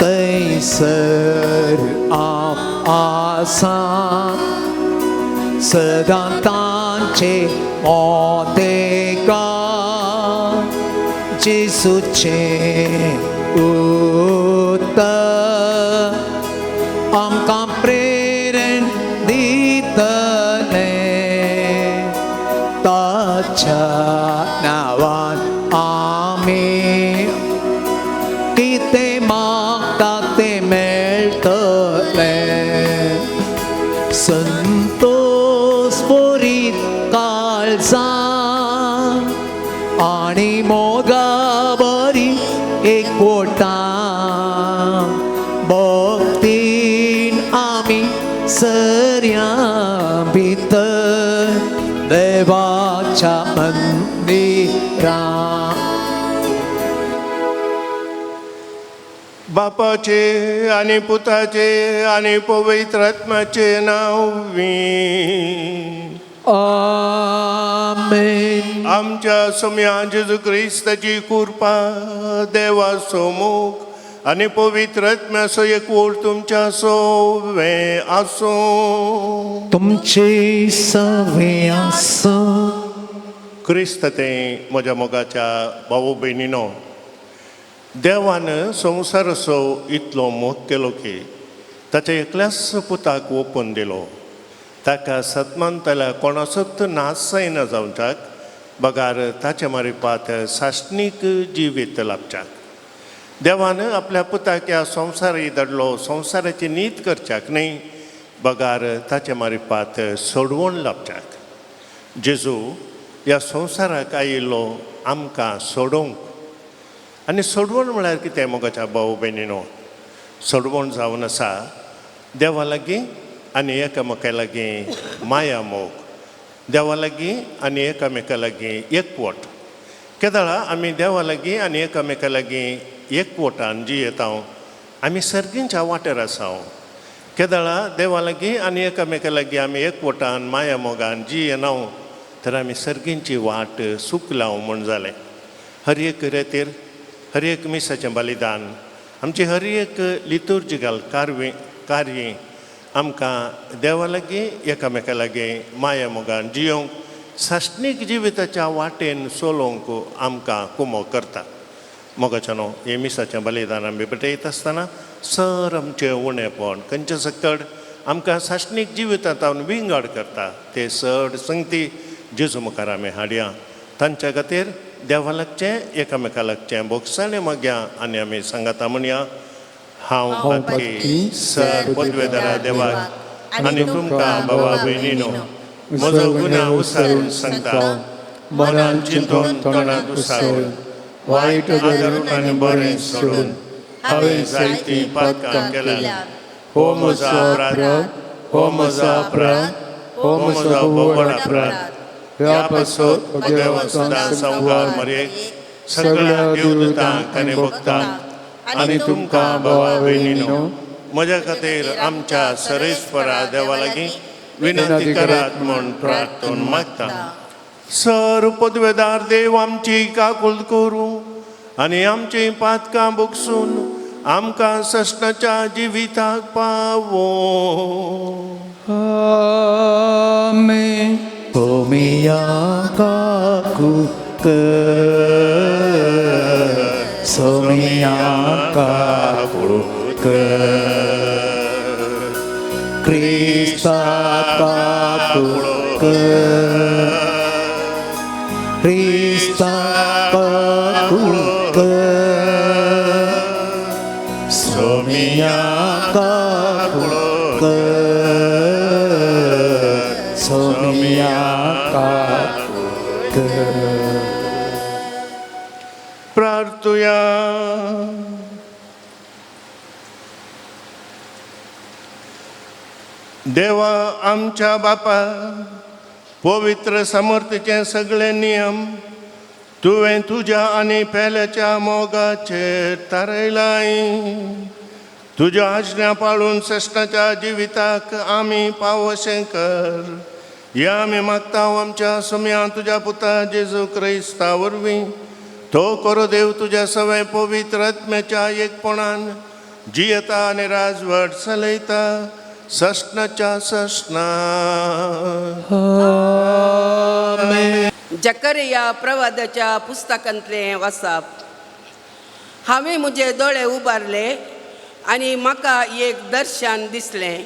थंयसर हांव आसा सदां तांचे मोदेका जेसूचें उतर आमकां प्रेरण दितलें ताच्या नांवान आमी कितें मागता तें मेळटलें. संतोष पोरीत काळजा आनी मोगा बरी एकवटा भक्तीन आमी सर्या बापाचे आनी पुताचे आनी पवित्र आत्म्याचे नांव आमेन. आमच्या सोम्या जेजू क्रिस्ताची कृपा देवाचो मोग आनी पवित्र आत्म्याचो एकवट तुमच्या सोवे आसूं. तुमचे सवे आसूं. क्रिस्त ते म्हज्या मोगाच्या भाऊ भयणीनो, देवान संवसाराचो इतलो मोग केलो की ताच्या एकल्याच पुताक ओपून दिलो. ताका सतमानतल्या कोणाचोच नाश जायना जावच्याक बगार ताचे मारिपात सासणीक जिवीत लाभच्याक. देवान आपल्या पुताक ह्या संवसारी धाडलो संवसाराची नीत करच्याक न्हय बगार ताचे मारिपात सोडवण लाभच्याक. जेजू ह्या संवसाराक आयिल्लो आमकां सोडोवंक. आनी सोडवण म्हळ्यार कितें मोगाच्या भाव भयणीनो? सोडवण जावन आसा देवा लागीं आनी एकामेका लागीं माया मोग, देवा लागीं आनी एकामेका लागीं एकवट. केदळा आमी देवा लागीं आनी एकामेका लागीं एकवटान जियेता आमी सर्गींच्या वाटेर आसा. केदळा देवा लागीं आनी एकामेका लागीं आमी एकवटान माया मोगान जियेना तर आमी सर्गींची वाट चुकला म्हूण जालें. हर एक रेतीर, हर एक मिसाचें बलिदान, आमची हर एक लितुर्जिकल कार्य आमकां देवा लागीं एकामेका लागीं माया मोगान जियोंक सासणीक जिविताच्या वाटेन चलोवंक आमकां कुमो करता. मोगाच्यानो, हे मिसाचें बलिदान आमी भेटयता आसतना सर आमचें उणेपण खंयचें सकड आमकां सासणीक जिवितांत विंगड करता ते चड संगती जेजू मुखार आमी हाडया. तांच्या खातीर देवा लागचें एकामेका लागचें भोगसाणें मागया आनी आमी सांगाता म्हणया. हांव पातकी सर पदवेदारा देवाक आनी तुमकां बाबा भयणीनो म्हजो गुन्यांव विसरून सांगता. मनान चिंतून तोंडात उसारून वायट आदरून आनी बरें सोडून हांवें जायतीं पातकां केल्यात. हो म्हजो अपराध, हो म्हजो अपराध, हो म्हजो व्हड अपराध. ह्या पासत देवा सदां संवसार मरेक सगळ्या देवदूतांक आनी भक्तांक आनी तुमकां भावा भयणीनो म्हज्या खातीर आमच्या सरेस्वरा देवा लागीं विनंती करात म्हूण प्रार्थून मागता. सर पदवेदार देव आमची काकुळट करूं आनी आमचीं पातकां भोगसून आमकां सस्नाच्या जिविताक पावो. आमेन. सोमिया काकूक, सोमिया काकूक, क्रिस्ता काकूक, क्रिस्ता काकूक, सोमिया काकूक, सोमिया काकूक. प्रार्थुया. देवा आमच्या बापा, पवित्र समर्थीचे सगळे नियम तुवें तुज्या आनी पेल्याच्या मोगाचेर थारयलाय. तुज्या आज्ञा पाळून सश्टाच्या जिविताक आमी पावशें कर ह्या आमी मागता आमच्या सुम्या तुज्या पुता जेजू क्रिस्ता वरवीं. तो करो देव तुज्या सवय पवित्र आत्म्याच्या एकपणान जियेता आनी राजवट चलयता सस्नाच्या सस्ना. जकरिया प्रवादाच्या पुस्तकांतलें वाचप. हांवें म्हजे दोळे उबारले आनी म्हाका एक दर्शन दिसलें.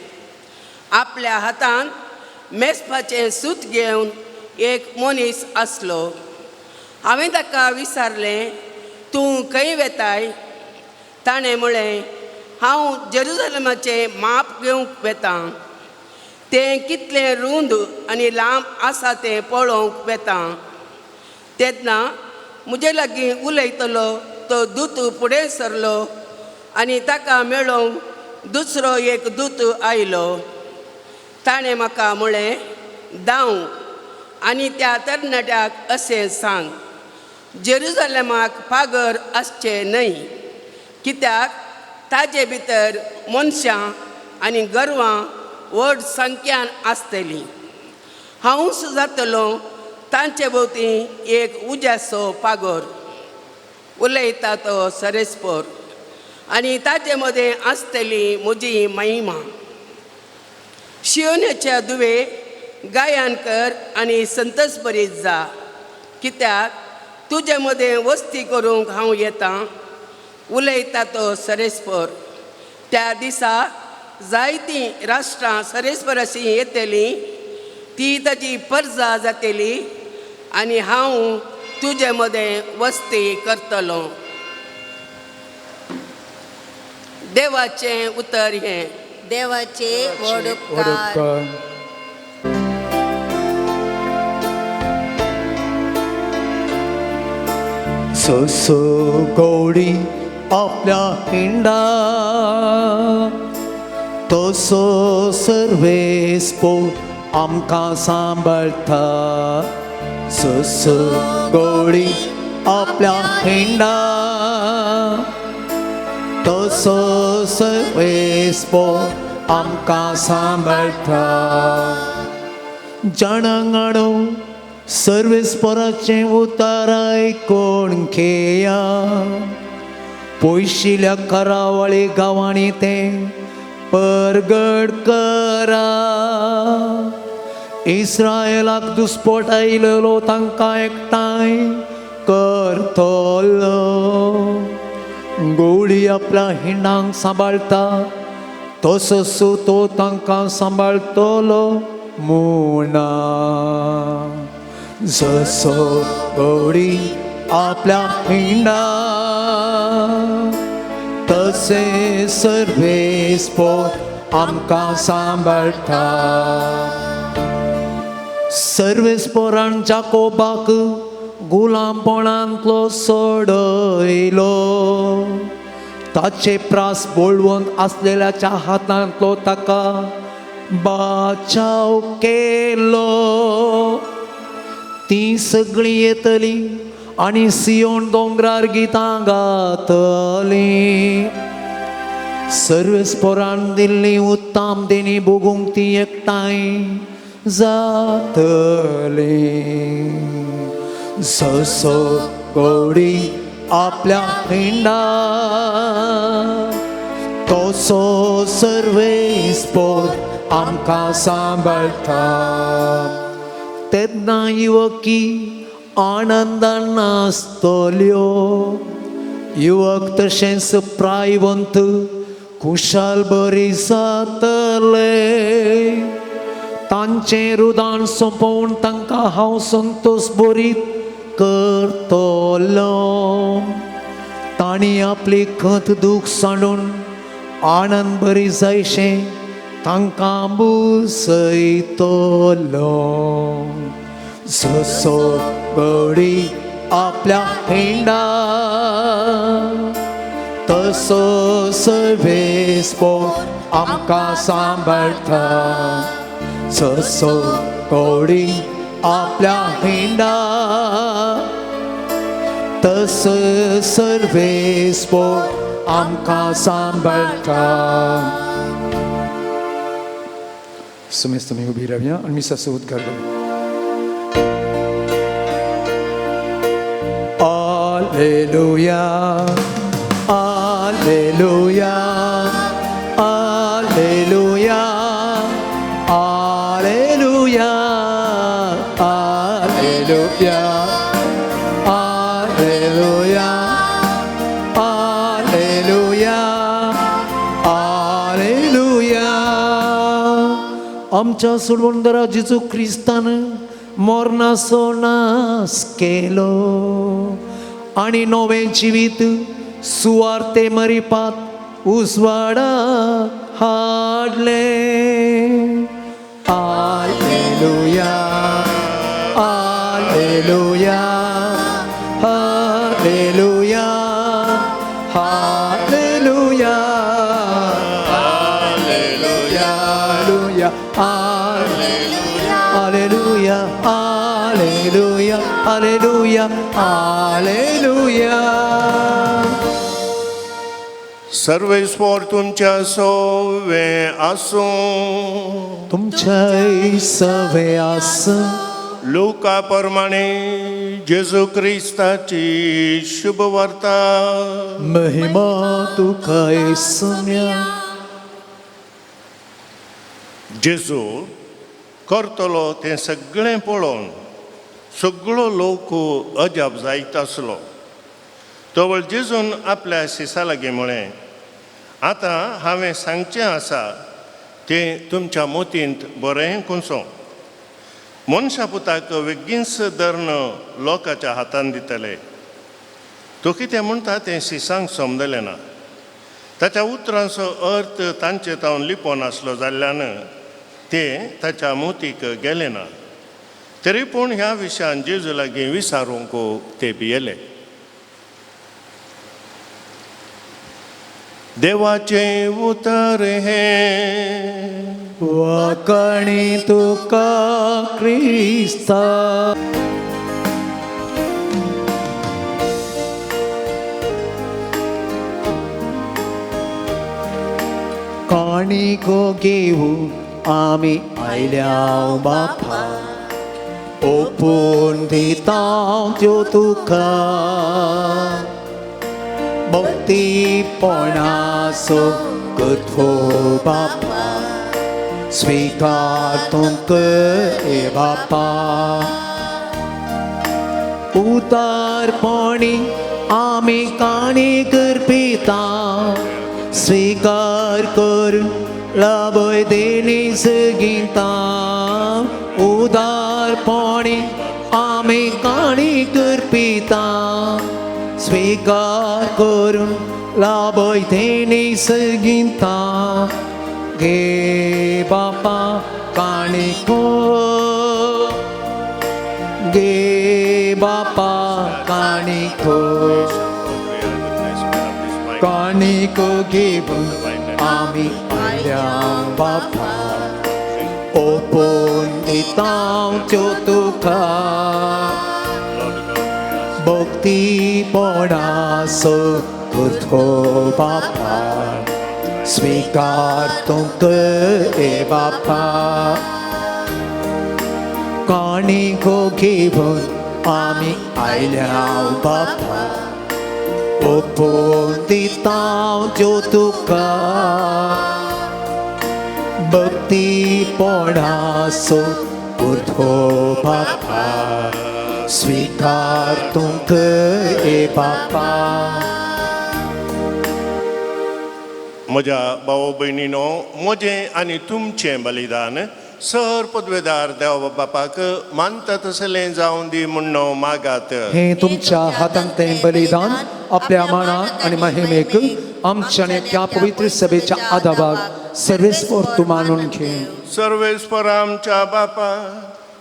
आपल्या हातान मेजपाचें सूत घेवन एक मनीस आसलो. हांवें ताका विचारलें, तूं खंय वेताय? ताणें म्हळें, हांव जेरुजलमाचें माप घेवंक वेतां. तें कितलें रूंद आनी लांब आसा तें पळोवंक वेता. तेन्ना म्हजे लागीं उलयतलो तो दूत फुडें सरलो आनी ताका मेळोवंक दुसरो एक दूत आयलो. ताणें म्हाका म्हळें, धांव आनी त्या तरणाट्याक अशें सांग, जेरुजलेमाक पागर आसचें न्हय, कित्याक ताजे भितर मनशां आनी गोरवां व्हड संख्यान आसतलीं. हांवूच जातलो तांचे भोंवती एक उज्याचो पागोर, उलयता तो सरेस्पोर, आनी ताचे मदें आसतली म्हजी महिमा. शिवण्याच्या दुवे गायन कर आनी संतस बरीत जा, कित्याक तुजे मदें वस्ती करूंक हांव येतां, उलयता तो सरेस्पोर. त्या दिसा जायतीं राष्ट्रां सरेस्पराशी येतलीं, ती ताजी परजा जातली आनी हांव तुजे मदें वस्ती करतलो. देवाचें उतर हें. देवाचे व्हड उपकार. उपकार. ससो गोडी आपल्या हिंडा तसो सर्वेस्पो आमकां सांबाळटा. ससो गोडी आपल्या हिंडा तसो सर्वेस्पो आमकां सांबाळटा. जाणांगाणो सर्वेस्पराचें उतर आयकून घेया, पयशिल्या करावळी गांवांनी तें परगट करा. इस्रायलाक दुस्पोट आयलेलो तांकां एकठांय करतलो. गोळी आपल्या हिंडांक सांबाळटा तसोच तो तांकां सांबाळटलो मुणा. जसो गोडी आपल्या हिंडा तसे सर्वेस्पोर आमकां सांबाळटा. सर्वेस्पोरान जाकोबाक गुलामपणांतलो सोडयलो, ताचे प्रास बळवंत आसलेल्याच्या हातांतलो ताका बाचाव केलो. ती सगळीं येतली आनी सियोन दोंगरार गितां गातली. सर्वेस्पोरान दिल्ली उत्तम देणी भोगूंक ती एकठांय जातली. जसो गोडी आपल्या हिंडा तसो सर्वेस्पोर आमकां सांबाळटा. तेन्ना युवकी आनंदान नाचतल्यो, युवक तशेंच प्रायवंत खुशाल बरी जातले. तांचें रुदान सोंपोवन तांकां हांव संतोश बरीत करतलो. तांणी आपली खंत दूख सांडून आनंद बरी जायशें तांकां बुसयतलो. जसो गडी आपल्या हिंडा तसो सर्वेस्पोर आमकां सांबाळटा. जसो गोडी आपल्या हिंडा तसो सर्वेस्पोर आमकां सांबाळटा. समेस्त आमी उबी रावया आनी मिसाचो उद्गार करूया. Alleluia, Alleluia, Alleluia, Alleluia, Alleluia, Alleluia, Alleluia, Alleluia. आमच्या सोडवणदारा जेजू क्रिस्तान मरणाचो नाश केलो आनी नवें जिवीत सुवार्ते मरिपात उजवाडा हाडलें. Alleluia, Alleluia, Alleluia, Alleluia, Alleluia, Alleluia, Alleluia, Alleluia, Alleluia. सर्वेस्पोर तुमच्या सोवे आसूं. तुमच्याय सवे आस. लुका प्रमाणे जेजू क्रिस्ताची शुभ वार्ता. महिमा तुका येसम्या. जेजू करतलो तें सगळें पळोवन सगळो लोक अजाप जायत आसलो. तवळ जेजून आपल्या शिसा लागीं म्हळें, आतां हांवें सांगचें आसा तें तुमच्या मोतींत बरें कुंसो. मनशा पुताक वेगींच धरून लोकांच्या हातान दितले. तो कितें म्हणटा तें शिसांक समजलें ना. ताच्या उतरांचो अर्थ तांचे तावन लिपोन आसलो जाल्ल्यान ते ताच्या मोतीक गेले ना. तरी पूण ह्या विशयान जेजू लागीं विचारूंक ते भियेले. देवाचें उतर हें. वाकाणी तुका क्रिस्ता. काणिको घेऊ आमी आयल्या बापा, ओपून दिता त्यो तुका. भक्तीपणाचो करतो बापा, स्वीकार तुमकां ए बापा. उतारपणी आमी काणी करपिता, स्वीकार करून लाभय देणी सगिता. उदारपणी आमी काणी करपिता, स्वीकार करून लाभय देणी सगिता. गे बापा काणिको, गे बापा काणिको. काणिको घेवन आमी आयल्या बापा, ओपून दिता त्यो तुका. भक्तीपणाचो करतो बापा, स्वीकार तुमकां ए बापा. काणिको घेवन आमी आयल्या बापा, ओपून दिता त्यो तुका. भक्तीपणाचो करतो बापा, स्वीकार तुमकां ए बापा. म्हज्या भाव भयणीनो, म्हजें आनी तुमचें बलिदान सर पदवेदार देव बापाक मानता तसलें जावन दी म्हूण मागात. हे तुमच्या हातांत तें बलिदान आपल्या मानाक आनी महिमेक आमच्या आनी त्या पवित्र सभेच्या आदाबाक सर्वेस्पोर तूं मानून घे. सर्वेस्पर आमच्या बापा,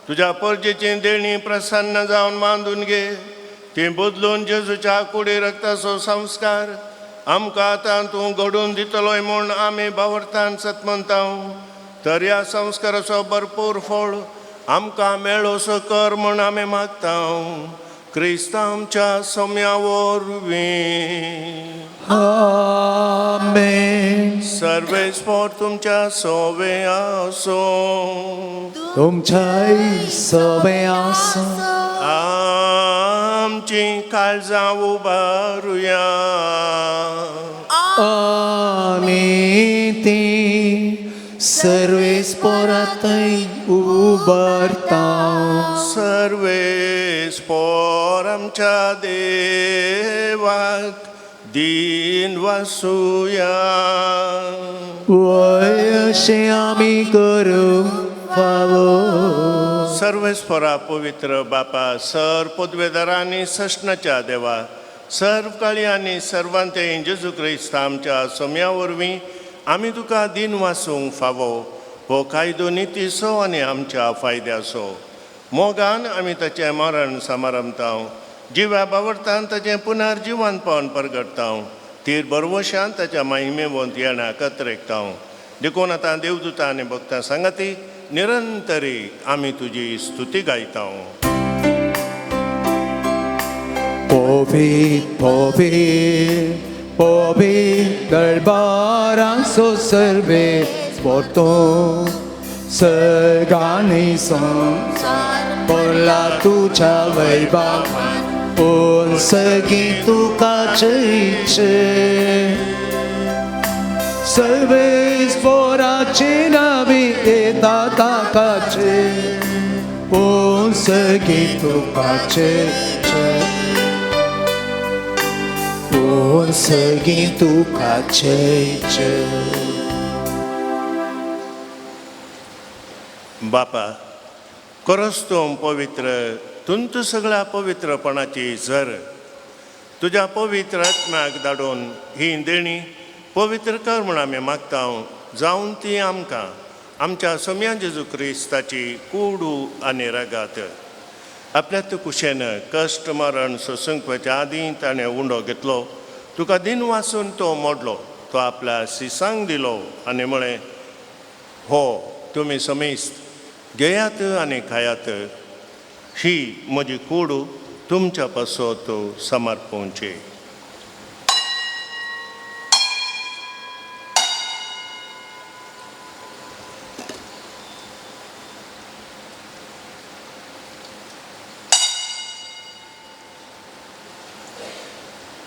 तुज्या परजेची देणी प्रसन्न जावन मांदून घे. ती बदलून जेजूच्या कुडी रक्ताचो संस्कार आमकां आतां तूं घडोवन दितलोय म्हूण आमी बावरतान सतमंताव. तर ह्या संस्काराचो भरपूर फळ आमकां मेळोसो कर म्हूण आमी मागता, क्रिस्तांव आमच्या सोम्या वरवीं. आमेन. सर्वेस्पोर तुमच्या सोवे आसूं. तुमच्याय सवे आसूं. आमची काळजां उबारुया. आमी ती सर्वेस्पोरातय उबारता. सर्वेस्पोर आमच्या देवाक दीन वासुया. वय अशें आमी करूंक फावो. सर्वेस्परा पवित्र बापा, सर पदवेदारा आनी सश्णाच्या देवा, सर्व काळी आनी सर्वांते जेजू क्रिस्त आमच्या सोम्या वरवीं आमी तुका दीन वासूंक फावो. हो कायदो नितीचो आनी आमच्या फायद्याचो. मोगान आमी ताचें मरण समारंभताव, जिव्या बावडतान ताचें पुनर्जिवनपण परगटताव, तीर बरवशान ताच्या महिमेवंत येण्या कत्रेकताव. देखून आतां देवदूता आनी भक्तां सांगाती निरंतरी आमी तुजी स्तुती गायताव. पवित्र पवित्र 법이 널 सर्वे पोतो सर्गानी संसार भरला तुझ्या वैभवान पूण सगळी तुका जयचे सर्वेस्पोराचे नावी येता ताकाचे पूण सगळी तुका जयचे पूण सगळी तुका जयचे. बापा करस तूं पवित्र तुंत सगळ्या पवित्रपणाची झर तुज्या पवित्र आत्म्याक धाडून ही देणी पवित्र कर म्हूण आमी मागता जावन ती आमकां आमच्या सोम्या जेजू क्रिस्ताची कुडू आनी रगात. आपल्या कुशेन कश्ट मरण सोसूंकच्या आदीं ताणें उंडो घेतलो, तुका दिन वाचून तो मोडलो, तो आपल्या सिसांक दिलो आनी म्हळें, हो तुमी समेस्त घेयात आनी खायात, ही म्हजी कूड तुमच्या पासत समर्पणची.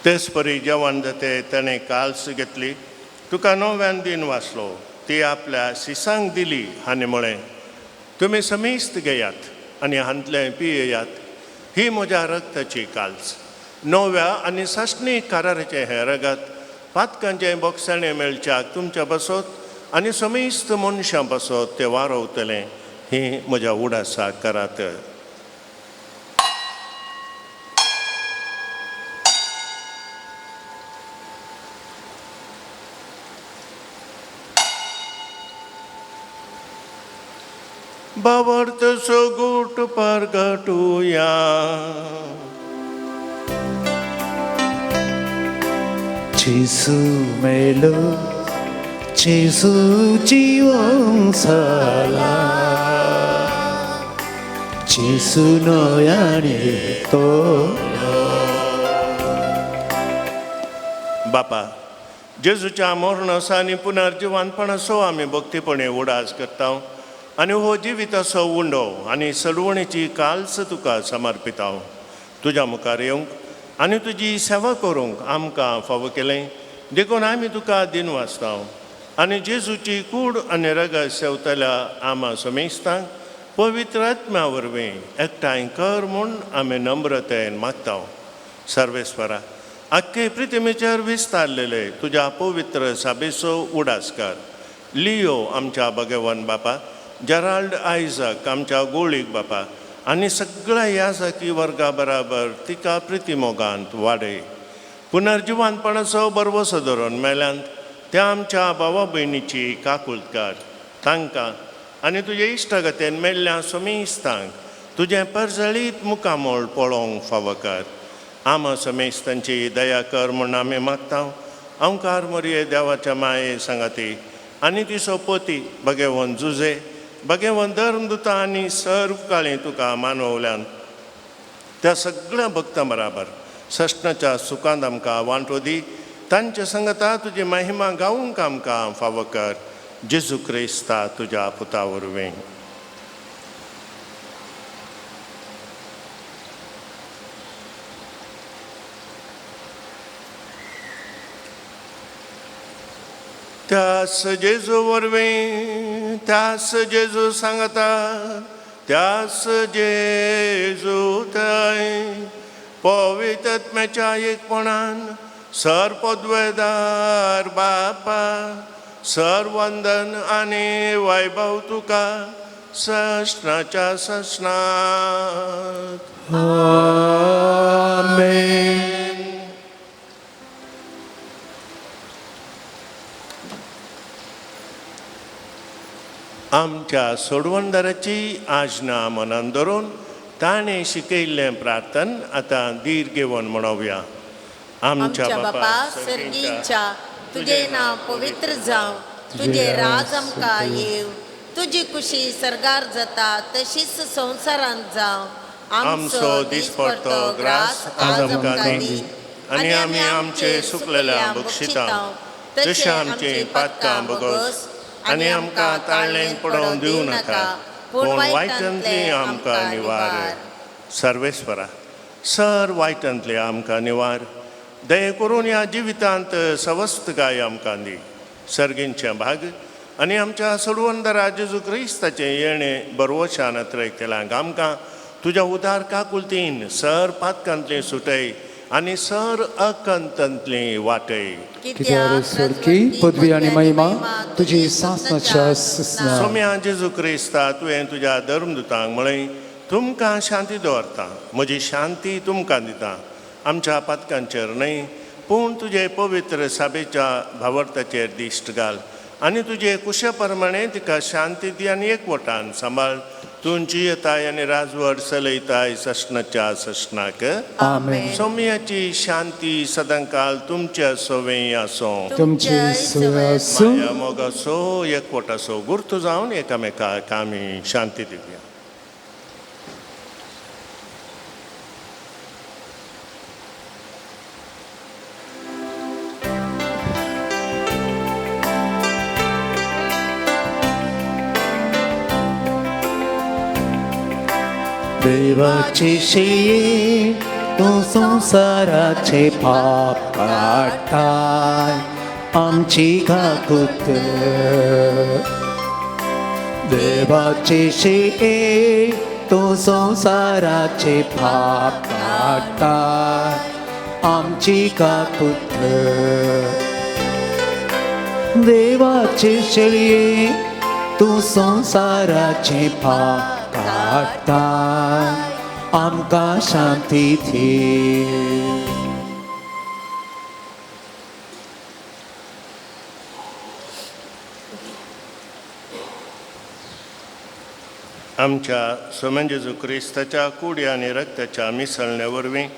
तेच परी जेवण जाते ताणें काल्स घेतली, तुका नव्यान दिन वाचलो, ती आपल्या सिसांक दिली आनी म्हळें, तुमी समेस्त घेयात आनी हांतलें पियेयात, ही म्हज्या रक्ताची काल्स, नव्या आनी सासणी कराराचें हें रगत पातकांचें बोगसाणें मेळच्याक तुमच्या बसत आनी समेस्त मनशां बसत तें वारवतलें, ही म्हज्या उडासाक करात. बावर्त सगूट परगटुया. जेजू मेलो, जेजू जिवन जाला, जेजू नव्याने तो. बापा जेजूच्या मरणाचो आनी पुनर्जिवानपणाचो आमी भक्तीपणे उडास करता आनी हो जिविताचो उंडो आनी सडवणेची काल्स तुका समर्पिता. तुज्या मुखार येवंक आनी तुजी सेवा करूंक आमकां फावो केलें देखून आमी तुका दिन वाचता आनी जेजूची कूड आनी रगत सेवतल्या आमा समेस्तांक पवित्र आत्म्या वरवीं एकठांय कर म्हूण आमी नम्रतेन मागता. सर्वेस्वरा आख्खे प्रितिमेचेर विस्तारलेले तुज्या पवित्र साबेचो उडास कर. लियो आमच्या भगवान बापा, जेराल्ड आयजक आमच्या गोळीक बापा आनी सगळ्या ह्या जाकी वर्गा बराबर तिका प्रितिमोगांत वाडय. पुनर्जिवानपणाचो बरवसो धरून मेल्यांत त्या आमच्या भावा भयणीची काकूळत कर. तांकां आनी तुजे इश्टागतेन मेल्ल्या समेस्तांक तुजें परजळीत मुखामळ पळोवंक फावो कर. आमा समेस्तांची दया कर म्हूण आमी मागता. अंकार मोरये देवाच्या माये सांगाती आनी तिचो पती भगेवन जुजे भगेवन धर्मदुता आनी सर्व काळी तुका मानवल्यान त्या सगळ्या भक्तां बराबर सश्णाच्या सुखांत आमकां वांटो दी. तांच्या संगता तुजी महिमा गावूंक आमकां फावो कर. जेजू क्रिस्ता तुज्या पुता वरवीं. त्यास जेजू वरवीं, त्यास जेजू सांगता, त्यास जेजू थंय पवित्र आत्म्याच्या एकपणान सर पदवेदार बापा सर वंदन आनी वैभव तुका सस्नाच्या सस्नात. आमेन. आमच्या सोडवणदाराची आज्ञा मनान धरून ताणें शिकयल्लें प्रार्थन आतां धीर घेवन म्हणोवया. आमच्या बापा सर्गींच्या तुजें नांव पवित्र जावं, तुजें राज आमकां येवं, तुजी कुशी सर्गार जाता तशीच संवसारांत जावं. आमचो दिसपडतो ग्रास आज आमकां दी आनी आमी आमचे सुकलेल्या बक्षिता तशें आमचे पातकां बगस आनी आमकां ताळणेन पडोवन दिवं नाका, पूण वायटांतली आमकां निवार. सर्वेस्वरा, सर वायटांतली आमकां निवार. दये करून ह्या जिवितांत सवस्तकाय आमकां दी. सर्गींचें भाग आनी आमच्या सोडवंदरा जेजू क्रिस्ताचें येणें बरवशान अत्रय केलां आमकां तुज्या उदार काकुलतीन सर पातकांतली सुटय आनी सर अकंतांतली वाटय. कित्याक स्वर्गी पदवी आनी महिमा तुजी सासणाच्या सासणाक. सोम्या जेजू क्रिस्ता, तुवें तुज्या धर्मदुतांक म्हळें, तुमकां शांती दवरता, म्हजी शांती तुमकां दिता. आमच्या पातकांचेर न्हय पूण तुजे पवित्र साबेच्या भावार्थाचेर दिश्ट घाल आनी तुजे कुशा प्रमाणे तिका शांती दी आनी एकवटान सांबाळ. तूं जियेताय आनी राजवट चलयताय ससणाच्या ससणाक. आमेन. सोम्याची शांती सदांकाल तुमच्या सवें आसूं. तुमचे सुवे आसूं. माया मोगाचो एकवटाचो गुर्तू जावन एकामेकाक आमी शांती दिवया. देवाची शेळये तूं संवसाराचे पाप काडटाय, आमची काकूत. देवाची शेळये तूं संवसाराचे पाप काडटाय, आमची काकूत. देवाचे शेळये तूं संवसाराचे पाप काडटाय, आमकां शांती दी. आमच्या सोम्या जेजू क्रिस्ताच्या कुडी आनी रक्ताच्या मिसळणे वरवीं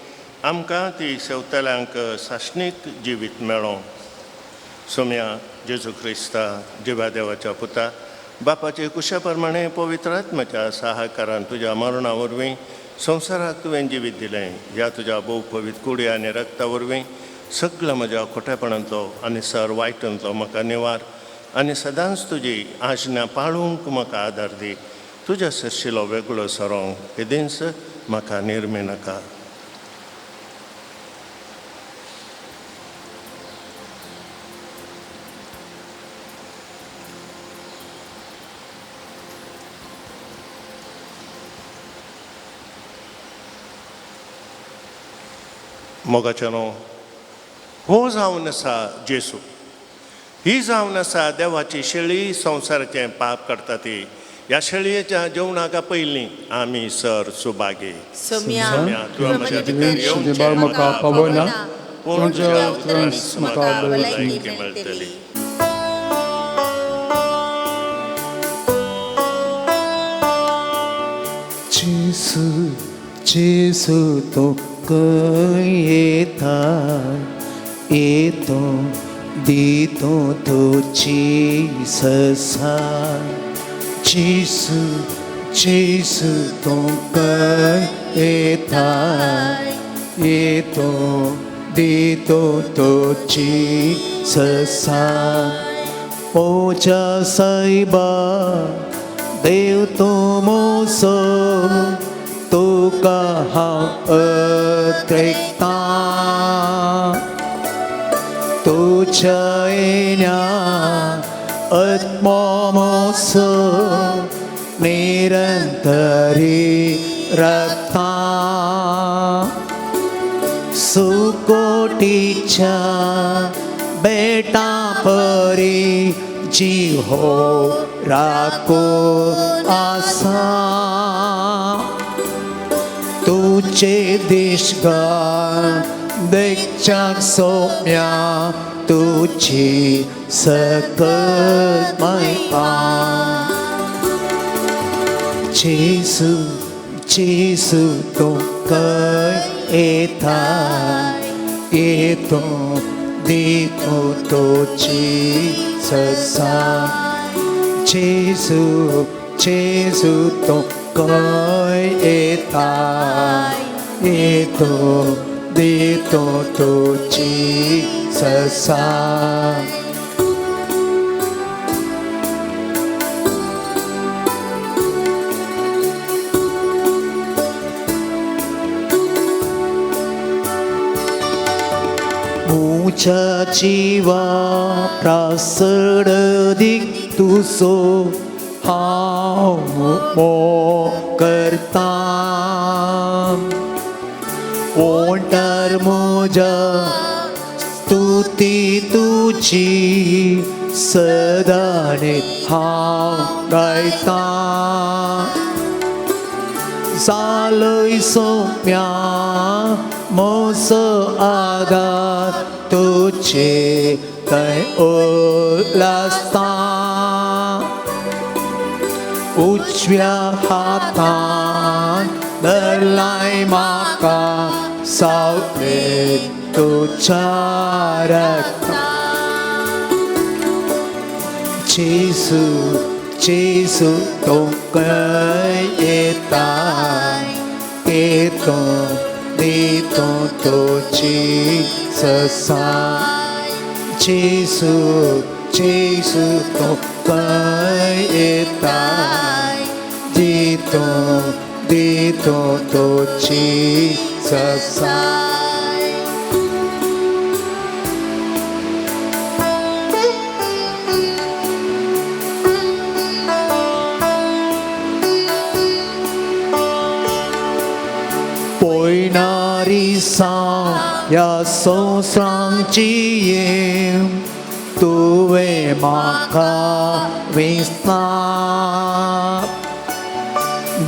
आमकां ती सेवतल्यांक सासणीक जिवीत मेळों. सोम्या जेजू क्रिस्ता, जिवा देवाच्या पुता, बापाचे कुशा प्रमाणे पवित्र आत्म्याच्या सहाकारान तुज्या मरणा वरवीं संवसाराक तुवें जिवीत दिलें. ह्या तुज्या भोव पवित्र कुडी आनी रक्ता वरवीं सगळ्या म्हज्या खोटेपणांतलो आनी सर वायटांतलो म्हाका निवार आनी सदांच तुजी आज्ञा पाळूंक म्हाका आदार दी. तुज्या सरशिलो वेगळो सरोंक केदींच म्हाका निर्मी नाका. मोगाच्यानो, हो जावन आसा जेसू, ही जावन आसा देवाची शेळी, संवसाराचें पाप करता ती. ह्या शेळयेच्या जेवणाका पयलीं आमी सर सुभागी. सोम्या, तुवें म्हज्या भितर येवचें म्हाका पावना, पूण तुज्या तुज्या उतरान म्हाका म्हाका भलायकी मेळटली. जेसू जेसू तूं खंय येता, येतो दितो तुजी ससाय. जेसू जेसू तूं खंय येता, येतो दितो तुजी ससाय. ओच्या सायबा देव तूं मोसो, तुका हांव अत्रेकतां. तुज्या येण्या आत्मो मोसो निरंतरी रक्तां. सुकोटीच्या बेटा परी जीव हो राखो आसा. तुझे देशगान देखच्याक सोम्या तुझी सकत महिमा. जेसू जेसू तूं खंय येता, येतो दितो तुजी ससाय. जेसू जेसू तूं खंय येता, येतो दितो तुजी ससा. उच्या जिवा प्रासड दिक तुसो हांव मोग करता. ओंठार म्हज्या स्तुती तुजी सदाने हांव गायता. जालोय सोम्या मोसो आदार तुजे थंय उल्लासता. उजव्या हातान धरलाय म्हाका सावळेंत तुज्या रक्तान. जेजू जेजू तूं खंय येता येतो दितो तुजी ससा. जेजू जेजू तूं खंय येता दितो दितो तुजी ससा. पयणारी ह्या संवसाराची तुवें म्हाका विसना.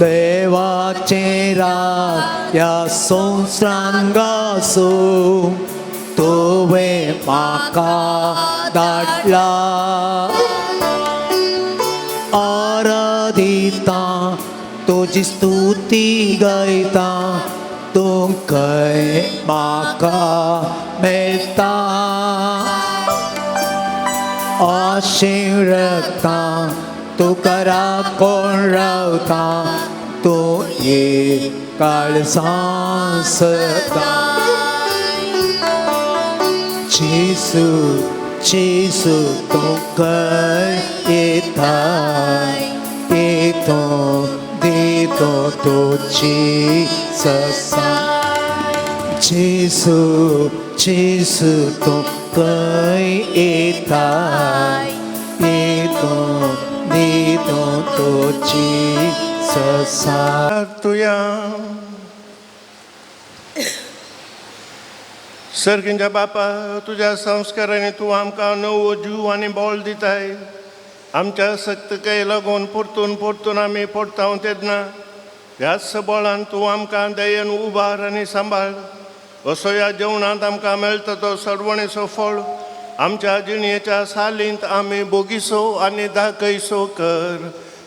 देवाचें राग ह्या संवसारान घासूं तुवें म्हाका धाडला. आराधिता तुजी स्तुती गायता तूं खंय म्हाका मेळटा. अशें रक्ता तुका राखून रावता तूं ये काळजां सदां. जेजू जेजू तूं खंय येता येतो दितो तुजी ससा. जेजू जेजू तूं खंय येता येतो दितो तुजी ससा. तुया सर्गींच्या बापा तुज्या संस्कारांनी तूं आमकां नवो जीव आनी बळ दिताय. आमच्या सक्तकाय लागून परतून परतून आमी पडटा तेन्ना ह्याच बळान तूं आमकां दयेन उबार आनी सांबाळ. असो ह्या जेवणांत आमकां मेळटा तो सरवणेचो फळ आमच्या जिणेच्या सालींत आमी बोगिसो आनी दाखयसो कर.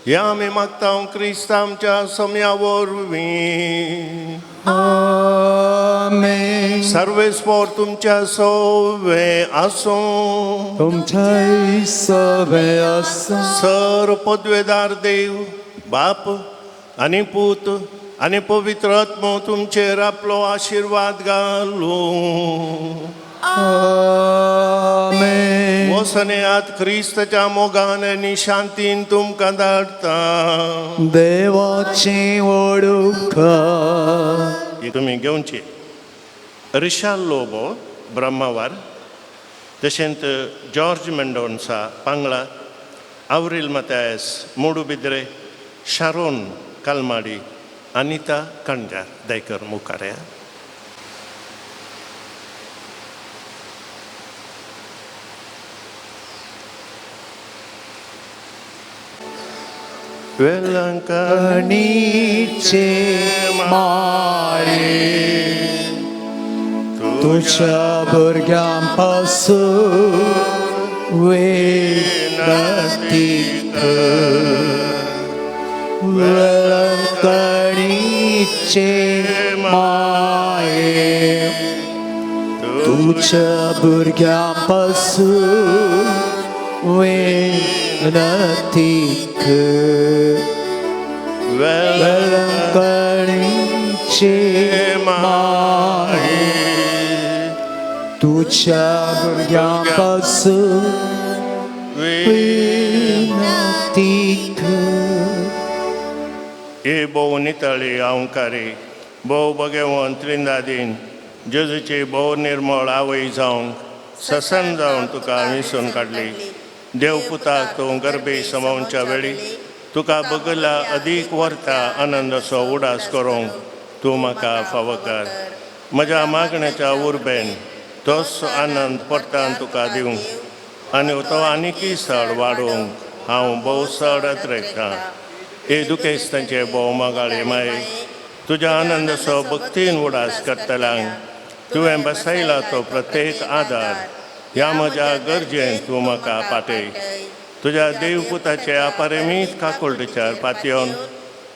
ह्या आमी मागता क्रिस्त आमच्या सम्या वरवीं. आमेन. सर्वेस्पोर तुमच्या सोवे आसूं. तुमच्याय सवे आसूं. सर पदवेदार देव बाप आनी पूत आनी पवित्र आत्मो तुमचेर आपलो आशिर्वाद घालूं. आमेन. वसनेयात क्रिस्ताच्या मोगान आनी शांतीन तुमकां धाडटा. देवाची वळख ही तुमी घेवची. रिशाल लोबो ब्रह्मावार, तशेंच George Mendonsa पांगळा, आवरील Mathias मोडुबिद्रे, Sharon कालमाडी, Anita कणजार दयकर मुखार या. वेलंकणीचे माळे तुझ्या भुरग्यांपासून विनंती कर. वेलंकणीचे माये तुझ्या भुरग्यांपासून विनंती कर. वेलंकणीचे माये तुज्या भुरग्यां पासून विनंती कर. हे भोव नितळी अहंकारी भोव भगेवन त्रिंदादीन जेजूची भोव निर्मळ आवय जावंक ससन जावन तुका विसून काडली. देव पुताक तूं गरबे समावच्या वेळी तुका बगला अदीक व्हरता आनंदाचो उडास करूंक तूं म्हाका फावो कर. म्हज्या मागण्याच्या उर्बेन तोच आनंद परतान तुका दिवंक आनी तो आनीकय चड वाडोवंक हांव भोव चड अत्रेकतां. हे दुखेस्तांचे भोव मोगाळे माये, तुज्या आनंदाचो भक्तीन उडास करतल्यांक तुवें बसयला तो प्रत्येक आदार ह्या म्हज्या गरजेन तूं म्हाका पाटय. तुज्या देवपुताचे अपरिमीत काकुळटेचेर पातयेवन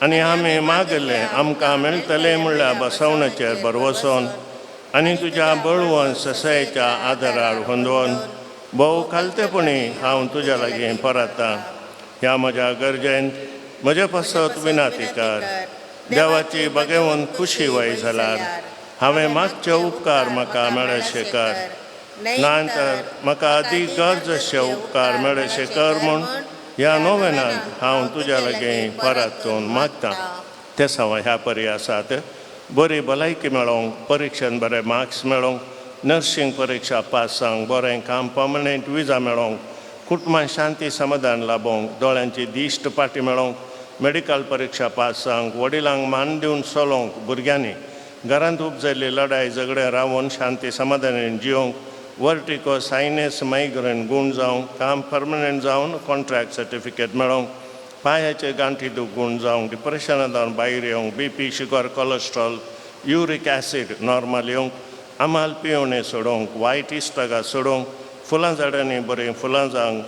आनी आमी मागले आमकां मेळटलें म्हणल्यार बसवण्याचेर भरवसोन आनी तुज्या बळवंत ससायेच्या आदारार होंदोवन भोव खालतेपणी हांव तुज्या लागीं परतां. ह्या म्हज्या गरजेन म्हजे पासत विनाती कर. देवाची बगेवन खुशी वय जाल्यार हांवें मागचे उपकार म्हाका मेळशे कर, ना तर म्हाका अदीक गरज अशे उपकार मेळशे कर म्हूण ह्या नोवेनांत हांव तुज्या लागीं परतून मागतां. ते सवा ह्या परी आसात. बरी भलायकी मेळोवंक, परिक्षेन बरे मार्क्स मेळोवंक, नर्सींग परिक्षा पास जावंक, बरें काम पर्मनंट विजा मेळोवंक, कुटुंबान शांती समाधान लाबोवंक, दोळ्यांची दिश्ट पाटी मेळोवंक, मेडिकल परिक्षा पास जावंक, वडिलांक मान दिवन चलोवंक, भुरग्यांनी घरांत उपजल्ली लडाय झगडें रावोन शांती समाधानान जियोवंक, वर्टिको सायनस मायग्रेन गूण जावंक, काम पर्मनंट जावन कॉन्ट्रॅक्ट सर्टिफिकेट मेळोवंक, पांयाचे गांठी दूख गूण जावंक, डिप्रेशना जावन भायर येवंक, BP sugar cholesterol uric acid normal येवंक, आमाल पिवणें सोडोवंक, वायट इश्टागात सोडोवंक, फुलां झाडांनी बरीं फुलां जावंक,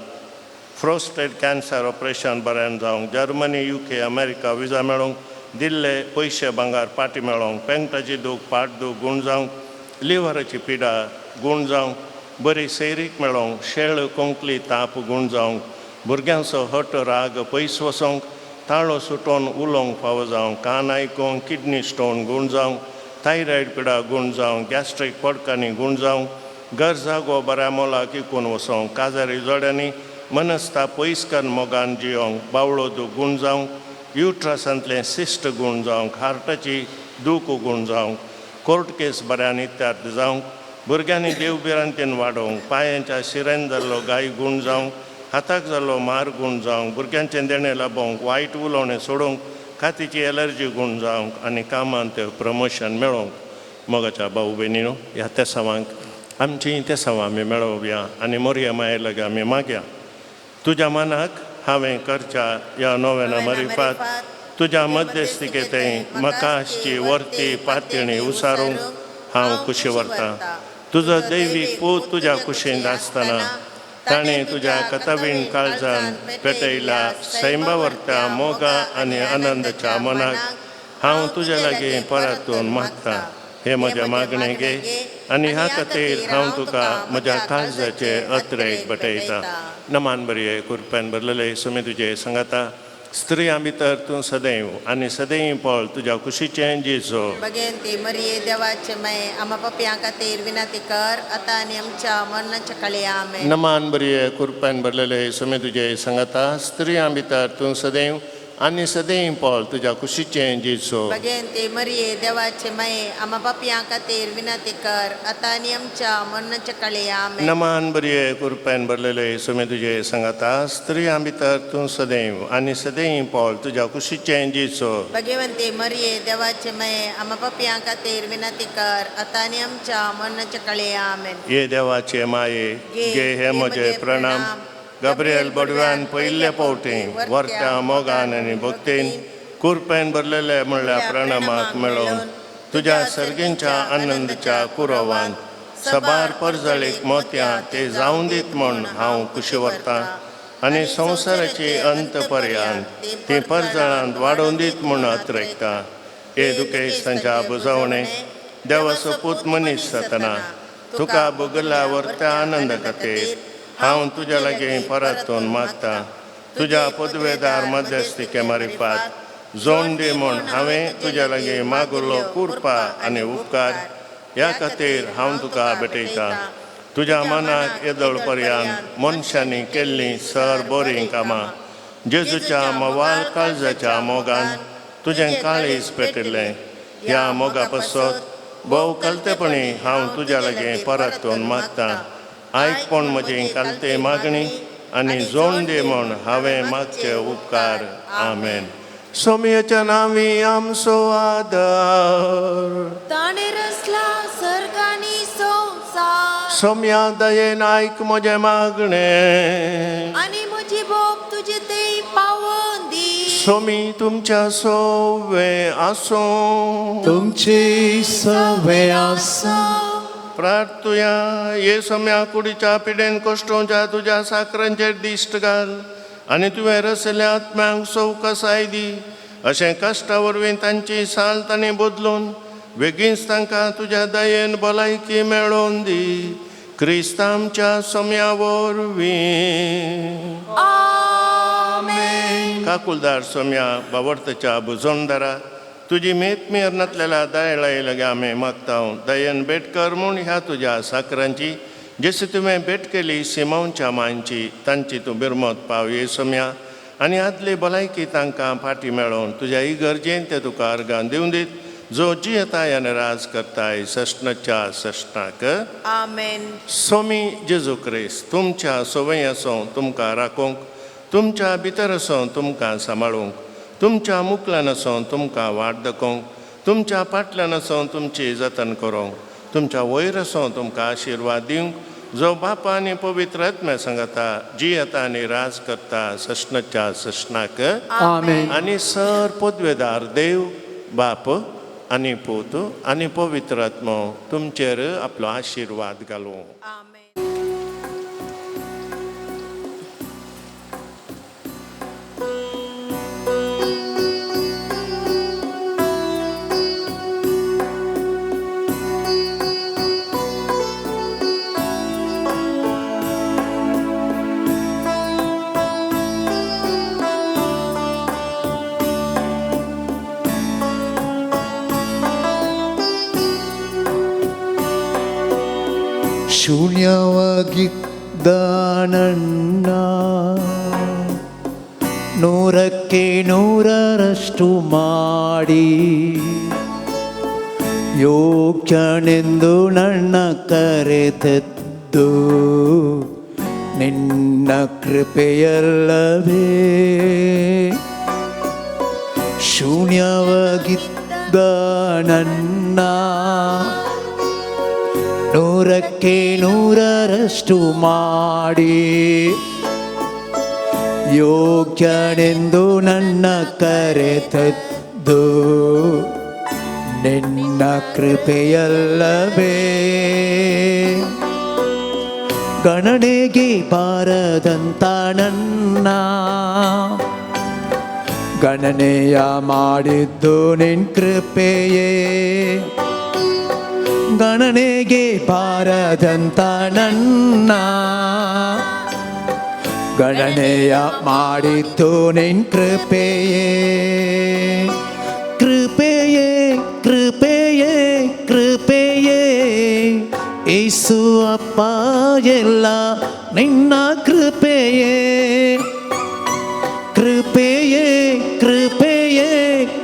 प्रोस्टेट कॅन्सर ऑपरेशन बरें जावंक, जर्मनी UK America विजा मेळोवंक, दिल्ले पयशे भांगर पाटी मेळोवंक, पेंगटाची दूख पाट दूख गूण जावंक, लिवराची पिडा गूण जावंक, बरी सैरीक मेळोवंक, शेळ कोंकली ताप गूण जावंक, भुरग्यांचो हट राग पयस वचोंक, ताळो सुटोवन उलोवंक फावो जावंक, कान आयकोंक किडनी स्टोन गूण जावंक, थायरॉयड पिडा गूण जावंक, गॅस्ट्रीक पडकांनी गूण जावंक, घर जागो बऱ्या मोलाक इकून वचोंक, काजारी जोड्यांनी मनस्ता पयस कन्न मोगान जियोंक, बावळो दूख गूण जावंक, युट्रसांतलें सिस्ट गूण जावंक, हार्टाची दूख गूण जावंक, कोर्ट केस बऱ्यान इत्यार्थ जावंक, भुरग्यांनी देव भिरांतेन वाडोवंक, पांयांच्या शिरेन जाल्लो गाय गूण जावंक, हाताक जाल्लो मार गूण जावंक, भुरग्यांचें देणें लाबोवंक, वायट उलोवणें सोडोवंक, कातीची एलर्जी गूण जावंक आनी कामांत प्रमोशन मेळोवंक. मोगाच्या भाऊ भयणीनो, ह्या तेसावांक आमचीं तेसावां आमी मेळोवया आनी मोरया माये लागीं आमी मागया. तुज्या मनाक हांवें करच्या ह्या नोवेना मरिफात तुज्या मध्यस्थिकेंत म्हाका आसची वर्ती पातयणी उसारूंक हांव खुशी व्हरतां. तुजो दैवीक पूत तुज्या कुशींत आसतना ताणें तुज्या कथवीण काळजान पेटयला सैमा मोगा आनी आनंदाच्या मनाक हांव तुज्या लागीं परतून मागतां. हे म्हज्या मागणें घे आनी ह्या खातीर हांव तुका म्हज्या काळजाचे अत्रेक भेटयतां. नमान बरये कुरप्यान भरलेले सुमी तुजे सांगाता, स्त्रियां भितर तूं सदैव आनी सदैव पळ तुज्या कुशीचें जेजो. भगवंती मरिये देवाचे माये, आमा पापयां खातीर विनंती कर आतां आनी आमच्या मरणाच्या काळी. आमेन. नमान बरये कुरप्यान भरलेले सुमी तुजे सांगाता, स्त्रियां भितर तूं सदैव आनी सदैव पळ तुज्या कुशीचें जेजो. भगवंती मरिये देवाचे माये, आमा पापयां खातीर विनंती कर आतां आनी आमच्या मरणाच्या काळी. आमेन. नमान बरये कुरप्यान भरलेले सुमी तुजे सांगाता, स्त्रियां भितर तूं सदैव आनी सदैव पळ तुज्या कुशीचें जेजो. भगवंती मरिये देवाचे माये, आमा पापयां खातीर विनंती कर आतां आनी आमच्या मरणाच्या काळी. आमेन. ये देवाचे माये गे हे म्हजे प्रणाम. गब्रियल बडव्यान पयिल्ले पावटी वर्त्या मोगान आनी भक्तीन कुरपेन भरलेले म्हणल्यार प्रणामाक मेळोवन तुज्या सर्गींच्या आनंदाच्या कुरवान सबार परजळीक मोतयां ते जावन दीत म्हूण हांव खुशी व्हरतां आनी संवसाराची अंत पर्यांत ती परजळांत वाडोवन दीत म्हूण अत्रेकतां. हे दुखेस्तांच्या बुजवणे देवाचो पूत मनीस जातना तुका भोगल्या वर्त्या आनंद खातीर हांव तुज्या लागीं परतून मागतां. तुज्या पदवेदार मध्यस्थिके मारिफात जोड दी म्हूण हांवें तुज्या लागीं मागुल्लो कुरपा आनी उपकार ह्या खातीर हांव तुका भेटयतां. तुज्या मनाक येदोळ पर्यंत मनशांनी केल्लीं सर बरीं कामां जेजूच्या मवाल काळजाच्या मोगान तुजें काळीज पेटिल्लें. ह्या मोगा पासत भोव कलतेपणी हांव तुज्या लागीं परतून मागतां. आयक पण म्हजी कालते मागणी आनी जोण दी म्हूण हांवें मागचे उपकार. आमेन. सोमयेच्या नांवी आमचो आदार. ताणें रचला सर्ग आनी संवसार. सोम्या दयेन आयक म्हजें मागणें. आनी म्हजी बोब तुजे थंय पावोवन दी. सोमी तुमच्या सोवे आसूं. तुमचे सवे आसूं. प्रार्थुया. ये सोम्या कुडीच्या पिडेन कश्टोवच्या तुज्या साकरांचेर दिश्ट घाल आनी तुवें रसल्या आत्म्यांक सवकसाय दी. अशें कश्टा वरवीं तांची साल तांणी बदलून बेगीनच तांकां तुज्या दयेन भलायकी मेळोवन दी. क्रिस्त आमच्या सोम्या वरवीं. आमेन. काकुलदार सोम्या, बावर्तच्या बुजोणदारा, तुजी मेत मेर नातलेल्या दयाळाय लगे आमी मागता. दयेन भेट कर म्हूण ह्या तुज्या साकरांची, जशी तुवें भेट केली सिमांवच्या मांयची, तांची तूं बिरमत पाव ये सोम्या. आनी आदली भलायकी तांकां फाटी मेळोवन तुज्या इगर्जेन ते तुका अर्गां दिवन दीत, जो जियेताय आनी राज करताय सश्णाच्या सश्णाक. आमेन. सोमी जेजू क्रिस्त तुमच्या सवय आसूं तुमकां राखूंक, तुमच्या भितर आसूं तुमकां सांबाळूंक, तुमच्या मुकल्यान आसूं तुमकां वाट दाखोवंक, तुमच्या फाटल्यान आसूं तुमची जतन करूंक, तुमच्या वयर आसूं तुमकां आशिर्वाद दिवंक, जो बापा आनी पवित्र आत्म्या सांगता जियेता आनी राज करता सश्णाच्या सश्णाक. आमेन. आनी सर पदवेदार देव बाप आनी पूत आनी पवित्र आत्मो तुमचेर आपलो आशिर्वाद घालूं. आमेन. ಶೂನ್ಯವಾಗಿದ್ದ ನನ್ನ 100ಕ್ಕೆ 100ರಷ್ಟು ಮಾಡಿ ಯೋಗ್ಯನೆಂದು ನನ್ನ ಕರೆತದ್ದು ನಿನ್ನ ಕೃಪೆಯಲ್ಲವೇ. ಶೂನ್ಯವಾಗಿದ್ದ ನನ್ನ 100ಕ್ಕೆ 100ರಷ್ಟು ಮಾಡಿ ಯೋಗ್ಯನೆಂದು ನನ್ನ ಕರೆತದ್ದು ನಿನ್ನ ಕೃಪೆಯಲ್ಲವೇ. ಗಣನೆಗೆ ಬಾರದಂತ ನನ್ನ ಗಣನೆಯ ಮಾಡಿದ್ದು ನಿನ್ ಕೃಪೆಯೇ. ಗಣನೆಗೆ ಬಾರದಂತ ನನ್ನ ಗಣನೆಯ ಮಾಡಿದ್ದು ನಿನ್ ಕೃಪೆಯೇ. ಕೃಪೆಯೇ ಕೃಪೆಯೇ ಕೃಪೆಯೇ ಏಸು ಅಪ್ಪ ಎಲ್ಲ ನಿನ್ನ ಕೃಪೆಯೇ. ಕೃಪೆಯೇ ಕೃಪೆಯೇ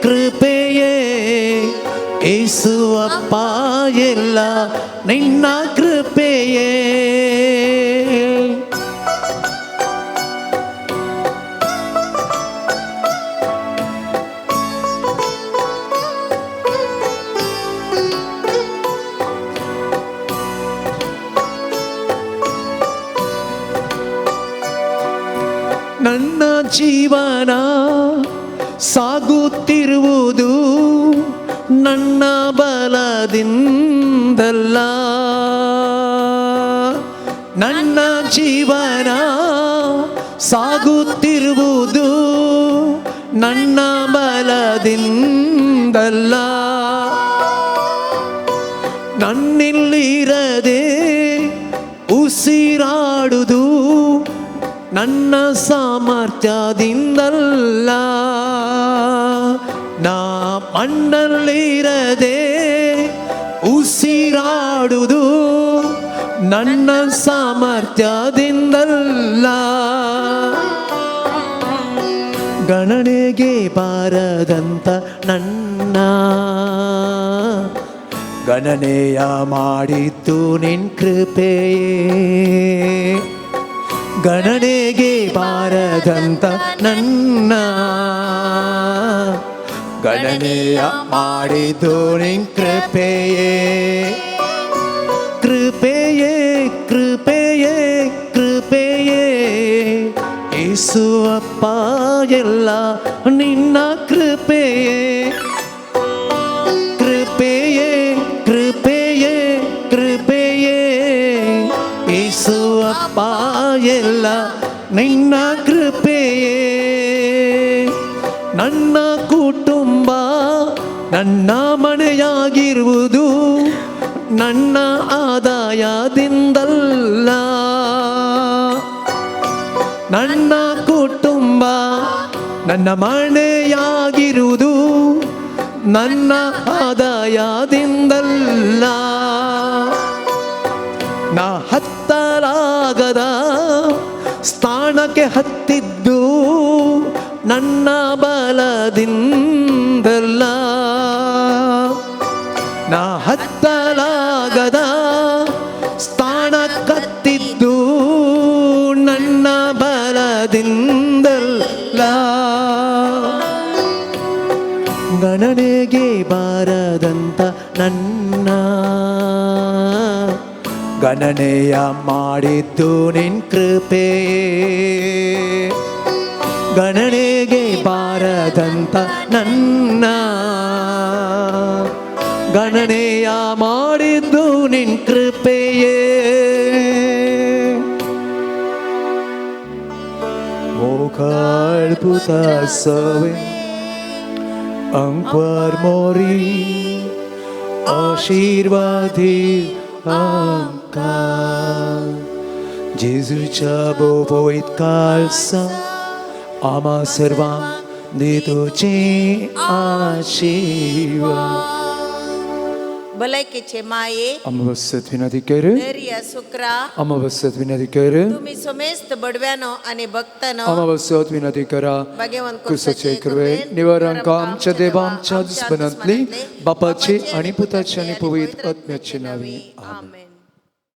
ಕೃಪೆಯೇ ಏಸು ಅಪ್ಪ ಎಲ್ಲ ನಿನ್ನ ಕೃಪೆಯೇ. ನನ್ನ ಜೀವನ ಸಾಗುತ್ತಿರುವುದು ನನ್ನ ಬಲದಿಂದಲ್ಲ. ನನ್ನ ಜೀವನ ಸಾಗುತ್ತಿರುವುದು ನನ್ನ ಬಲದಿಂದಲ್ಲ. ನನ್ನಿಲ್ಲಿರದೆ ಉಸಿರಾಡುವುದು ನನ್ನ ಸಾಮರ್ಥ್ಯದಿಂದಲ್ಲ. ನಾ ಮಣ್ಣಲ್ಲಿರದೆ ಉಸಿರಾಡುವುದು ಮಾಡುವುದು ನನ್ನ ಸಾಮರ್ಥ್ಯದಿಂದಲ್ಲ. ಗಣನೆಗೆ ಬಾರದಂತ ನನ್ನ ಗಣನೆಯ ಮಾಡಿದ್ದು ನಿನ್ ಕೃಪೆಯೇ. ಗಣನೆಗೆ ಬಾರದಂತ ನನ್ನ ಗಣನೆಯ ಮಾಡಿದ್ದು ನಿನ್ ಕೃಪೆಯೇ. ಕೃಪೆಯೇ ಕೃಪೆಯೇ ಕೃಪೆಯೇ ಯೇಸುವಪ್ಪ ಎಲ್ಲ ನಿನ್ನ ಕೃಪೆಯೇ. ಕೃಪೆಯೇ ಕೃಪೆಯೇ ಕೃಪೆಯೇ ಯೇಸುವಪ್ಪ ಎಲ್ಲ ನಿನ್ನ ಕೃಪೆಯೇ. ನನ್ನ ಕುಟುಂಬ ನನ್ನ ಮನೆಯಾಗಿರುವುದು ನನ್ನ ಆದಾಯದಿಂದಲ್ಲ. ನನ್ನ ಕುಟುಂಬ ನನ್ನ ಮನೆಯಾಗಿರುವುದು ನನ್ನ ಆದಾಯದಿಂದಲ್ಲ. ನಾ ಹತ್ತಲಾಗದ ಸ್ಥಾನಕ್ಕೆ ಹತ್ತಿದ್ದು ನನ್ನ ಬಲದಿಂದಲ್ಲ. ನಾ ಹತ್ತಲಾಗದ ಸ್ಥಾನಕ್ಕತ್ತಿದ್ದು ನನ್ನ ಬಲದಿಂದಲ್ಲ. ಗಣನೆಗೆ ಬಾರದಂತ ನನ್ನ ಗಣನೆಯ ಮಾಡಿದ್ದು ನಿನ್ ಕೃಪೆಯೇ. ಗಣನೆಗೆ ಬಾರದಂತ ನನ್ನ ಗಣನೆಯ ಮಾಡಿದ್ದು ನಿನ್ ಕೃಪೆಯೇ. मोखाळपुता सवे अंकवार मोरी आशीर्वादी आमकां जेजूच्या बोबोयत काळसा आमा सर्वांक दी आशीर्वाद. भलायकेचे माये, अमावस्यत विनंती कर. दर्या सुक्रा, अमावस्यत विनंती कर. तुम्ही समेस्त बडव्यानो आणि भक्तानो, अमावस्यत विनंती करा. भाग्यवंत कुसाचे कृपे निवारांक आमच्या देवा आमच्या दुस्मनांतली बापाचे आणि पुताचे आणि पवित्र आत्म्याचे नावे. आमेन.